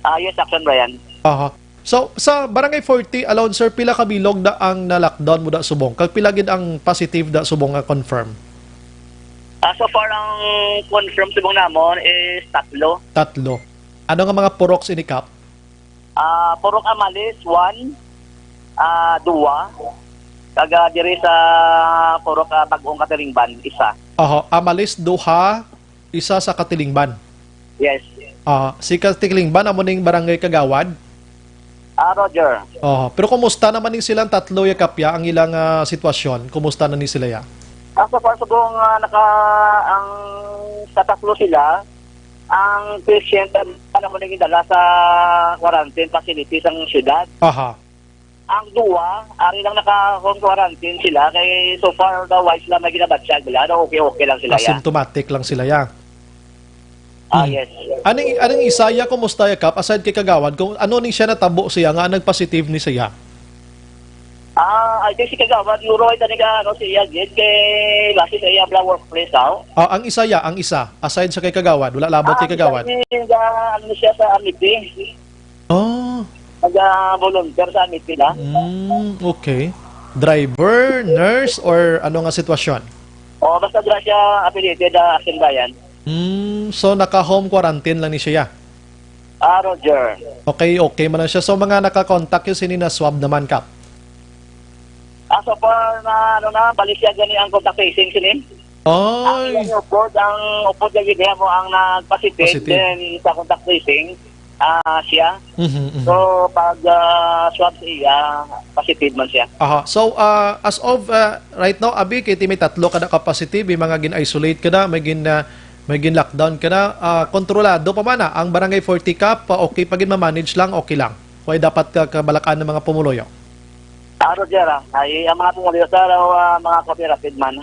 Ah, yes, Action Brian. Aha. So, sa Barangay forty alone, sir, pila ka bilog da ang na-lockdown mo da subong? Kag pila gid ang positive da subong nga confirm? Ah, so far, ang confirm subong namon is tatlo. Tatlo. Ano nga mga purok sini, Kap? Ah, Purok Amalis, one. Ah, duwa. Kag, ah, diri sa Purok, ah, Bagong Katilingban, isa. Oho, Amalis, duha, isa sa Katilingban. Yes. Ah, si Katilingban, amo ning barangay kagawad? Ah, Roger. Oho. Pero kumusta naman ning silang tatlo ya, Kap, ya, ang ilang, ah, sitwasyon? Kumusta na ni sila ya? Ah, so far, subong, ah, naka, ang sa tatlo sila, ang patient, ano mo nang dala sa quarantine facility sa syudad. Aha. Ang duwa, ari lang naka-home quarantine sila, kay so far, otherwise lang may ginabatyag nila, ano, okay-okay lang sila, ya. Asymptomatic lang sila, ya. Ah, Hmm. yes. Aning, aning isa ya, kumusta ya, Kap? Aside kay kagawad, kung ano ni siya natabo siya, nga nagpositive ni siya? Ah, I think si kagawad, siguro ay tani ka, ano, si iya, gid, kay base sa iya bla workplace, aw. Ah, ang isa ya, ang isa. Aside sa kay kagawad, wala labot Ah, kay ang isa kagawad. ni, ga-, ano siya sa Amity. Oh. Naga-volunteer sa Amity na. Mm, okay. Driver, nurse, or ano nga sitwasyon? O, basta dira siya affiliated, ah, Action Bayan. Mm, so naka-home quarantine lang ni siya? Ah, Roger. Okay, okay man lang siya. So, mga naka-contact yun, sini na swab naman, Kap? Ah, so far na, ano na, balik siya gani ang contact tracing, sini? Ang Ay. ilang upod, ang upod nga gid mo ang nag-positive, Positive. then sa contact tracing, ah, siya. Mhm, mhm. So, pag, ah, swab sa iya, positive man siya. Aha. So, ah, as of, ah, right now, abi, kay ti may tatlo kada ka positive, yung mga gin-isolate kada, may gin, ah, may gin-lockdown kada, ah, kontrolado pa man, ah, ang Barangay forty, Kap, ah, okay pa gid, ma-manage lang, okay lang. Way dapat ka, kabalak-an ng mga pumuluyo. Ah, Roger, ah, ay, ang mga pumuluyo sa, ah, mga cooperative man.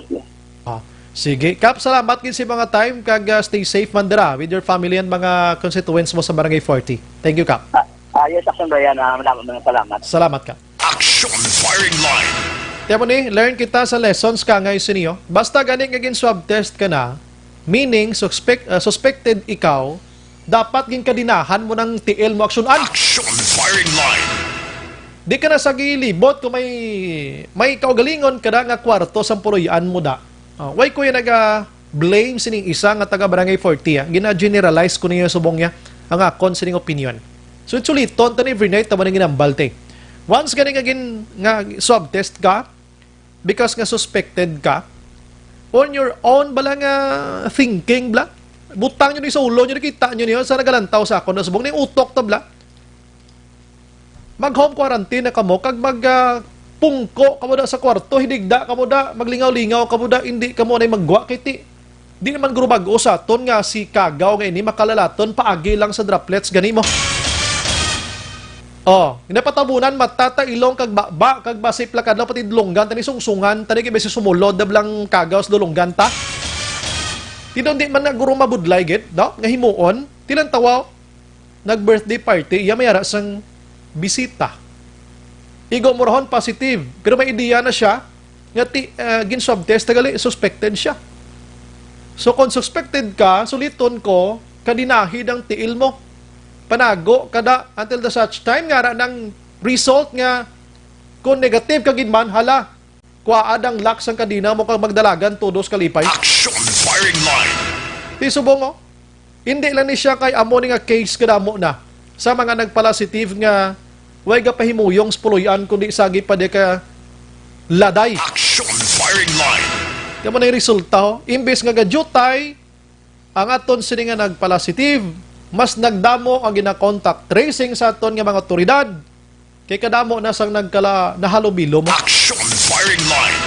Ah, sige. Kap, salamat gid sa mga time, kag, ah, stay safe man dira with your family and mga constituents mo sa Barangay forty. Thank you, Kap. Ah, ah, yes, Action Brian, ah, madamo mga salamat. Salamat, Kap. Action Firing Line. Tiyan mo ni, learn kita sa lessons ka nga isiniyo. Basta gani nga gin-swab test ka na, meaning suspect, ah, suspected ikaw, dapat ginkadenahan mo ng tiil mo aksyonan. Action Firing Line. Di ka na sa gilibot kung may, may kaugalingon ka na nga kwarto sa puloy-an mo da. Ah, why ko yung naga-blame sining isa nga taga Barangay forty, ah? Gina-generalize ko niya subong niya ang akon sining opinion. So, suliton ta ni Evernight, tama nang ginambal, te. Once gani nga gin-, nga swab test ka, because nga suspected ka, on your own bala nga thinking, bla? Butang nyo ni sa ulo nyo, nakita nyo niyo sa nagalantaw sa akon, subong ni utok ta, bla? Mag-home quarantine na kamo, kag mag, ah, pungko kamo da sa kwarto, hinigda kamo da, maglingaw-lingaw kamo da, hindi kamo anay maggwa kay ti. Di naman guro bag-o sa aton nga si kagaw nga ini makalalaton paagi lang sa droplets gani mo. Oh, napatabunan mata ta, ilong kag baba kag basi plakad lang pati dulonggan tani sungsungan tani kay basi sumulod da blang kagaw sa dulonggan ta. Ti daw di man na guro mabudlay gid, no? Nga himuon, ti lang tawa nag-birthday party, iya may ara sang bisita. Igo mo rahon positive, pero may ideya na siya nga ti, ah, gin-swab test na gali, suspected siya. So kung suspected ka, suliton ko, kadinahid ang tiil mo. Panago kada until the such time nga ara nang result nga kung negative ka gid man, hala, kuaad ang lock sang kadina mo kag magdalagan tudos kalipay. Action firing line. Ti subong, oh. Hindi lang ni siya kay amo ni nga case kadamo na sa mga nagpalasitive nga way gapahimuyong sa puloy-an kundi sagi pa di ka laday. Action firing line. Kamo na yung resulta, oh. Imbes nga gadutay ang aton sini nga nagpalasitive, mas nagdamo ang gina-contact tracing sa aton nga mga otoridad. Kay kadamo na sang nagkala nahalubilo mo. Action firing line.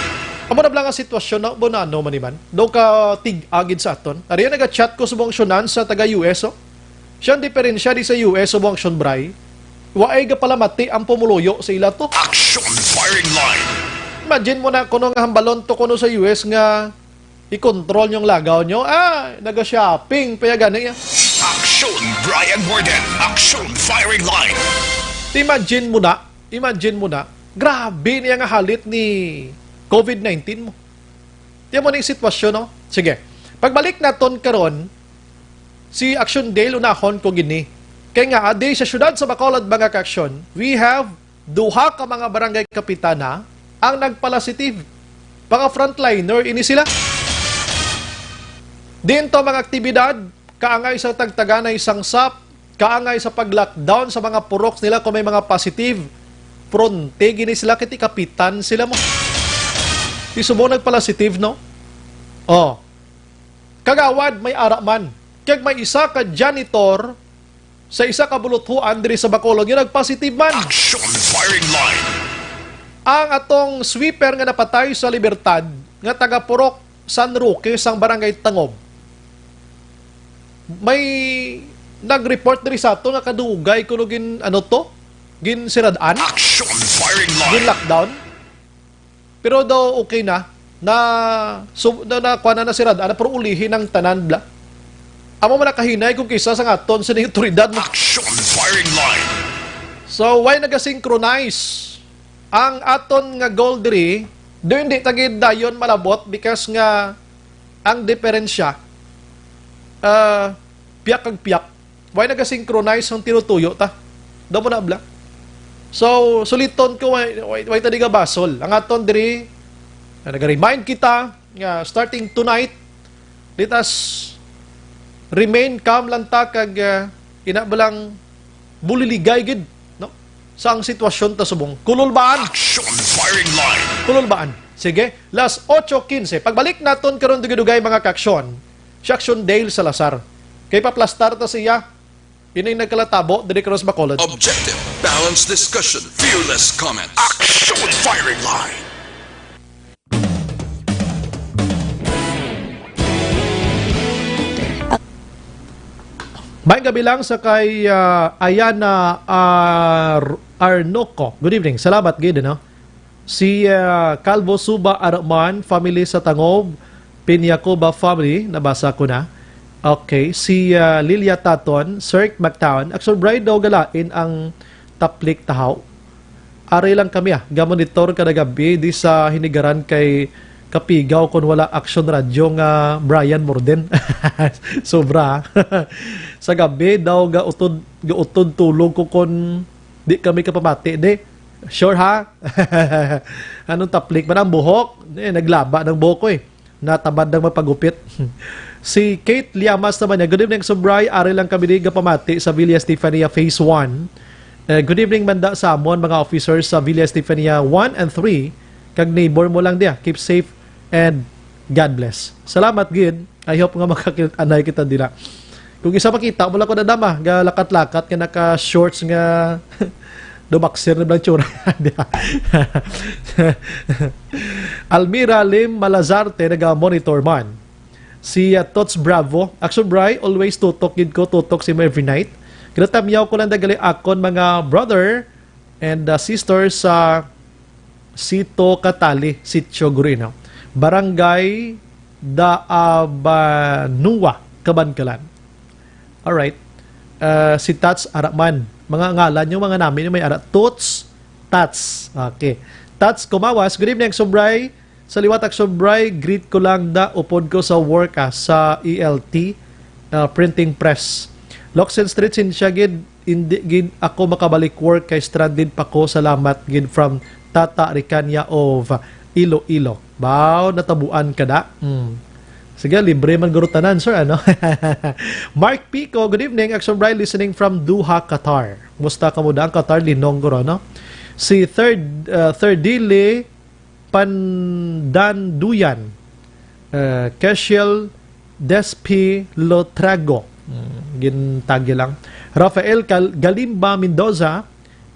Amo na bala nga sitwasyon na, bo na ano man iman. Daw ka tig-agid sa aton. Ari ang naga-chat ko subong aksyonan sa taga U S, oh. Siya ang diferensya di sa U S subong aksyon, Bray. Waay gapalamati ang pumuluyo sa ila to. Action firing line. Imagine mo na kuno nga hambalon to kuno sa U S nga i-control yung lagaw nyo. Ah, naga-shopping pa ya gani, ah. Action, Brian Morden. Action firing line. Imagine mo na, imagine mo na, grabe niya nga halit ni covid nineteen mo. Tiyan mo na yung sitwasyon, no? Sige. Pagbalik naton karon, si Action Dale, unahon ko gini. Kay nga, adi sa syudad sa Bacolod, mga ka-action, we have duha ka mga barangay kapitana ang nagpalasitive. Mga frontliner ini sila. Diin to mga aktibidad, kaangay sa tagtaganay sang sap, kaangay sa pag-lockdown sa mga purok nila kung may mga positive. Pronte gini sila, kiti kapitan sila mo. Ti subong nagpalasitive, no? Oh. Kagawad, may ara man. Kag may isa ka janitor sa isa ka buluthuan diri sa Bacolod nga nagpositive man. Action firing line. Ang atong sweeper nga napatay sa Libertad, nga taga Purok San Roque sang Barangay Tangob, may nag-report diri sa ato nga kadugay kuno gin, ano to? Ginsirad-an? Action firing line. Gin-lockdown? Pero daw okay na. Na, so, na, na, kuha na, nasirad-an na, pero ulihi ng tanan, bla. Amo man nakahinay kung kisa sa aton sa ning otoridad mo. Action firing line. So, why nagasynchronize ang aton nga goal diri? Do hindi ta gid dayon malabot because nga ang diferensya, ah, piyak kag piyak. Why nagasynchronize ang tinutuyo ta? Daw mo na, bla. So, suliton ko, why, why, why ta di gabasol? Ang aton diri, na nag-remind kita nga starting tonight, let us remain calm lang ta kag, ah, ina ba lang buliligay gid, no? Sa ang sitwasyon ta subong. Kululbaan! Action firing line. Kululbaan. Sige, las ocho quince. Pagbalik naton karon dugay-dugay, mga ka-action, si Action Dale Salazar. Kay paplastar ta siya. Ining nagkalatabo diri karon sa Bacolod. Objective, balanced discussion, fearless comment. Action firing line. Maayong gabi lang sa kay, ah, Ayana Ar-, Arnoco. Good evening. Salamat gid, no? Si, ah, Calvo Suba Arman, family sa Tangob, Piñacoba family, nabasa ko na. Okay, si, ah, Lilia Taton, Sir McTown, Axel Bride daw galain ang taplik tahaw. Ari lang kami, ah, gamonitor kada gabi di sa hinigaran kay kapigaw kon wala Action Radyo nga Brian Morden. Sobra, ah. Sa gabi daw gautod, gautod tulog ko kon di kami kapamati, di. Sure, ha? Anong taplik man ang buhok? Eh, naglaba ng buhok ko, eh. Natamad nang magpagupit. Si Kate Liamas naman niya, "Good evening, Subray. Ari lang kami di gapamati sa Villa Estefania Phase one. Eh, good evening, manda sa amon, mga officers sa Villa Estefania one and three. Kag neighbor mo lang diya. Keep safe and God bless." Salamat gid. I hope nga makakit-, anay kita dira. Kung isa makita mo lang ko na dama, nga lakat-lakat, nga naka-shorts, nga dumaksir na blang tsura. Di ba? Almira Lim Malazarte, naga-monitor man. Si, ah, Tots Bravo, Action Bri, always tutok gid ko, tutok si mo every night. Ginatamyaw ko lang dagali akon mga brother and, ah, sister sa Sito Katali, Sitio Guruino, Barangay Daabanua, Kabankalan. Alright. Ah, si Tats Araman. Mga ngalan yung mga namin yung may ara. Tots, Tats. Okay. Tats Kumawas. Good evening, Action Bri. Sa liwat, Action Bri, greet ko lang da upod ko sa work, ah, sa E L T, ah, printing press. Locsin Street, sinsya gid, hindi gid ako makabalik work kay stranded pa ko. Salamat gid from Tata Ricania of Iloilo. Baw, natabuan ka da? Mm. Sige, libre man guro tanan, sir, ano? Mark Pico, good evening. Action Bri, listening from Doha, Qatar. Kumusta ka mo da ang Qatar? Linong guro, no? Si third, uh, third Dili Pandanduyan, uh, Keshiel Despi Lotrago. Hmm, gintagi lang. Rafael Gal-, Galimba Mendoza,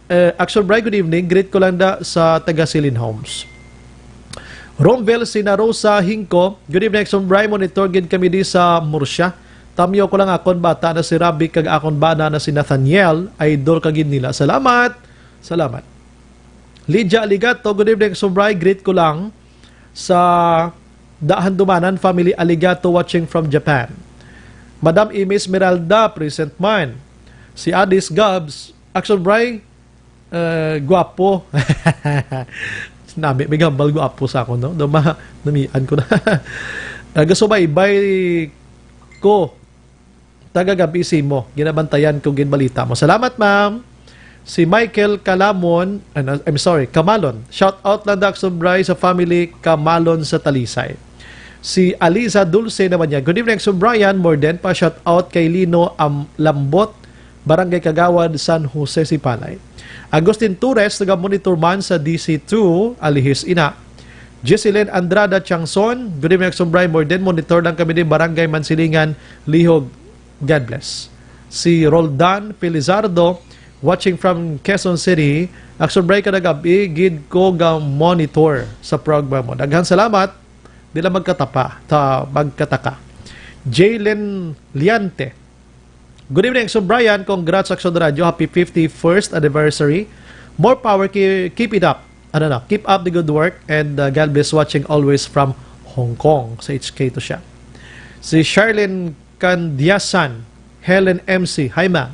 uh, Action Bri, good evening. Greet ko lang da sa taga Silin Homes. Romvel Sinarosa Hingko, good evening, Action Bri. Monitor gid kami di sa Murcia. Tamyo ko lang akon bata na si Rabi kag akon bana na si Nathaniel. Idol ka gid nila. Salamat. Salamat. Lydia Aligato, good evening, Action Bri. Greet ko lang sa Dahandumanan family Aligato watching from Japan. Madam Amy Esmeralda, present man. Si Adis Gabs, Action Bri, eh, guwapo. Nami, may gambal guwapo sa ako, no? Duma, namian ko na. Nagasubaybay ko. Taga gabi simo, ginabantayan ko gid balita mo. Salamat, ma'am. Si Michael Kalamon, ano, I'm sorry, Kamalon. Shout out lang da, Action Bri, sa family Kamalon sa Talisay. Si Aliza Dulce naman niya. Good evening, Action Brian. More than pa shout out kay Lino Am-, Lambot, Barangay Kagawad, San Jose, Sipalay. Agustin Torres, taga-monitor man sa D C two, Alihis ina. Jesselyn Andrada Changson, good evening, Action Bri. More than monitor lang kami di Barangay Mansilingan, Lihog. God bless. Si Roldan Felizardo, watching from Quezon City. Action Bri, kada gabi gid ko ga-monitor sa program mo. Daghang salamat. Di lang magkatapa, ta magkataka. Jalen Liante. Good evening, Action Brian. Congrats, Action Radio. Happy fifty-first anniversary. More power. Ki-, keep it up. Ano na, keep up the good work and, uh, God bless, watching always from Hong Kong. Sa H K to siya. Si Charlene Candiasan, Helen M C. Hi, ma'am.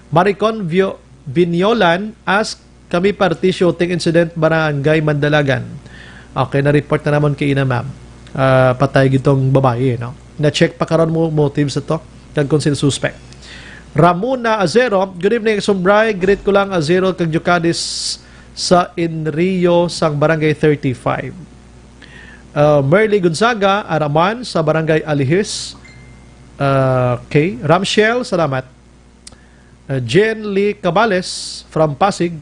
Maricon Vio-, Vignolan ask, kami party shooting incident, Barangay Mandalagan. Okay, na-report na naman kay ina, ma'am. Ah, patay gitong babae, no? Na-check pa karon mo motives ato kag kung sino suspect. Ramona Azero, good evening, Action Bri. Greet ko lang Azero kag Jukadis sa Inrio sang Barangay thirty-five. Uh, Merly Gonzaga Araman sa Barangay Alihis. Uh, okay. Ramshel, salamat. Uh, Jen Lee Cabales from Pasig.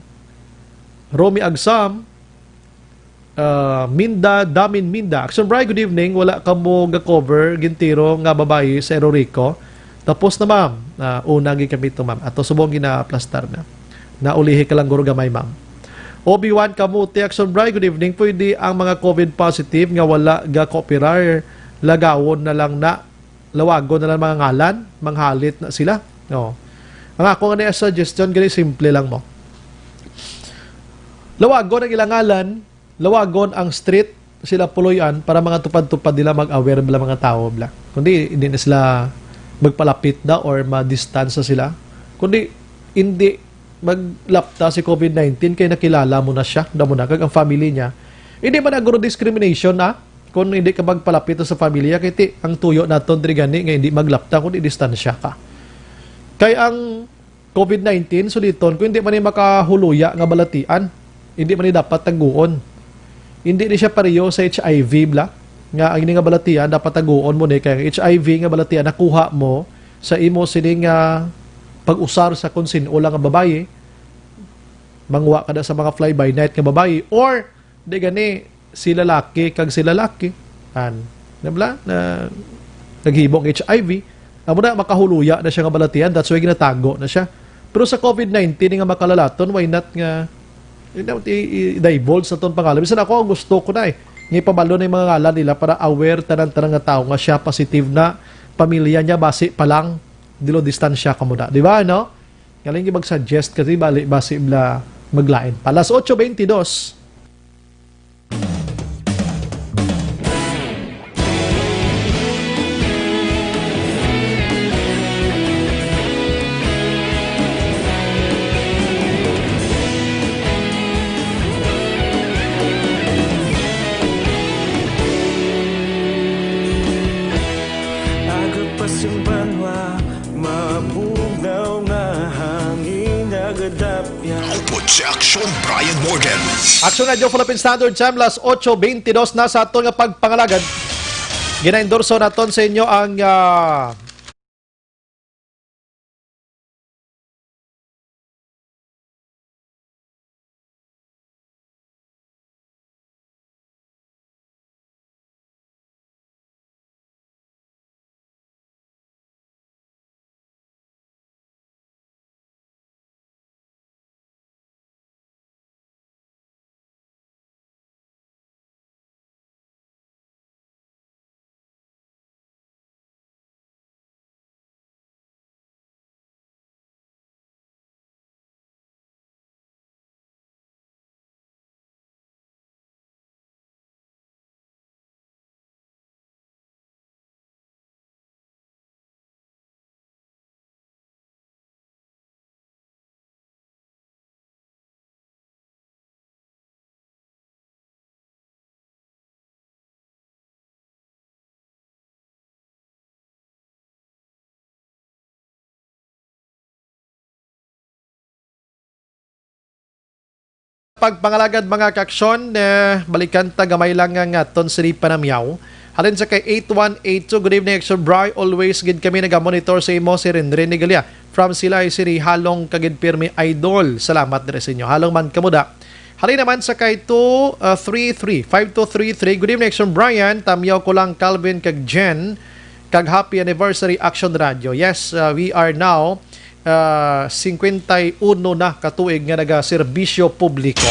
Romy Agsam, uh, Minda, Damin Minda. Action Bri, good evening. Wala ka mo ga-cover gintiro nga babayi sa Erorico. Tapos na, ma'am. Ah, una gid kami to, ma'am. Ato subong gina-aplastar na. Naulihi ka lang guro gamay, ma'am. Obi-Wan Kamuti, Action Bri, good evening. Pwede ang mga COVID positive nga wala ga-cooperar, lagawon na lang na, lawagon na lang mga ngalan, manghalit na sila. Oh. Ang ako nga suggestion, gani simple lang mo. Lawagon ang ilang ngalan, lawagon ang street, sila puloy-an para mga tupad-tupad nila, mag-aware bala mga tao bala. Kundi hindi na sila magpalapit na or ma-distance na sila. Kundi hindi maglapta si COVID nineteen kay nakilala mo na siya, damo na, kag ang family niya. Hindi man na guro discrimination, ah, kung hindi ka magpalapit sa family niya, kay ti, ang tuyo naton diri gani nga hindi maglapta, kundi distansya ka. Kay ang COVID nineteen, suliton, kung hindi man ni makahuluya nga balatian, hindi man ni dapat taguon. Hindi ni siya pareho sa H I V, bla, nga ang ini nga balatian dapat taguon mo ni, kay ang H I V nga balatian nakuha mo sa imo sini nga pag-usar sa kung sin-o lang nga babayi, mangwa ka na sa mga fly by night nga babayi, or di gani si lalaki kag si lalaki. An, na bla, na naghimo ang H I V. Amo na, makahuluya na siya nga balatian, that's why ginatago na siya. Pero sa COVID nineteen nga makalalaton, why not nga Hindi naman i-, i-, i-divulge na itong pangalan. Bisan ako, ang gusto ko na eh. Nga ipabalo na yung mga ngalan nila para aware tanan-tanan nga tao nga siya positive na, pamilya niya, basi pa lang, dilo distansya ka muna. Di ba, no? Galing yung mag-suggest kasi bali, basi bla maglain. Pa, alas otso bentidós. Agapas ang banwa, mabugnaw nga hangin, nagadapya. Upod sa Aksyon, Brian Morgan. Aksyon Radio Philippine Standard Time, alas otso bentidós na sa aton nga pagpangalagad. Ginaendorso naton sa inyo ang, ah, Pagpangalagad, mga kaaksyon, eh, balikan ta gamay lang nga aton sini panamyaw. Halin sa kay eight one eight two, "Good evening, Aksyon Bri. Always gid kami nagamonitor sa imo, si Renren Nigalia. From Silay City, halong kagid pirmi, idol. Salamat diri sa inyo." Halong man kamo da. Halin naman sa kay two, uh, three three, five two three three, "Good evening, Aksyon Brian. Tamyaw ko lang Calvin kag Jen, kag happy anniversary, Aksyon Radio." Yes, uh, we are now ah, singkwenta y uno na ka tuig nga nagaserbisyo publiko.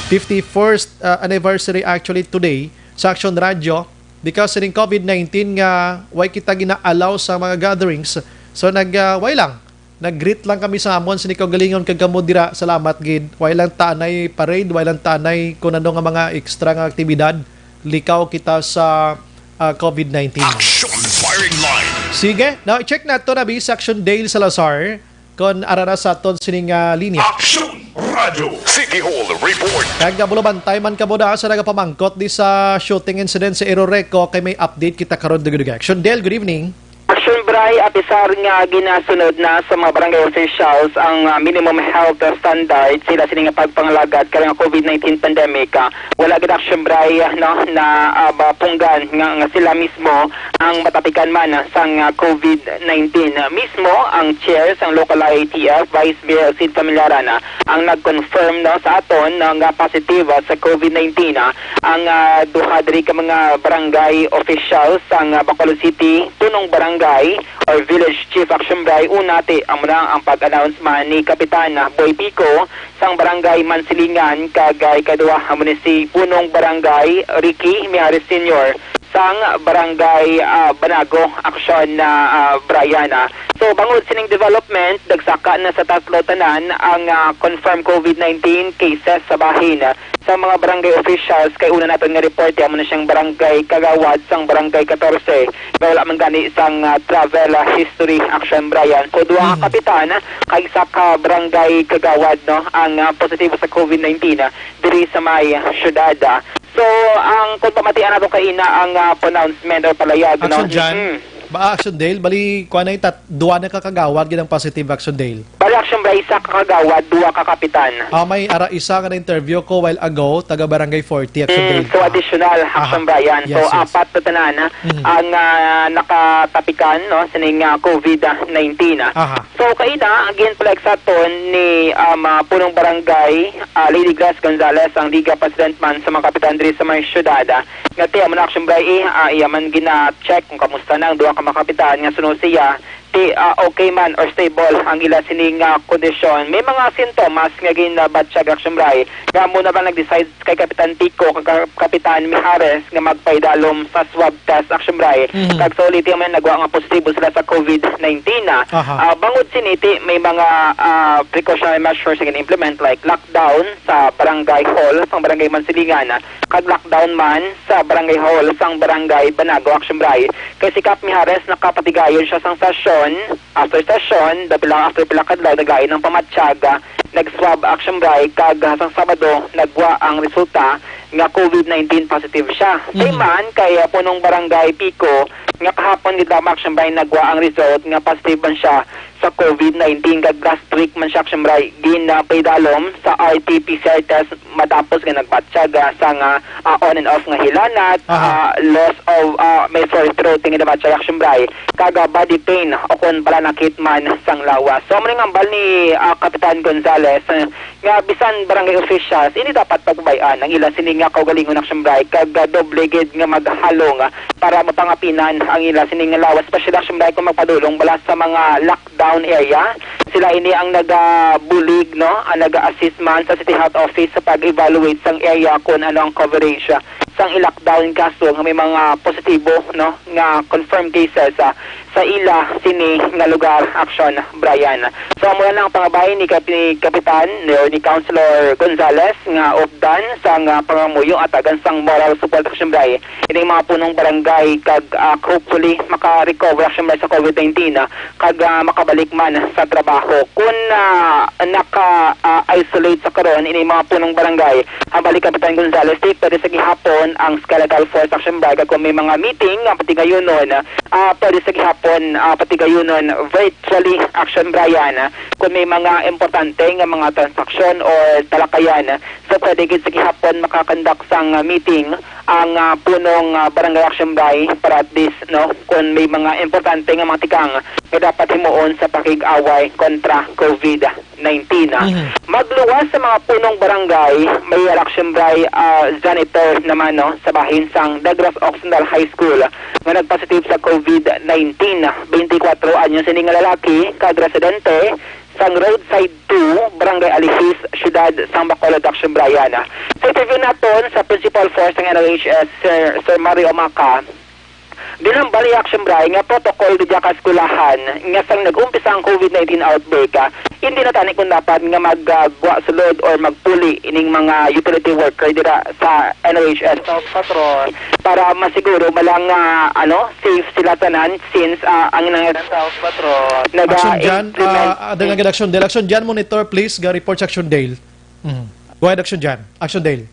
Fifty-first, ah, anniversary actually today sa Aksyon Radio because sining covid nineteen nga way kita gina-allow sa mga gatherings. So nag, ah, way lang. Nag-greet lang kami sa amon sini kaugalingon kag kamo dira. Salamat gid. Way lang tanay parade, way lang tanay kun ano nga mga extra nga aktibidad. Likaw kita sa, ah, covid nineteen. Action Firing Line. Sige, now check nato na bi si Action Dale Salazar kon ara na sa aton sining, ah, linya. Action Radio City Hall Report. Kag, ah, bulabantay man kamo da sa nagapamangkot di sa shooting incident sa Iroreco, kay may update kita karon, dugay-dugay. Action Dale, good evening. Action Bri, apisar nga ginasunod na sa mga barangay officials ang, ah, minimum health standard sila sini nga pagpangalagad karong covid nineteen pandemic. Ah, wala gid, Action Bri, no, na, ah, ba, punggan nga, nga sila mismo ang matapikan man sang, ah, covid nineteen. Mismo ang chair sang local I A T F, Vice Mayor Sid Familiaran, ah, ang nag-confirm, no, sa aton, no, nga positive, ah, sa covid nineteen, ah, ang, ah, duha diri ka mga barangay officials sang, ah, Bacolod City, punong barangay or village chief, Action Bri. Una ti amo na ang pag-announce man ni Kapitan, ah, Boy Pico sang barangay Mansilingan, kag, ah, ikaduha amo ni si punong barangay Ricky Mijares Senior sang barangay, ah, Banago, Action, ah, ah, Brian, ah. So, bangod sining development, nagsaka na sa tatlo tanan ang, ah, confirmed covid nineteen cases sa bahin. Sa mga barangay officials, kay una naton nga report, amo na siyang barangay Kagawad sang barangay katorse, nga wala man gani sang, ah, travel, ah, history, Action Brian. So, duha ka Mhm. kapitan, ah, kag isa ka barangay kagawad, no, ang, ah, positibo sa covid nineteen, ah, diri sa may, ah, syudad, ah. So, ang, kung pamatian nato kaina ang, ah, pronouncement or palayag, no? Action Jan, Mm. ba, Action Dale, bali, kuha na yung tat-, duha na ka kagawad gid ang positive, Action Dale. Bali, Action Bri, isa ka kagawad, duha ka kapitan. Ah, may ara isa nga na-interview ko while ago, taga Barangay forty, Action Mm, Dale. so, Ah. additional, Aha. Action Brian. So, Yes, yes. apat na tanan, ah, Mhm. ang, ah, nakatapikan, no, sining, ah, covid nineteen, ah. Aha. So, kaina, gin-flex sa aton ni, um, ah, punong barangay, ah, Lady Grace Gonzalez, ang Liga President man sa mga kapitan diri sa may syudad, ah, nga ti, amo na, Action Bri, ah, iya man gina-check kung kamusta na ang duha ka mga kapitan nga suno siya ti, ah, okay man or stable ang ila sining, ah, kondisyon. May mga sintomas nga ginabatyag, Action Bray, nga amo na ba nag-decide kay Kapitan Pico kag Ka-, Kapitan Mijares nga magpaidalom sa swab test, Action Bray. Mhm. Kag sa uliti man nagwa nga positibo sila sa covid nineteen, ah. Aha. Ah, bangod sini ti may mga, ah, precautionary measures nga gin-implement, like lockdown sa barangay hall sang Barangay Mansilingan, ah, kag lockdown man sa barangay hall sang Barangay Banago, Action Bray. Kay si Kap Mijares nakapatigayon siya sang sesyon. After session, da pila, after pila ka adlaw, naglain ang pamatyag, ah, nag-swab, Action Bray, kag, ah, sang Sabado, nagwa ang resulta nga covid nineteen positive siya. Kay Mhm. man, kay, ah, punong barangay Pico, nga kahapon gid lamang, Action Bray, nagwa ang result nga positive man siya sa covid nineteen, kag last week man siya, Action Bray, ginapaidalom sa R T P C R test matapos nga nagbatyag, ah, sang, ah, ah, on and off nga hilanat, Aha. ah, loss of, ah, may sore throat nga nabatyag, Action Bray, kag, ah, body pain o kon pananakit man sang lawas. So, amo ni nga hambal ni, ah, Kapitan Gonzales, eh, nga bisan barangay officials, hindi dapat pagpabay-an ang ila sini nga kaugalingon, Action Bray, kag, ah, doble gid nga maghalong, ah, para mapangapinan ang ila sini nga lawas, especially, Action Bray, kung magpadulong bala sa mga lockdown area. Sila ini ang nagabulig, no, ang naga-assist man sa City Health Office sa pag-evaluate sang area kung ano ang coverage, ah, sang i-lockdown kaso nga may mga positibo, no, nga confirmed cases, ah, sa ila sini nga lugar, Action Brian. So, amo na ang pangabay ni Kapi-, Kapitan, ni, ni Councilor Gonzales nga updan sang, ah, pangamuyo, atagan sang moral support, Action Brian, ining mga punong barangay kag, ah, hopefully maka-recover, Action Brian, sa covid nineteen, ah, kag, ah, makabalik man sa trabaho. Kung, ah, naka, ah, isolate sa karon ini mga punong barangay, hambal ni Kapitan Gonzales, di pwede sa gihapon ang skeletal force, Action Brian, kag kung may mga meeting nga patigayunon, ah, pwede sa gihapon, ah, patigayunon virtually, Action Brian, kung may mga importante nga mga transaksyon or talakayan. So, pwede gid sa gihapon makakandak sang, ah, meeting ang, ah, punong, ah, barangay, Action Brian, para at least, no, kung may mga importante nga mga tikang nga dapat himuon sa pakig-away kontra covid nineteen, ah. Mhm. Magluwas sa mga punong barangay, may, Action Brian, ah, janitor naman, no, sa bahin sang Negros Occidental High School nga nagpositive sa covid nineteen. Twenty-four anyos ini nga lalaki, kag residente sang Roadside two, Barangay Alihis, Siyudad sang Bacolod, Action Brian. Sa interview naton sa Principal Force sang N O H S, Sir, Sir Mario Amaca, ginhambal ni Action Brian nga protocol didya ka eskwelahan nga sang nag-umpisa ang covid nineteen outbreak, ah, hindi na tani kung dapat nga mag, ah, gwa sulod or magpuli ining mga utility worker dira sa N O H S South Patrol para masiguro ba lang nga, ano, safe sila tanan since, ah, ang nang South Patrol naga-, Action Jan, implement ah, ah, dali lang gid, Action Dale. Action Jan, monitor, please, ga-report sa Action Dale. Mhm. Go ahead, Action Jan. Action Dale.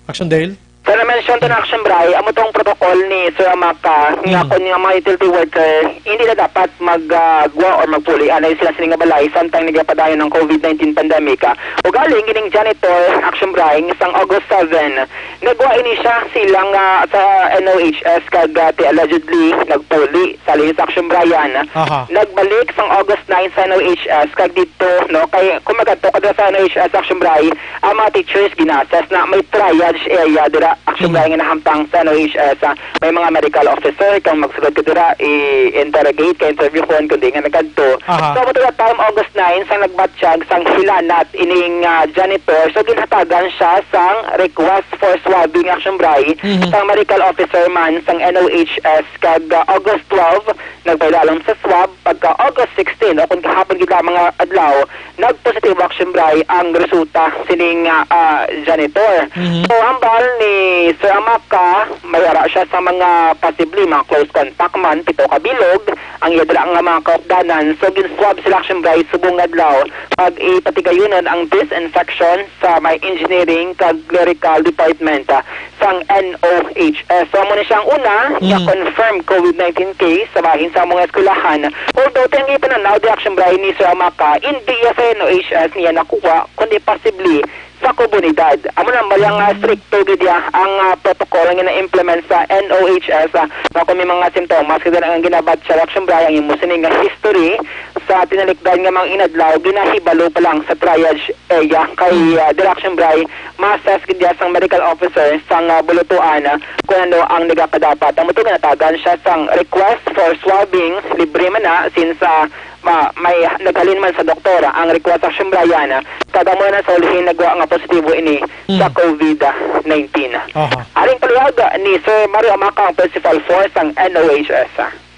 Action Dale. Sa na-mention to na, Action Brian, amo tong protocol ni Sir Amaca nga Mm. kung yung mga utility worker, hindi na dapat mag, ah, gwa or magpuli anay sila sila nga balay samtang nagapadayon ang covid nineteen pandemic, ah. Ugaling, ining janitor, Action Brian, sang August seven, nagwa ini siya silang, ah, sa N O H S kag, ah, ti allegedly nagpuli sa Alihis, Action Brian. Aha. Nagbalik sang August nine sa N O H S kag dito, no, kay kung magadto ka dira sa N O H S, Action Brian, ang mga teachers gina-assess na may triage area dira, Action Mm. Brian, nga nahamtang sa N O H S, ah, may mga medical officer kung magsulod ka dira, i-interrogate, ka interviewon kung di nga nagadto. Aha. So, to that time, August nine, sang nagbatyag sang hilanat ining, ah, janitor, so ginhatagan siya sang request for swabbing, Action Brian, Mhm. sang medical officer man sang N O H S, kag, ah, August twelve, nagpaidalom sa swab, pagka August sixteen, o kung kahapon gid lamang nga adlaw, nagpositibo, Action Brian, ang resulta sining, ah, ah, janitor. Mhm. So, hambal ni Sir Amaca, may ara siya sa mga posible, mga close contact man, pito ka bilog, ang iya dira nga mga kaupdanan. So, gin-swab sila, Action Brian, subong nga adlaw, pag ipatigayonon ang disinfection sa may engineering kag clerical department, ah, sang N O H S. So, amo ni siya ang una nga Mm. confirmed covid nineteen case sa bahin sa among eskwelahan. Although, tiyang ipananaw di, Action Brian, ni Sir Amaca, hindi iya sa N O H S niya nakuha, kundi possibly sa komunidad. Amo na, Maria, nga strikto gid ya ang, ah, protocol nga gina-implement sa N O H S, ah, nga kung may mga sintomas ka ang ginabatya, Action Bri, ang imo sini nga history sa tinalikdan nga mga inadlaw, ginahibalo pa lang sa triage area kay, ah, Direction Bri, ma-assess gid ya sang medical officer sang, ah, bulutuan, ah, kung ano ang nagakadapat. Amo to, ginatagan siya sang request for swabbing, libre man na, since, ah, ma-, may naghalin man sa doktor ang request, Action Brian, kag amo na sa ulhin nagwa nga positibo ini sa Mm. covid nineteen. Aha. Aring palihag ni Sir Mario Amaka, ang Principal four sang N O H S.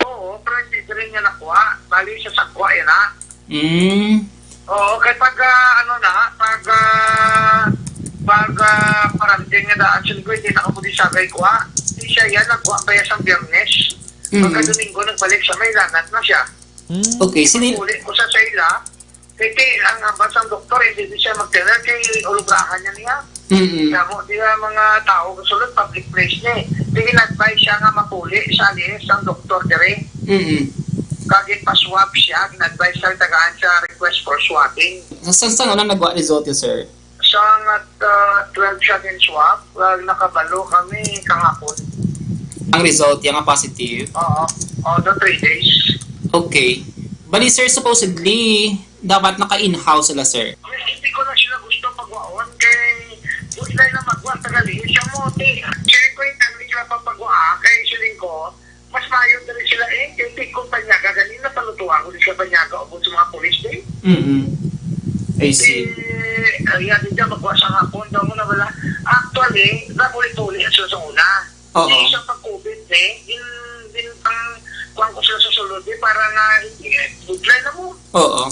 Oo, pero hindi diri niya nakuha. Bali siya sa kuha yan, ha? Mm. Oo, kay pag, ah, ano na, pag, ah, pag, ah, quarantine nga daan, siyempre, hindi na kamo di sagay kuha. Hindi siya yan, nagkuha pa yan sa Biyernes. Mm. Pagka Domingo, nagbalik siya, may lanat na siya. Mm. Okay, sini- Uli ko sa sa ila, kay ti, ang hambal sang doktor, hindi di siya magtener kay ulubrahan niya niya. Mm-mm. Kamo, di nga mga tao kasulod public place ni. Di gin-advise siya nga mapuli sa alihis sang doktor diri. Mm-mm. Kag ipaswab siya, gin-advise siya tagaan siya request for swabbing. Sa, sa, sa una nagwa result yun, sir? Sa nga, uh, twelve siya din swab, uh, nakabalo kami kahapon. Ang result, yung nga positive? Oo. Oo, the three days. Okay. Bali, sir, supposedly, dapat naka-in-house sila, sir. Hindi ko na sila gusto pagwaon kay budlay na magwa taga lihi siya mo, ti. Siling ko yung family sila papagwa, kay siling ko, mas maayo diri sila eh, kay ti kung panyaga, ganina palutuan ko di siya panyaga, ubod sa mga pulis, eh. Mm-mm. I see. Eh, ay, yan, di siya magwa sa hapon, daw mo na wala. Actually, napuli-puli ang sila sa una. Oo. Di siya pag-covid, eh. Din, din pang, kuwan ko sila sa sulod, eh, para nga, eh, budlay na mo. Oo.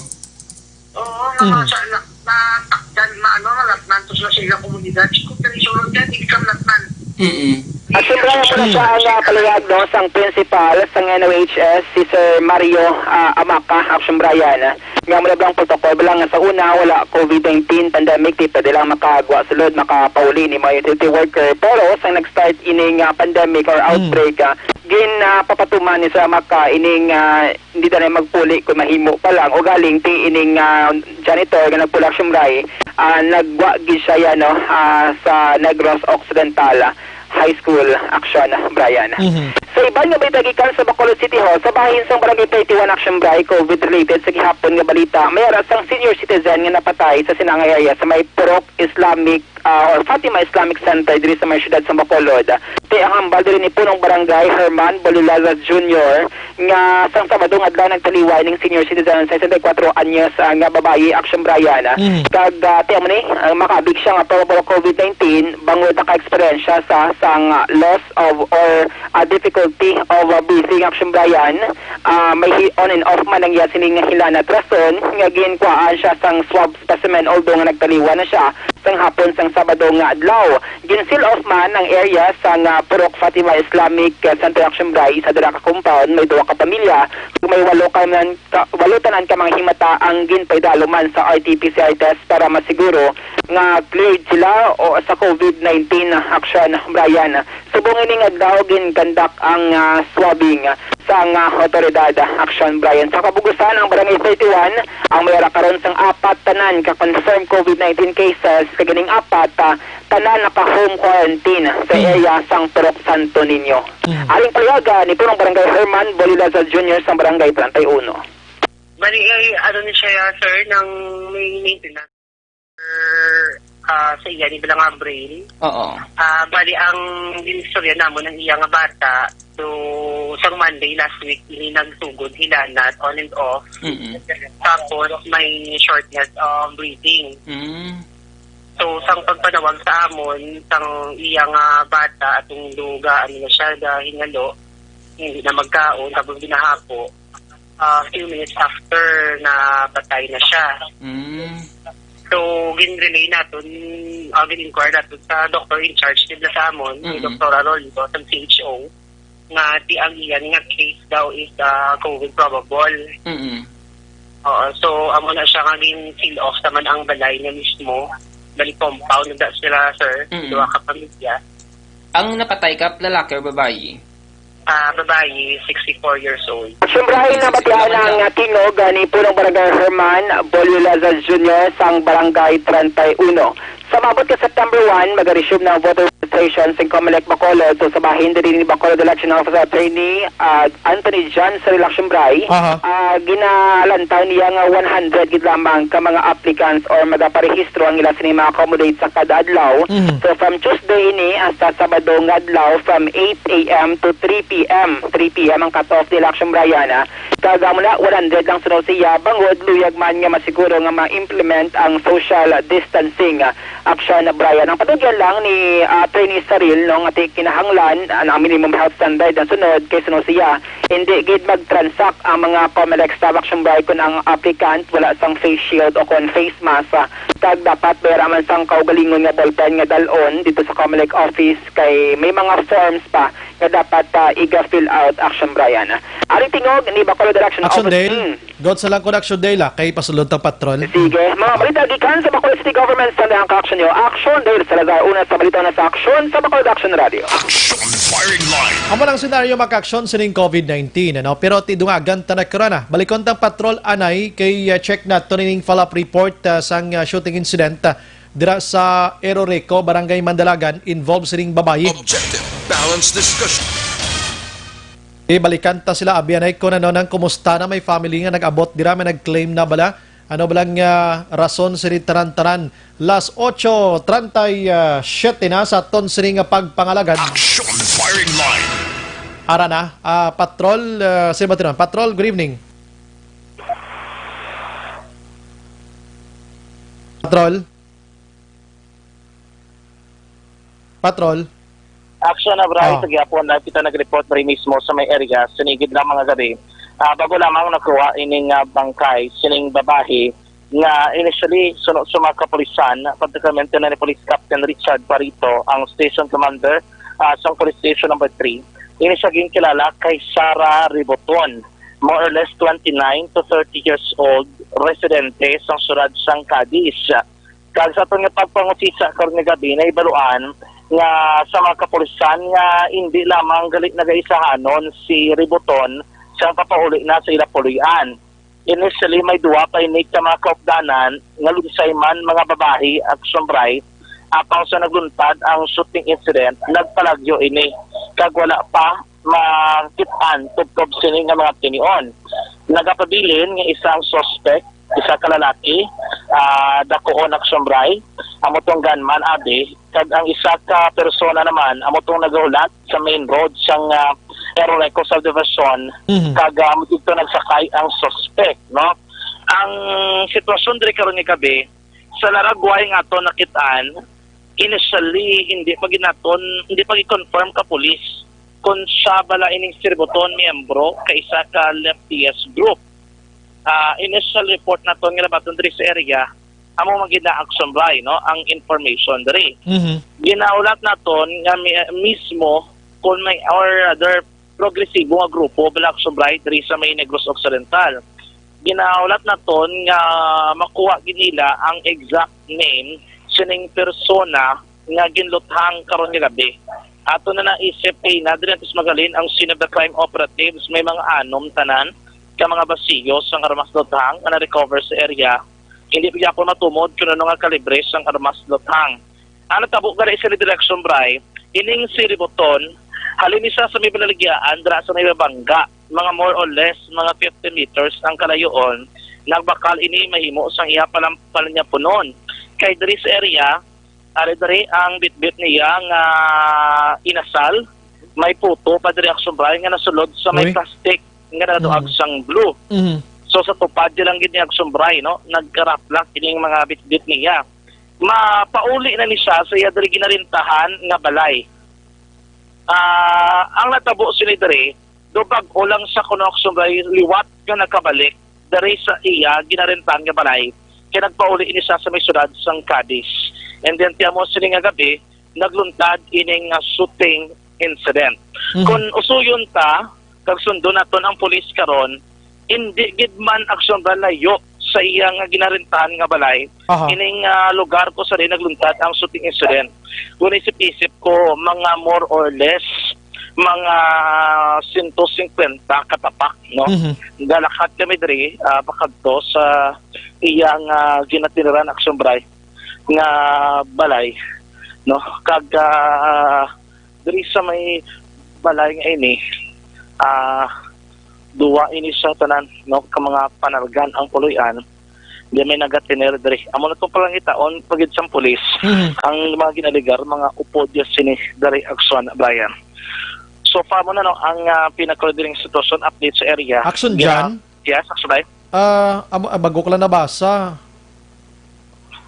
Oo, nga Mm. mga sa, na, natakdan, na ano, nalatnan to sila sa ilang komunidad. Kung pinisulod ka, di ka nalatnan. Mm-mm. At siyempre, amo na siya ang, ah, palihag, no, sang principal sang N O H S, si Sir Mario, ah, Amaka, Action Brian, nga mula bang protocol ba lang nga sa una, wala covid nineteen pandemic, di pwede lang makagwa sulod, makapauli ni mga utility worker. Pero sa nag-start ini nga pandemic or Mm. outbreak, ah, gin, ah, papatuman ni Sir Amaka ining, ah, hindi na magpuli kung mahimo pa lang. O galing, ti ining, ah, janitor nga nagpulak siyempre, ah, nagwa gid siya yan, no, ah, sa Negros Occidental High School, Action Brian. Mhm. Sa iban nga balita gikan sa Bacolod City Hall, sa bahin sang Barangay thirty-one, Action Brian, covid related sa gihapon nga balita, may ara sang senior citizen nga napatay sa Sinangay area sa may Purok Islamic, ah, or Fatima Islamic Center diri sa may siyudad sa Bacolod. Ti ang hambal diri ni Punong Barangay Herman Bolulaza Junior nga sang Sabado nga adlaw nagtaliway ning senior citizen, sesenta y cuatro anyos, ah, nga babayi, Action Brian. Mhm. Kag, ah, ti amo ni, ah, makaabig siya nga probable covid nineteen bangod naka-eksperyensya sa sang, ah, loss of or, ah, difficulty of, ah, breathing, Action Brian. Ah, may hi-, on and off man ang iya sining nga hilanat, rason nga ginkuhaan siya sang swab specimen, although nga nagtaliwan na siya sang hapon sang Sabado nga adlaw. Gin-seal off man ang area sang, ah, Purok Fatima Islamic, ah, Center, Action Brian, sa dira ka compound may duha ka pamilya, kag may walo ka man ka, walo tanan ka mga himata ang ginpaidalo man sa R T P C R test para masiguro nga cleared sila o sa covid nineteen, Action Brian. Subong ining adlaw, gin-conduct ang, ah, swabbing sang, ah, otoridad, Action Brian. Sa kabugusan, ang Barangay thirty-one ang may ara karon sang apat tanan ka confirmed covid nineteen cases, kag ining apat, ah, tanan naka-home quarantine sa Mm. area sang Purok Santo Niño. Mm. Aring paliwaga ni Punong Barangay Herman Bolilaza Junior sang Barangay treinta y uno. Bali, ay, ano ni siya, sir, nang may maintenance, ah, sa iya ni Bilang Abril. Oo. Ah, bali, ang ginistorya namon ang iya nga bata, so, sang Monday last week, ini nagsugod, hilanat, on and off. Mm-mm. Tapos, may shortness of breathing. Mm. So, sang pagpanawag sa amon, sang iya nga bata, atong duga, ano na siya, da, hingalo, hindi na magkaon, tapos ginahapo. Ah, few minutes after, napatay na siya. Mm. So, gin-relay naton, ah, gin-inquire naton sa doctor in charge nila sa amon, si Mm-mm. Doktora Rolito, sa C H O, nga di ang iyan nga case daw is, ah, covid probable. Mm-mm. Oo, so, amo na siya nga gin-seal off naman ang balay niya mismo. Bali compound na sila, sir. Mm-mm. Duha ka pamilya. Ang napatay ka, lalaki or babayi? Ah, babayi, sixty-four years old. Siyempre, ay nabatian ang, ah, tingog, ah, ni Punong Barangay Herman Bolilaza Junior sang Barangay treinta y uno. Sa maabot ka September one, mag-resume na ang voter registration sa Comelec Bacolod. So, sa bahin diri ni Bacolod Election Office Attorney, ah, Anthony John sa Relaction Bray, Aha. ah, ginalantaw niya nga one hundred gid lamang ka mga applicants or magaparehistro ang ila sini ma-accommodate sa kada adlaw. Mhm. So, from Tuesday ini hasta Sabado nga adlaw, from eight a m to three p m. Three p m ang cut-off ni Election Bray, ana. Kag amo na, one hundred lang suno siya, bangod luyag man nga masiguro nga ma-implement ang social distancing, ah, action, Brian. Ang patugyan lang ni, ah, Attorney Saril, no, nga ti-, kinahanglan, ah, ang minimum health standard ang sunod, kay suno siya, hindi gid mag-transact ang mga Comelec staff, Action Bray, kung ang applicant wala sang face shield o kon face mask, ah, kag dapat may ra man sang kaugalingon nga ballpen nga dalon dito sa Comelec office, kay may mga forms pa nga dapat, ah, iga-fill out, Action Brian. Ari tingog ni Bacolod Election Action Office. Dale? Mm. Good sa lang ko na Action Dale, ah, kay pasulod tang patrol. Sige. Mga balita gikan sa Bacolod City Government, sa ang ka-action nyo. Action Dale Salazar, una sa balita na sa Action sa Bacolod Action Radio. Action Firing Line. Amo ang senaryo, mga ka-action, sining covid nineteen, ano? Pero tidungagan ta na karon, ah. Balikon tang patrol anay kay, ah, check nato nining follow-up report, ah, sang, ah, shooting incident, ah, dira sa Eroreco, Barangay Mandalagan, involved sining babayi. Objective, balanced discussion. Ibalikan ta sila, abi anay ko na, no, nang kumusta na may family nga nag-abot dira, may nag-claim na bala? Ano bala nga rason sini tanan-tanan? Las ocho treinta y siete na sa aton sini nga pagpangalagad. Action Firing Line. Ara na, ah, Patrol, ah, sino ba ito na? Patrol, good evening. Patrol? Patrol? Action na, Bray. Ah. Sa gihapon, live kita nag-report diri mismo sa may area, sinigid lang mga gabi. Ah, bago lamang nakuha ining, ah, bangkay, sining babae nga initially suno sa mga kapulisan, particularmente na ni Police Captain Richard Parito, ang station commander, ah, sa Police Station number three. Ini siya ginkilala kay Sarah Riboton, more or less twenty-nine to thirty years old, residente sa siyudad sang Cadiz. Kag sa aton nga pagpangusisa karon nga gabi, nahibaluan nga sa mga kapulisan nga hindi lamang gali nagaisahanon si Riboton sang papauli na sa ila puloy-an. Initially, may duha pa ini ka mga kaupdanan nga lunsay man mga babayi, Action Bray, apang sa nagluntad ang shooting incident, nagpalagyo ini kag wala pa makit-an tubtob sini nga mga tinion. Nagapabilin nga isa ang suspect, isa ka lalaki, ah, dakuon, Action Bray, amo tong gunman, abi, kag ang isa ka persona naman amo tong nagahulat sa main road sang, ah, Eroreco Subdivision, Mhm. kag, ah, amo didto nagsakay ang suspect, no? Ang sitwasyon diri karon nga gabi, sa laragway nga aton nakit-an, initially, hindi pa gid naton, hindi pa gi-confirm ka pulis kung siya bala ining si Riboton miyembro ka isa ka leftist group. Ah, initial report naton nga nabaton diri sa area, amo man gid na, Action Bray, no, ang information diri. Mhm. Ginahulat naton nga mi-, mismo kung may or other progresibo nga grupo, bala, Action Bray, diri sa may Negros Occidental. Ginahulat naton nga makuha gid nila ang exact name sining persona nga ginluthang karon nga gabi. Ato na naisip kay na diri sa Magallanes ang scene of the crime operatives, may mga anom tanan ka mga basiyo sang armas luthang nga na-recover sa area. Hindi pa gyapon matumod kung ano nga kalibre sang armas luthang. Ang natabo gani sa direksyon, Bray, ining si Riboton, halin ni siya sa may balaligyaan, dira sa may Babanga, mga more or less, mga fifty meters ang kalayoon, nagbakal ini mahimo sang iya palam-, palanyapunon. Kay diri sa area, ari diri ang bitbit niya nga inasal, may puto pa diri, Action Bray, nga nasulod sa may Uy. plastic nga nagaduag Mm. sang blue. Mhm. So, sa tupad, di lang gid ni Action Bray, no? Nagkaraplak ining mga bitbit niya. Mapauli na ni siya sa iya diri ginarentahan nga balay. Ah, ang natabo sini diri, do bag-o lang sa kuno, Action Bray, liwat nga nakabalik diri sa iya ginarentahan nga balay, kay nagpauli ini siya sa may siyudad sang Cadiz. And then, tiyan mo, sini nga gabi, nagluntad ining, ah, shooting incident. Mhm. Kung usuyon ta, kag sundon naton ang pulis karon, hindi gid man, Action Bray, layo sa iya nga ginarentahan nga balay. Aha. Ining, ah, lugar kung sa diin nagluntad ang shooting incident. Kung isip-isip ko, mga more or less, mga sento singkwenta katapak, no? Mhm. Galakat kami diri, ah, pakadto sa iyang, ah, ginatiniran, Action Bray. nga balay, no? Kag, ah, diri sa may balay nga ini, ah, duwa ini sa tanan, no, ka mga panalgan ang puloy-an, di may nagatener diri. Amo na itong palangitaon, pagid sang pulis, Mhm. ang mga ginalugar, mga upod ya sini diri, Akson, Brian. So far mo na, no, ang, ah, pinaka diri nga sitwasyon, update sa area. Action Gina- dyan? Yes, Akson, Brian. Ah, amo, ah, bago ko lang nabasa.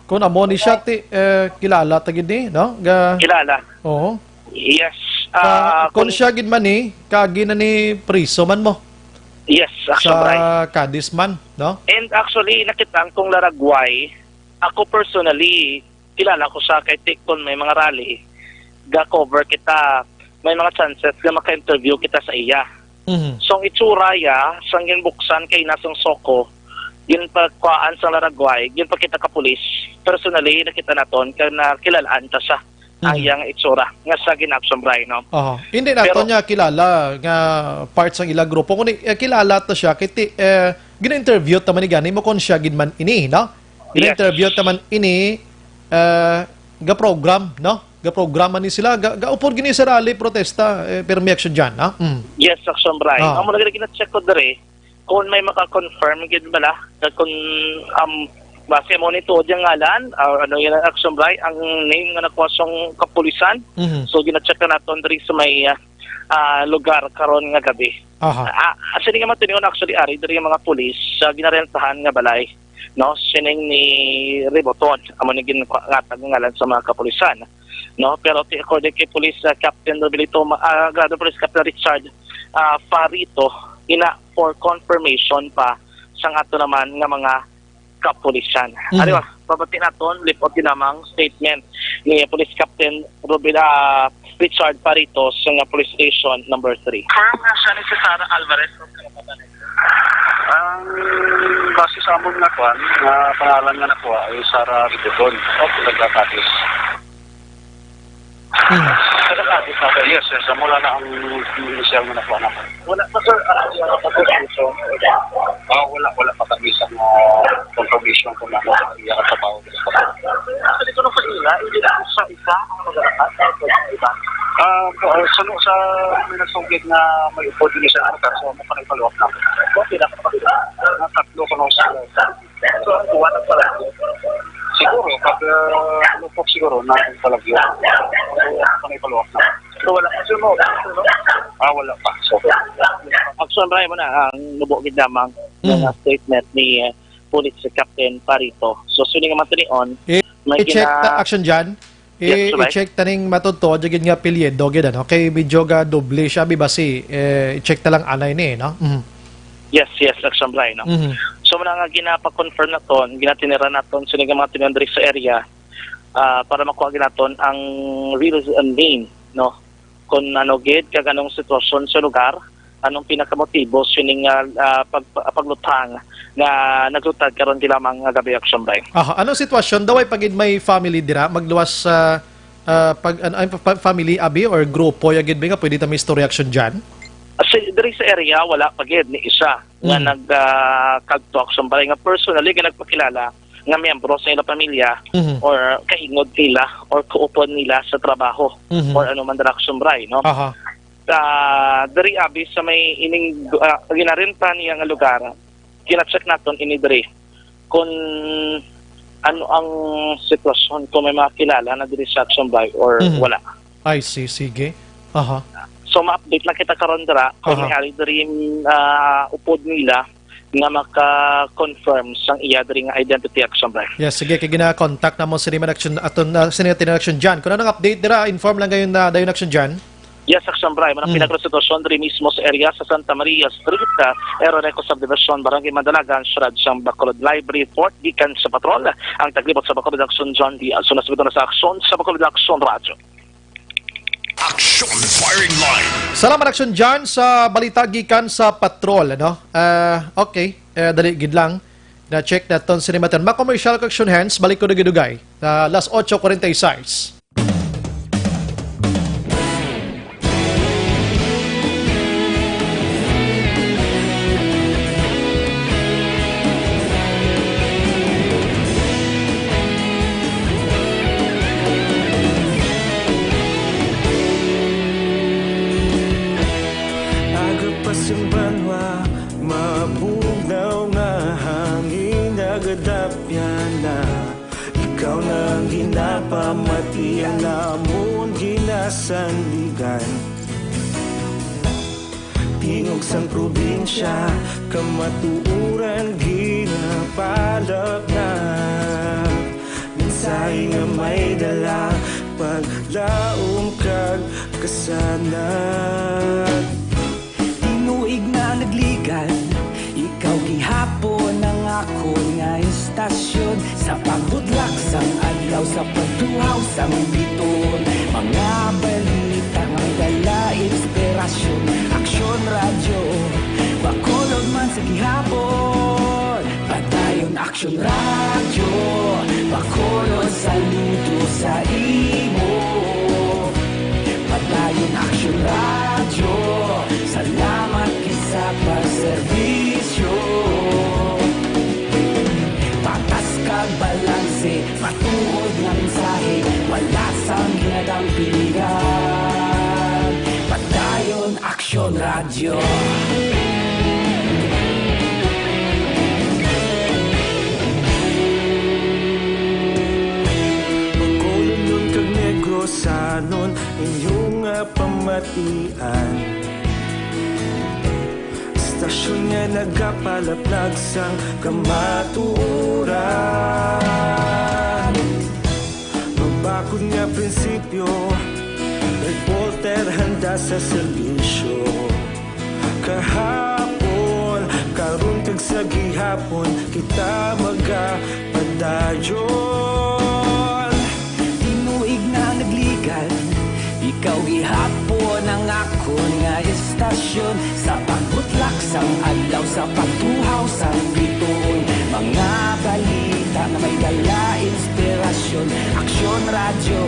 Kung amo ni siya, ti, eh, kilala ta gid ni, no? Ga- Kilala. Oo. Yes. Ka-, Ah, kung kung siya gid man ni, kagi na ni priso man mo. Yes, Sa Action Brian. Cadiz man, no? And actually, nakita ang kong laragway, ako personally, kilala ko siya kay ti-, kung may mga rally, ga-cover kita, may mga chances nga maka-interview kita sa iya. Mhm. So, ang itsura ya, sang ginbuksan kay nasang Soko, ginpakuhaan sang laragway, ginpakita ka pulis. Personally, nakita naton, kay nakilalaan ta siya, ang Mhm. iyang itsura, nga sa gin-action, Bri, no? Oho. Hindi nato Pero niya kilala nga part sang ila grupo. Kundi, eh, kilala to siya. Kay ti-, eh, gina-interview ta man ni gani mo kung siya gid man ini, no? Yes. Gina-interview ta man ini, eh, ga-program, no? Ga-program man ni sila. Ga-, gaupod gini sa rally, protesta, eh, pero may action dyan, no? Mm. Yes, Action Bri. Ah. Amo na gina-check ko diri, kung may maka-confirm gid bala, kag kung, um, base mo ni tuod yung ngalan, or ano yun ang Action Bri, ang name nga nakuha sang kapulisan. Mhm. So, gina-check na naton diri sa may, ah, ah, lugar karon nga gabi. Aha. Ah, ah, sini nga matinion actually, ari, diri ang mga pulis sa ginarentahan nga balay, no? Sining ni Riboton, amo ni ginatag nga ngalan sa mga kapulisan, no? Pero ti-, according kay Police, ah, Captain Robilito, ma-, ah, Grado Police Captain Richard, ah, Farito, ina for confirmation pa sang ato naman nga mga kapulisan. Mhm. Ari ba, pabati naton, lipot ginamang statement ni Police Captain Rubila Richard Paritos nga Police Station number three. Firm na siya ni si Sara Alvarez. Ang base sa amon nga kwan, nga pangalan nga nakuha ay Sara Ributon. Okay, nagkakapis. Hmm. Sa Cadiz natin. Yes, sir. Sa mula na ang initial na nakuha natin. Wala pa, sir. Ah, wala pa, sir. Ah, wala, wala pa kami sa mga confirmation kung ano ang iyang trabaho. Sa dito na sa ila, hindi na sa isa ang magalakas sa iba. Ah, po, ah, sa, sa may nagsugid na may upod din siya, ano, kaso mo pa nagpaluwak na. Okay, dapat pa rin. Ang tatlo ko nung sa So, ang kuha ng palagyo. Siguro, pag, ah, ano po siguro, natin palagyo. Ano yung panay paluwak na? So, wala pa siya mo, no? Ah, wala pa. So, Action, Brian, mo na ang nubo gid lamang Mm. nga statement ni, eh, Police Captain Parito. So, sini nga matinion, I-, may i-check gina- ta, Action Jan? Yes, I-, sir. I-check ta ning matutuo, di gid nga apelyido, gid, ano? Kay medyo ga doble siya, abi, basi, eh, i-check ta lang anay ni, no? Mhm. Yes, yes, Action Bri, no? Mhm. So, muna nga ginapa-confirm naton, ginatiniran naton, sini nga mga tinandri sa area, ah, para makuha gid naton ang real, uh, name, no? Kung ano gid, kag anong sitwasyon sa lugar, anong pinakamotibo sining, ah, ah, pag-, paglutang nga naglutad karon ti lamang nga gabi, Action Bri. Aha, anong sitwasyon daw? Ay pagid may family dira, magluwas sa, ah, pag, ano, ay, pa-, family, abi, or grupo, ya gid ba nga pwede ta may istorya, Action Jan? Ah, si, diri sa area, wala pa gid ni isa nga Mm. nag, ah, kagto, Action Bri, nga personally nga nagpakilala nga miyembro sa ilang pamilya Mhm. or kaingod nila or kaupod nila sa trabaho Mhm. or ano man dira, Action Bri, no? Aha. Ah, diri, abi, sa may ining, ah, ginarenta niya nga lugar, gina-check naton ini diri kung ano ang sitwasyon, kung may mga kilala na diri sa Action Bri or Mhm. wala. I see, sige. Aha. So, ma-update lang kita karon dira kung Aha. may ari diri, ah, upod nila nga maka-confirm sang iya diri nga identity, Action Bri. Yes, sige, kay gina-contact na mo si Raymond Action, aton, ah, sini nga Action Jan. Kung anong update dira, inform lang gayon na dayon, Action Jan. Yes, Action Bri, manang Mm. pinaka sitwasyon diri mismo sa area sa Santa Maria Street, ah, Eroreco Subdivision, Barangay Mandalagan, Siyudad sang Bacolod. Live report gikan sa patrol, ang taglibot sa Bacolod, Action John Diaz. So, nasubiton na sa Action sa Bacolod, Action Radyo. Action Firing Line. Salamat, Action John, sa balita gikan sa patrol, ano? Ah, okay. Eh, dali gid lang. Na-check naton sini matan. Ma-commercial ko, Action Hands, balik ko na gidugay. Sa alas ocho cuarenta y seis. Sa banwa, mabugnaw nga hangin nagadapya na. Ikaw na ang ginapamati, ang amon ginasandigan. Tingog sang probinsya, kamatuoran ginapalapnap. Mensahe nga may dala, paglaom kag kasanag. Tinuig na nagligad, ikaw gihapon ang akon nga istasyon. Sa pagbudlak sang adlaw, sa pagtuhaw sang biton, mga balita nga may dala inspirasyon. Aksyon Radyo, Bacolod man sa gihapon. Padayon Aksyon Radyo, Bacolod, saludo sa imo. Padayon Aksyon Radyo, salamat gid sa pagserbisyo. Patas kag balanse, matuod nga mensahe, wala sang ginadampingan. Padayon Aksyon Radyo. Bacolodnon kag Negrosanon, inyo nga pamatian. Istasyon nga nagapalaplag sang kamatuoran. Mabakod nga prinsipyo, reporter handa sa serbisyo. Kahapon, karon kag sa gihapon, kita magapadayon. Tinuig na nagligad, ikaw gihapon ang akon nga istasyon. Sa pagbutlak sang adlaw, sa pagtuhaw sang bituon, mga balita nga may dala inspirasyon. Aksyon Radyo,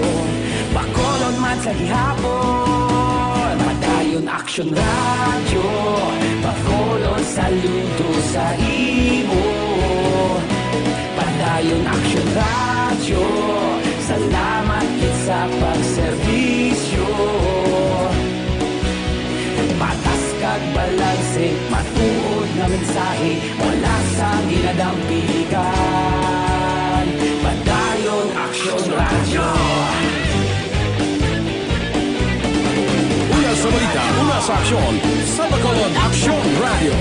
Bacolod man sa gihapon. Padayon Aksyon Radyo, Bacolod, saludo sa imo. Padayon Aksyon Radyo, salamat gid sa pagserbisyo. Patas kag balanse, matuod nga mensahe, wala sang ginadampigan. Padayon Aksyon Radyo. Una sa balita, una sa aksyon, sa Bacolod Aksyon Radyo.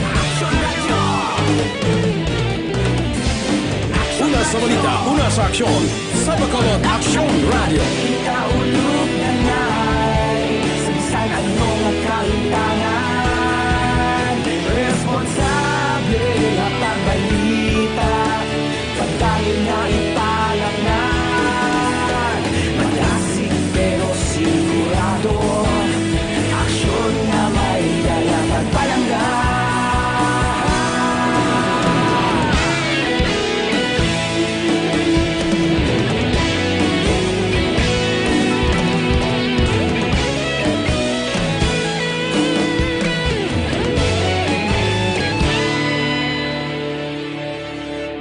Una sa balita, una sa aksyon, sa Bacolod Aksyon Radyo. Ikaulog na ngay, sa bisan ano nga kahintangan, responsable nga pagbalita, padayon na ipalapngan. Madasig pero sigurado, aksyon nga may dala pagpalangga.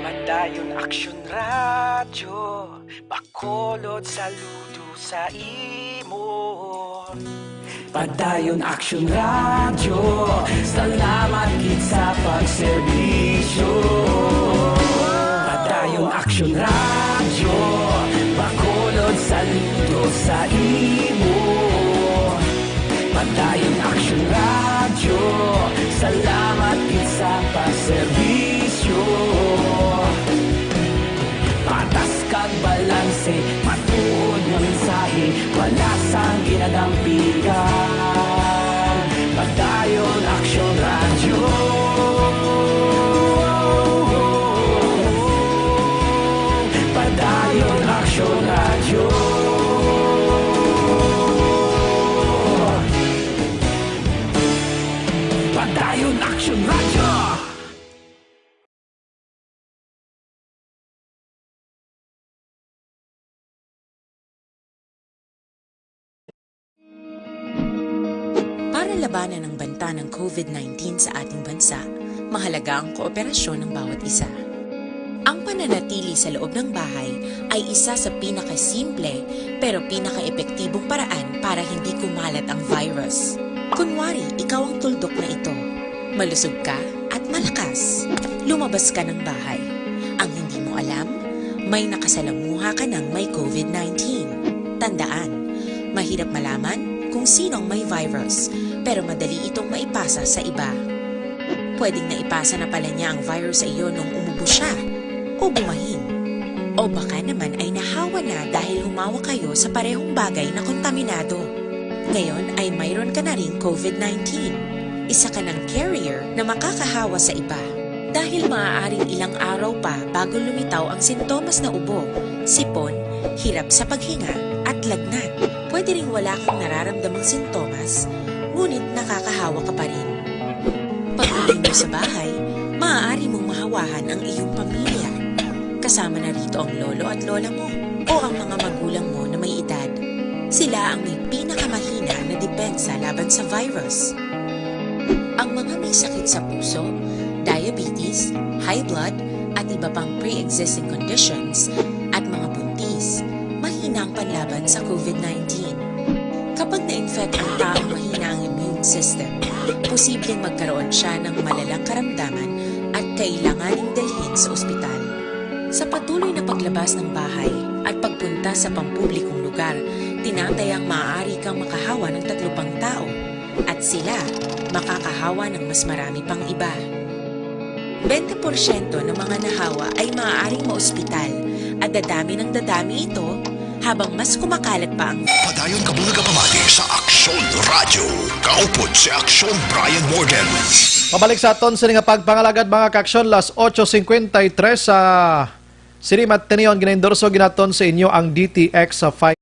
Padayon Aksyon Radyo, Bacolod, saludo sa imo. Padayon Aksyon Radyo, salamat gid sa pagserbisyo. Padayon Aksyon Radyo, Bacolod, saludo sa imo. Padayon Aksyon Radyo, salamat gid sa pagserbisyo. Patas kag balanse, matuod nga mensahe, wala sang ginadampigan. Padayon Aksyon Radyo. Padayon Aksyon Radyo. Padayon Aksyon Radyo. Para labanan ang banta ng COVID nineteen sa ating bansa, mahalaga ang kooperasyon ng bawat isa. Ang pananatili sa loob ng bahay ay isa sa pinakasimple pero pinakaepektibong paraan para hindi kumalat ang virus. Kunwari, ikaw ang tuldok na ito. Malusog ka at malakas. Lumabas ka ng bahay. Ang hindi mo alam, may nakasalamuha ka ng may covid nineteen. Tandaan, mahirap malaman kung sino ang may virus, pero madali itong maipasa sa iba. Pwedeng naipasa na pala niya ang virus sa iyo nung umubo siya o bumahin. O baka naman ay nahawa na dahil humawak kayo sa parehong bagay na kontaminado. Ngayon ay mayroon ka na ring covid nineteen. Isa ka ng carrier na makakahawa sa iba. Dahil maaaring ilang araw pa bago lumitaw ang sintomas na ubo, sipon, hirap sa paghinga, at lagnat, pwede ring wala kang nararamdamang sintomas, ngunit nakakahawa ka pa rin. Pag-uwi mo sa bahay, maaari mong mahawahan ang iyong pamilya. Kasama na rito ang lolo at lola mo o ang mga magulang mo na may edad. Sila ang may pinakamahina na depensa laban sa virus. Ang mga may sakit sa puso, diabetes, high blood, at iba pang pre-existing conditions, at mga buntis, mahina ang panlaban sa covid nineteen. Kapag na-infect ang taong mahina ang immune system, posibleng magkaroon siya ng malalang karamdaman at kailanganing dalhin sa ospital. Sa patuloy na paglabas ng bahay at pagpunta sa pampublikong lugar, tinatayang maaari kang makahawa ng tatlo pang tao at sila makakahawa ng mas marami pang iba. Bente porsyento ng mga nahawa ay maaaring maospital at dadami ng dadami ito habang mas kumakalat pa ang Padayon ka mo nagapamati sa Aksyon Radyo. Kaupod si Aksyon Brian Morgan. Pabalik sa aton sini nga pagpangalagad, mga kaaksyon, las ocho cincuenta y tres sa sini matinion, ginaendorso ginaton sa inyo ang D T X sa five.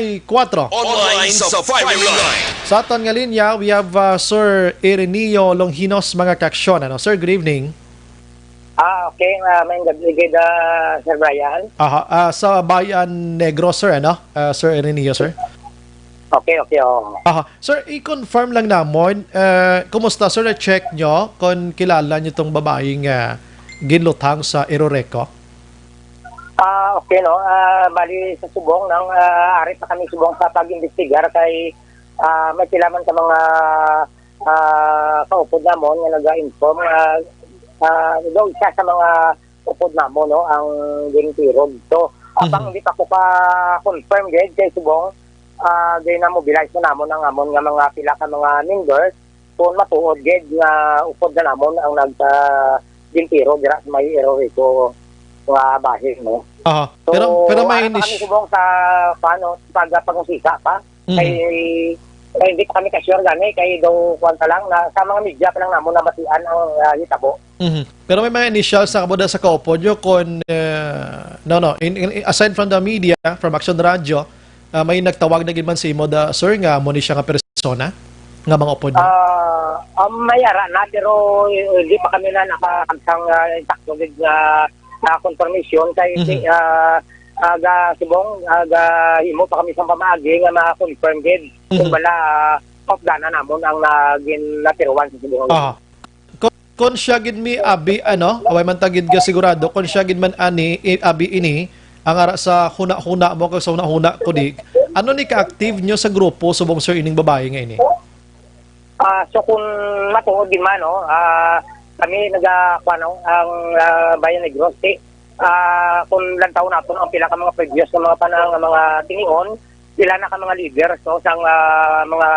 Kuwatro. Online sa firing line. Sa aton nga linya, we have, uh, Sir Ireneo Longinos, mga kaaksyon. Ano, sir, good evening. Ah, okay. Ah, may gabi gid, ah, Sir Brian. Aha, ah, sa Bayan Negro, sir, ano? Ah, Sir Ireneo, sir. Okay, okay, oo. Aha. Sir, i-confirm lang namon, eh, kumusta, sir? Na-check nyo kung kilala nyo tong babaeng, ah, ginluthang sa Eroreco? Ah, okay, no. Ah, bali sa subong nang, ah, ari pa kami subong sa pag-imbestigar kay, ah, may sila man sa mga, ah, kaupod namon nga naga-inform nga, ah, daw isa sa mga upod namon, no, ang gintirog. So, abang Mhm. di pa ko ka-confirm gid kay subong, ah, gina-mobilize na namon ang amon nga mga pila ka mga members. Kung matuod gid nga upod na namon ang nagka-, gintirog dira sa may Eroreco nga bahin, no? Aha. So, Pero, pero may ara pa kami inis- subong sa, paano, pag-, pag-usisa pa. Mhm. Kay, kay hindi pa kami ka-sure gani, kay daw, kuwan pa lang, na, sa mga media pa lang namon nabatian ang, ah, hitabo. Mhm. Pero may mga initials na kamo da sa kaupod nyo kung, eh, no, no, in, in, aside from the media, from Action Radio, ah, may nagtawag na gid man sa imo da, sir, nga amo ni siya nga persona nga mga upod nyo? Ah, ah, may ara na, pero, eh, di pa kami na nakakamsang, ah, insakto gid nga, ah, confirmation kay, Mhm. ah, ah, ga subong, ah, ga himo pa kami sa pamaagi nga ma-confirm gid kung Mhm. bala, ah, updanan namon ang, ah, gin-, natiruan sa subong. Aha. Kon, kon siya gid mi abi, ano, away man ta gid ga sigurado, kon siya gid man ani, i-, abi ini, ang ara sa huna-huna mo kag sa huna-huna ko di, ano ni ka-active nyo sa grupo subong, sir, ining babae nga ini? Ah, so kung matuod gid man, no, ah, kami naga, kuwan, no, ang, ah, Bayan Negros, eh, ah, kung lantaw naton ang pila ka mga previous nga mga pana-, nga mga tinion, pila na ka mga leaders, no, sang, ah, mga,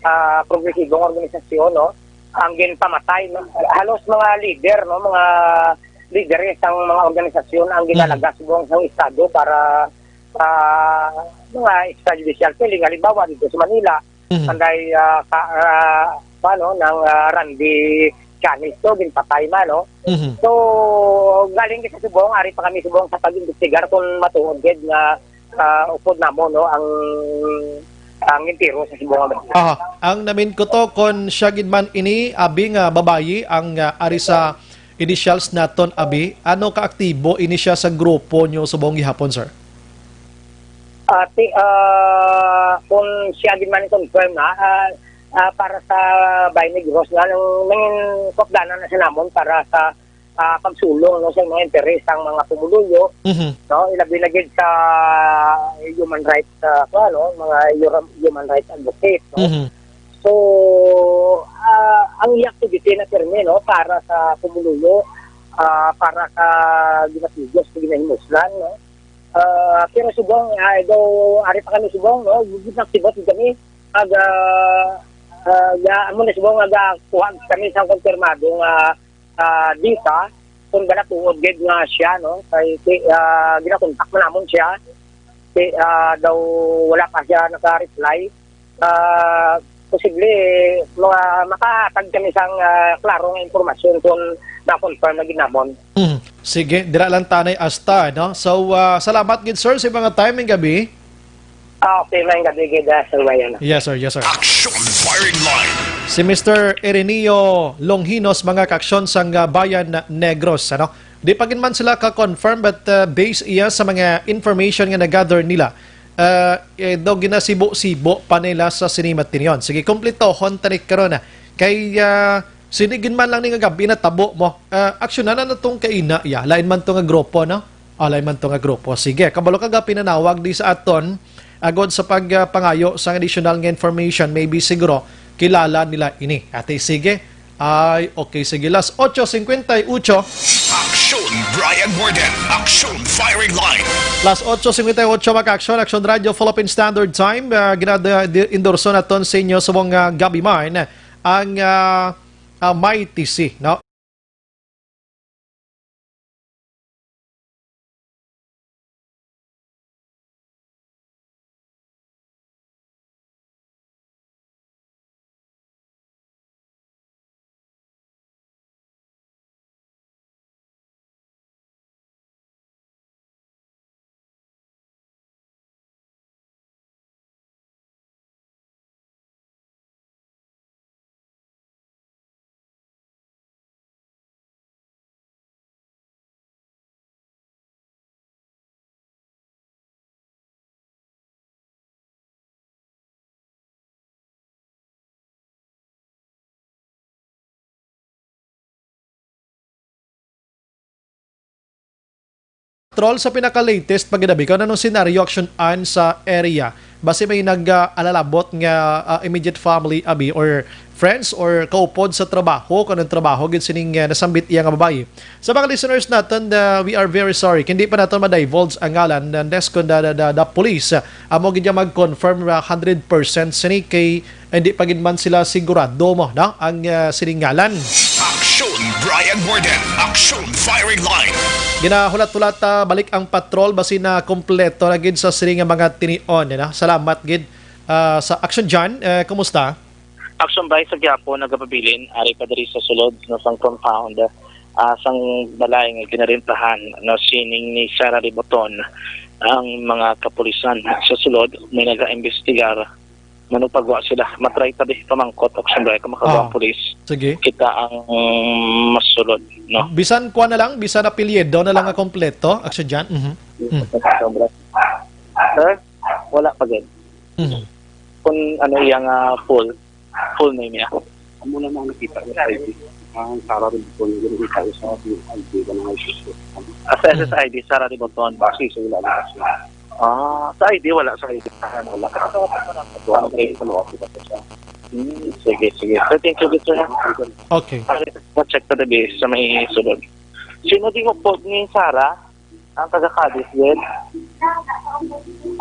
ah, progresibong organisasyon, no, ang ginpamatay, no, halos mga leader, no, mga, lideres sang mga organisasyon ang Mhm. ginalagas subong sang Estado para sa mga extrajudicial killing, halimbawa dito sa Manila, Mhm. sanday, ah, ka, ah, ano, nang, ah, Randy Chanes to, ginpatay man, no? Mhm. So, galing kita subong, ari pa kami subong sa pag-imbestigar kung matuod gid nga, ah, upod namon, no, ang, ang entero sa subong nga. Aha. Ang namin ko to, kon siya gid man ini, abi nga babayi, ang, ah, ari sa initials naton, abi, ano ka aktibo ini siya sa grupo nyo subong gihapon, sir? Ah, ti-, ah, kung siya gid man confirm na, ah, ah, para sa Bay Negros, nga nang, nang kutdanan na sa namon para sa, ah, pagsulong, no, sa mga interes sang mga pumuluyo, Mhm. no, ilabi na gid sa human rights, ah, kuwan, no, mga human, human rights advocate, no. Mhm. So, ah, ang iya activity na pirmi, no, para sa pumuluyo, ah, para sa ginatigos, sa ginahimuslan, no. Ah, pero subong, ah, daw, ari pa kami subong, no, ginaktibot kami, ag, ah, ah, ya, amo na subong, aga, kuha kami sa konfirmado nga, ah, data, kung gana tuod gid nga siya, no, kay, kay, ah, ginakontak man namon siya, kay, ah, daw wala pa siya naka-reply. Ah, posible, mga makahatag kami sang, ah, klaro nga impormasyon kung na-confirm na gid namon. Mm. Sige, dira lang tanay asta, no? So, ah, salamat gid, sir, sa mga time ng gabi. Ah, okay, may gabi gid, ah, Sir Ryan. Yes, sir. Yes, sir. Action Firing Line. Si Mister Ireneo Longinos, mga kaaksyon sang, ah, Bayan Negros, ano? Di pa gid man sila ka-confirm, but, ah, based iya sa mga information nga na-gather nila, ah, eh, daw ginasibo-sibo pa nila sa sini matinyon. Sige, kumpletohon tani karon, ah. Kay, ah, sini gid man lang ni nga gabi natabo mo. Ah, aksyonan na natong kaina, ya. Lain man to nga grupo, no? Ah, lain man to nga grupo. Sige, kabalo ka ga pinanawag di sa aton. Agod sa pag, ah, pangayo sang additional nga information, maybe siguro kilala nila ini. Ate, sige. Ay, okay, sige. Las ocho cincuenta y ocho. Action Brian Warden. Action Firing Line. Las ocho cincuenta y ocho, mga ka-aksyon, Action Radio, Philippine Standard Time. Ah, ginada-, di-, endorso naton sa inyo sa mga gabi man ang, ah, ah, Mighty C, no? Patrol, sa pinaka-latest pagkagabi, kung anong senaryo, action an sa area? Basi may nag, ah, alalabot nga, ah, immediate family, abi, or friends, or kaupod sa trabaho, kung anong trabaho, gid sining, ah, nasambit iya nga babayi. Sa mga listeners naton, ah, we are very sorry. Hindi pa naton ma-divulge ang ngalan, unless kung the, the, the, the police, ah, amo gid ang mag-confirm, ah, hundred percent sini kay hindi pa gid man sila sigurado mo, no? Ang, ah, sining ngalan. Action Brian Warden. Action Firing Line. Ginahulat-hulat, ah, balik ang patrol, basi na kompleto na gid sa sining nga mga tinion, no? Salamat gid, ah, sa Action John. Eh, kumusta? Action Brian, sa gyapon nagapabilin, ari pa diri sa sulod, no, sang compound, ah, sang balay nga ginarentahan, no, sining ni Sarah Riboton. Ang mga kapulisan sa sulod may nagaimbestigar. Manupagwa sila. Matry tabi pamangkot, Action Brian, kung makagawa ang Ah, pulis. Sige. Kita ang, mm, masulod, no? Bisan kuha na lang, bisan apelyido na lang ang kompleto, Action John. Mhm. Mm. Action Brian. Sir, wala pa gid. Mhm. Kung ano iyang, ah, full, full name niya. Amo lang ang nakita ko sa I D. Ang Sarah Riboton, yung nakita ko sa I D, wala nga issue. Ah, sa Mm. S S I D, Sarah Riboton. Basi sa wala na siya. Ah, sa I D, wala sa I D. Wala. Ah, okay. Ano, okay ba siya? Hmm, sige, sige. So, thank you, sir. Okay. Ah, ma-check ta tabi sa may sulod. Sino di mo po ni Sarah? Ang taga Cadiz din?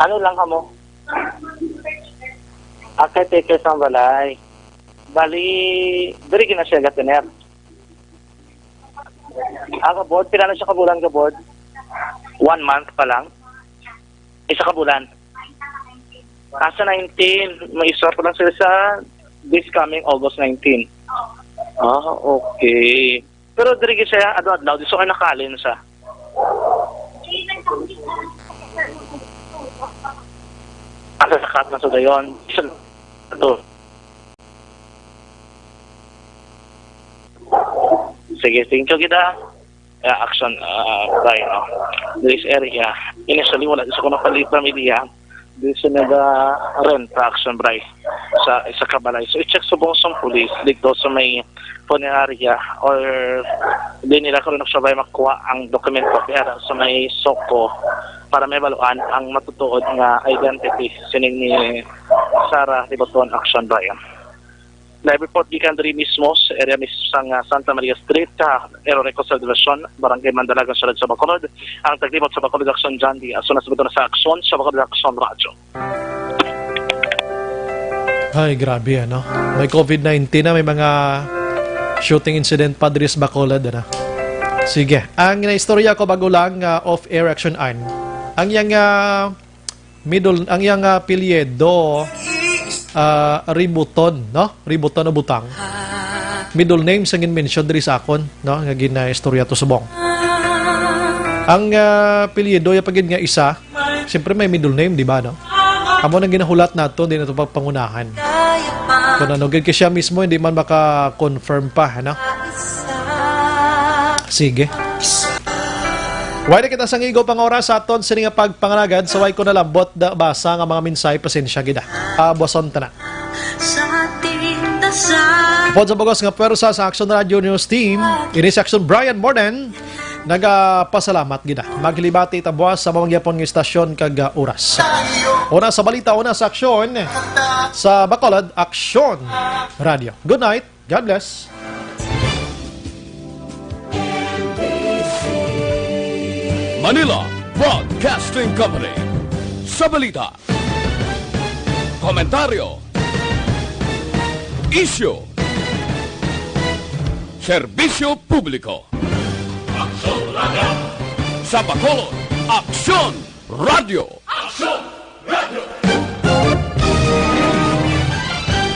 Ano lang kamo? Ah, caretaker sa balay. Bali, diri gina siya gatener. Ah, kabod, pila na siya kabulan, kabod? One month pa lang. Isa ka bulan. Asa nineteen? May isa pa lang sila sa this coming August nineteen. Ah, okay. Pero diri gid siya, adlaw-adlaw, di so ay nakalin siya. Asa sa kat na sa dayon? Isa to. Sige, thank you kita. Yeah, action, uh, tayo, no? This area, initially, wala sa kuno pali pamilya. This naga rent sa action, Bray, sa isa ka balay. So, i-check subong sang police dito sa may funeraria or di nila karon nagsabay makuha ang dokumento, kaya sa may soko para may baluan ang matutuod nga identity sining ni Sarah Liboton, action, Bray. Live report gikan diri mismo sa area mismo sang, ah, Santa Maria Street, ah, Eroreco Subdivision, Barangay Mandalagan, Siyudad sa Bacolod. Ang taglibot sa Bacolod Action, John Diaz. So, nasubuto na sa aksyon sa Bacolod Action Radyo. Ay, grabe, ano? May covid nineteen na, may mga shooting incident pa diri sa Bacolod, ano? Sige, ang naistorya ko bago lang, ah, off-air action an. Ang yang, ah, middle, ang yang, ah, apelyido, ah, Ributon, no? Ributon o Butang. Middle name sa gin-mention diri sa akon, no? Nga ginaistorya to subong. Ang, ah, apelyido, ya pa gid nga isa, siyempre may middle name, di ba, no? Amo nang ginahulat nato, di nato pagpangunahan. Kung ano gid kay siya mismo, hindi man maka-confirm pa, ano? Sige. Wala kita sang igo pang oras sa aton sini nga pagpangalagad, sa way ko nalambot da basa nga mga mensahe, pasensya gid, ah. Ah, buwason ta na. Upod sa bugos nga pwersa sa Action Radio News Team, ini si Action Brian Morden, nagapasalamat gid, ah. Maghilibati ta buwas sa mga gyapon nga istasyon kag, ah, oras. Una sa balita, una sa aksyon, sa Bacolod, Action Radio. Good night. God bless. Manila Broadcasting Company. Sa balita, komentaryo, isyu, serbisyo publiko. Aksyon Radio. Sa Bacolod, Aksyon Radio. Aksyon!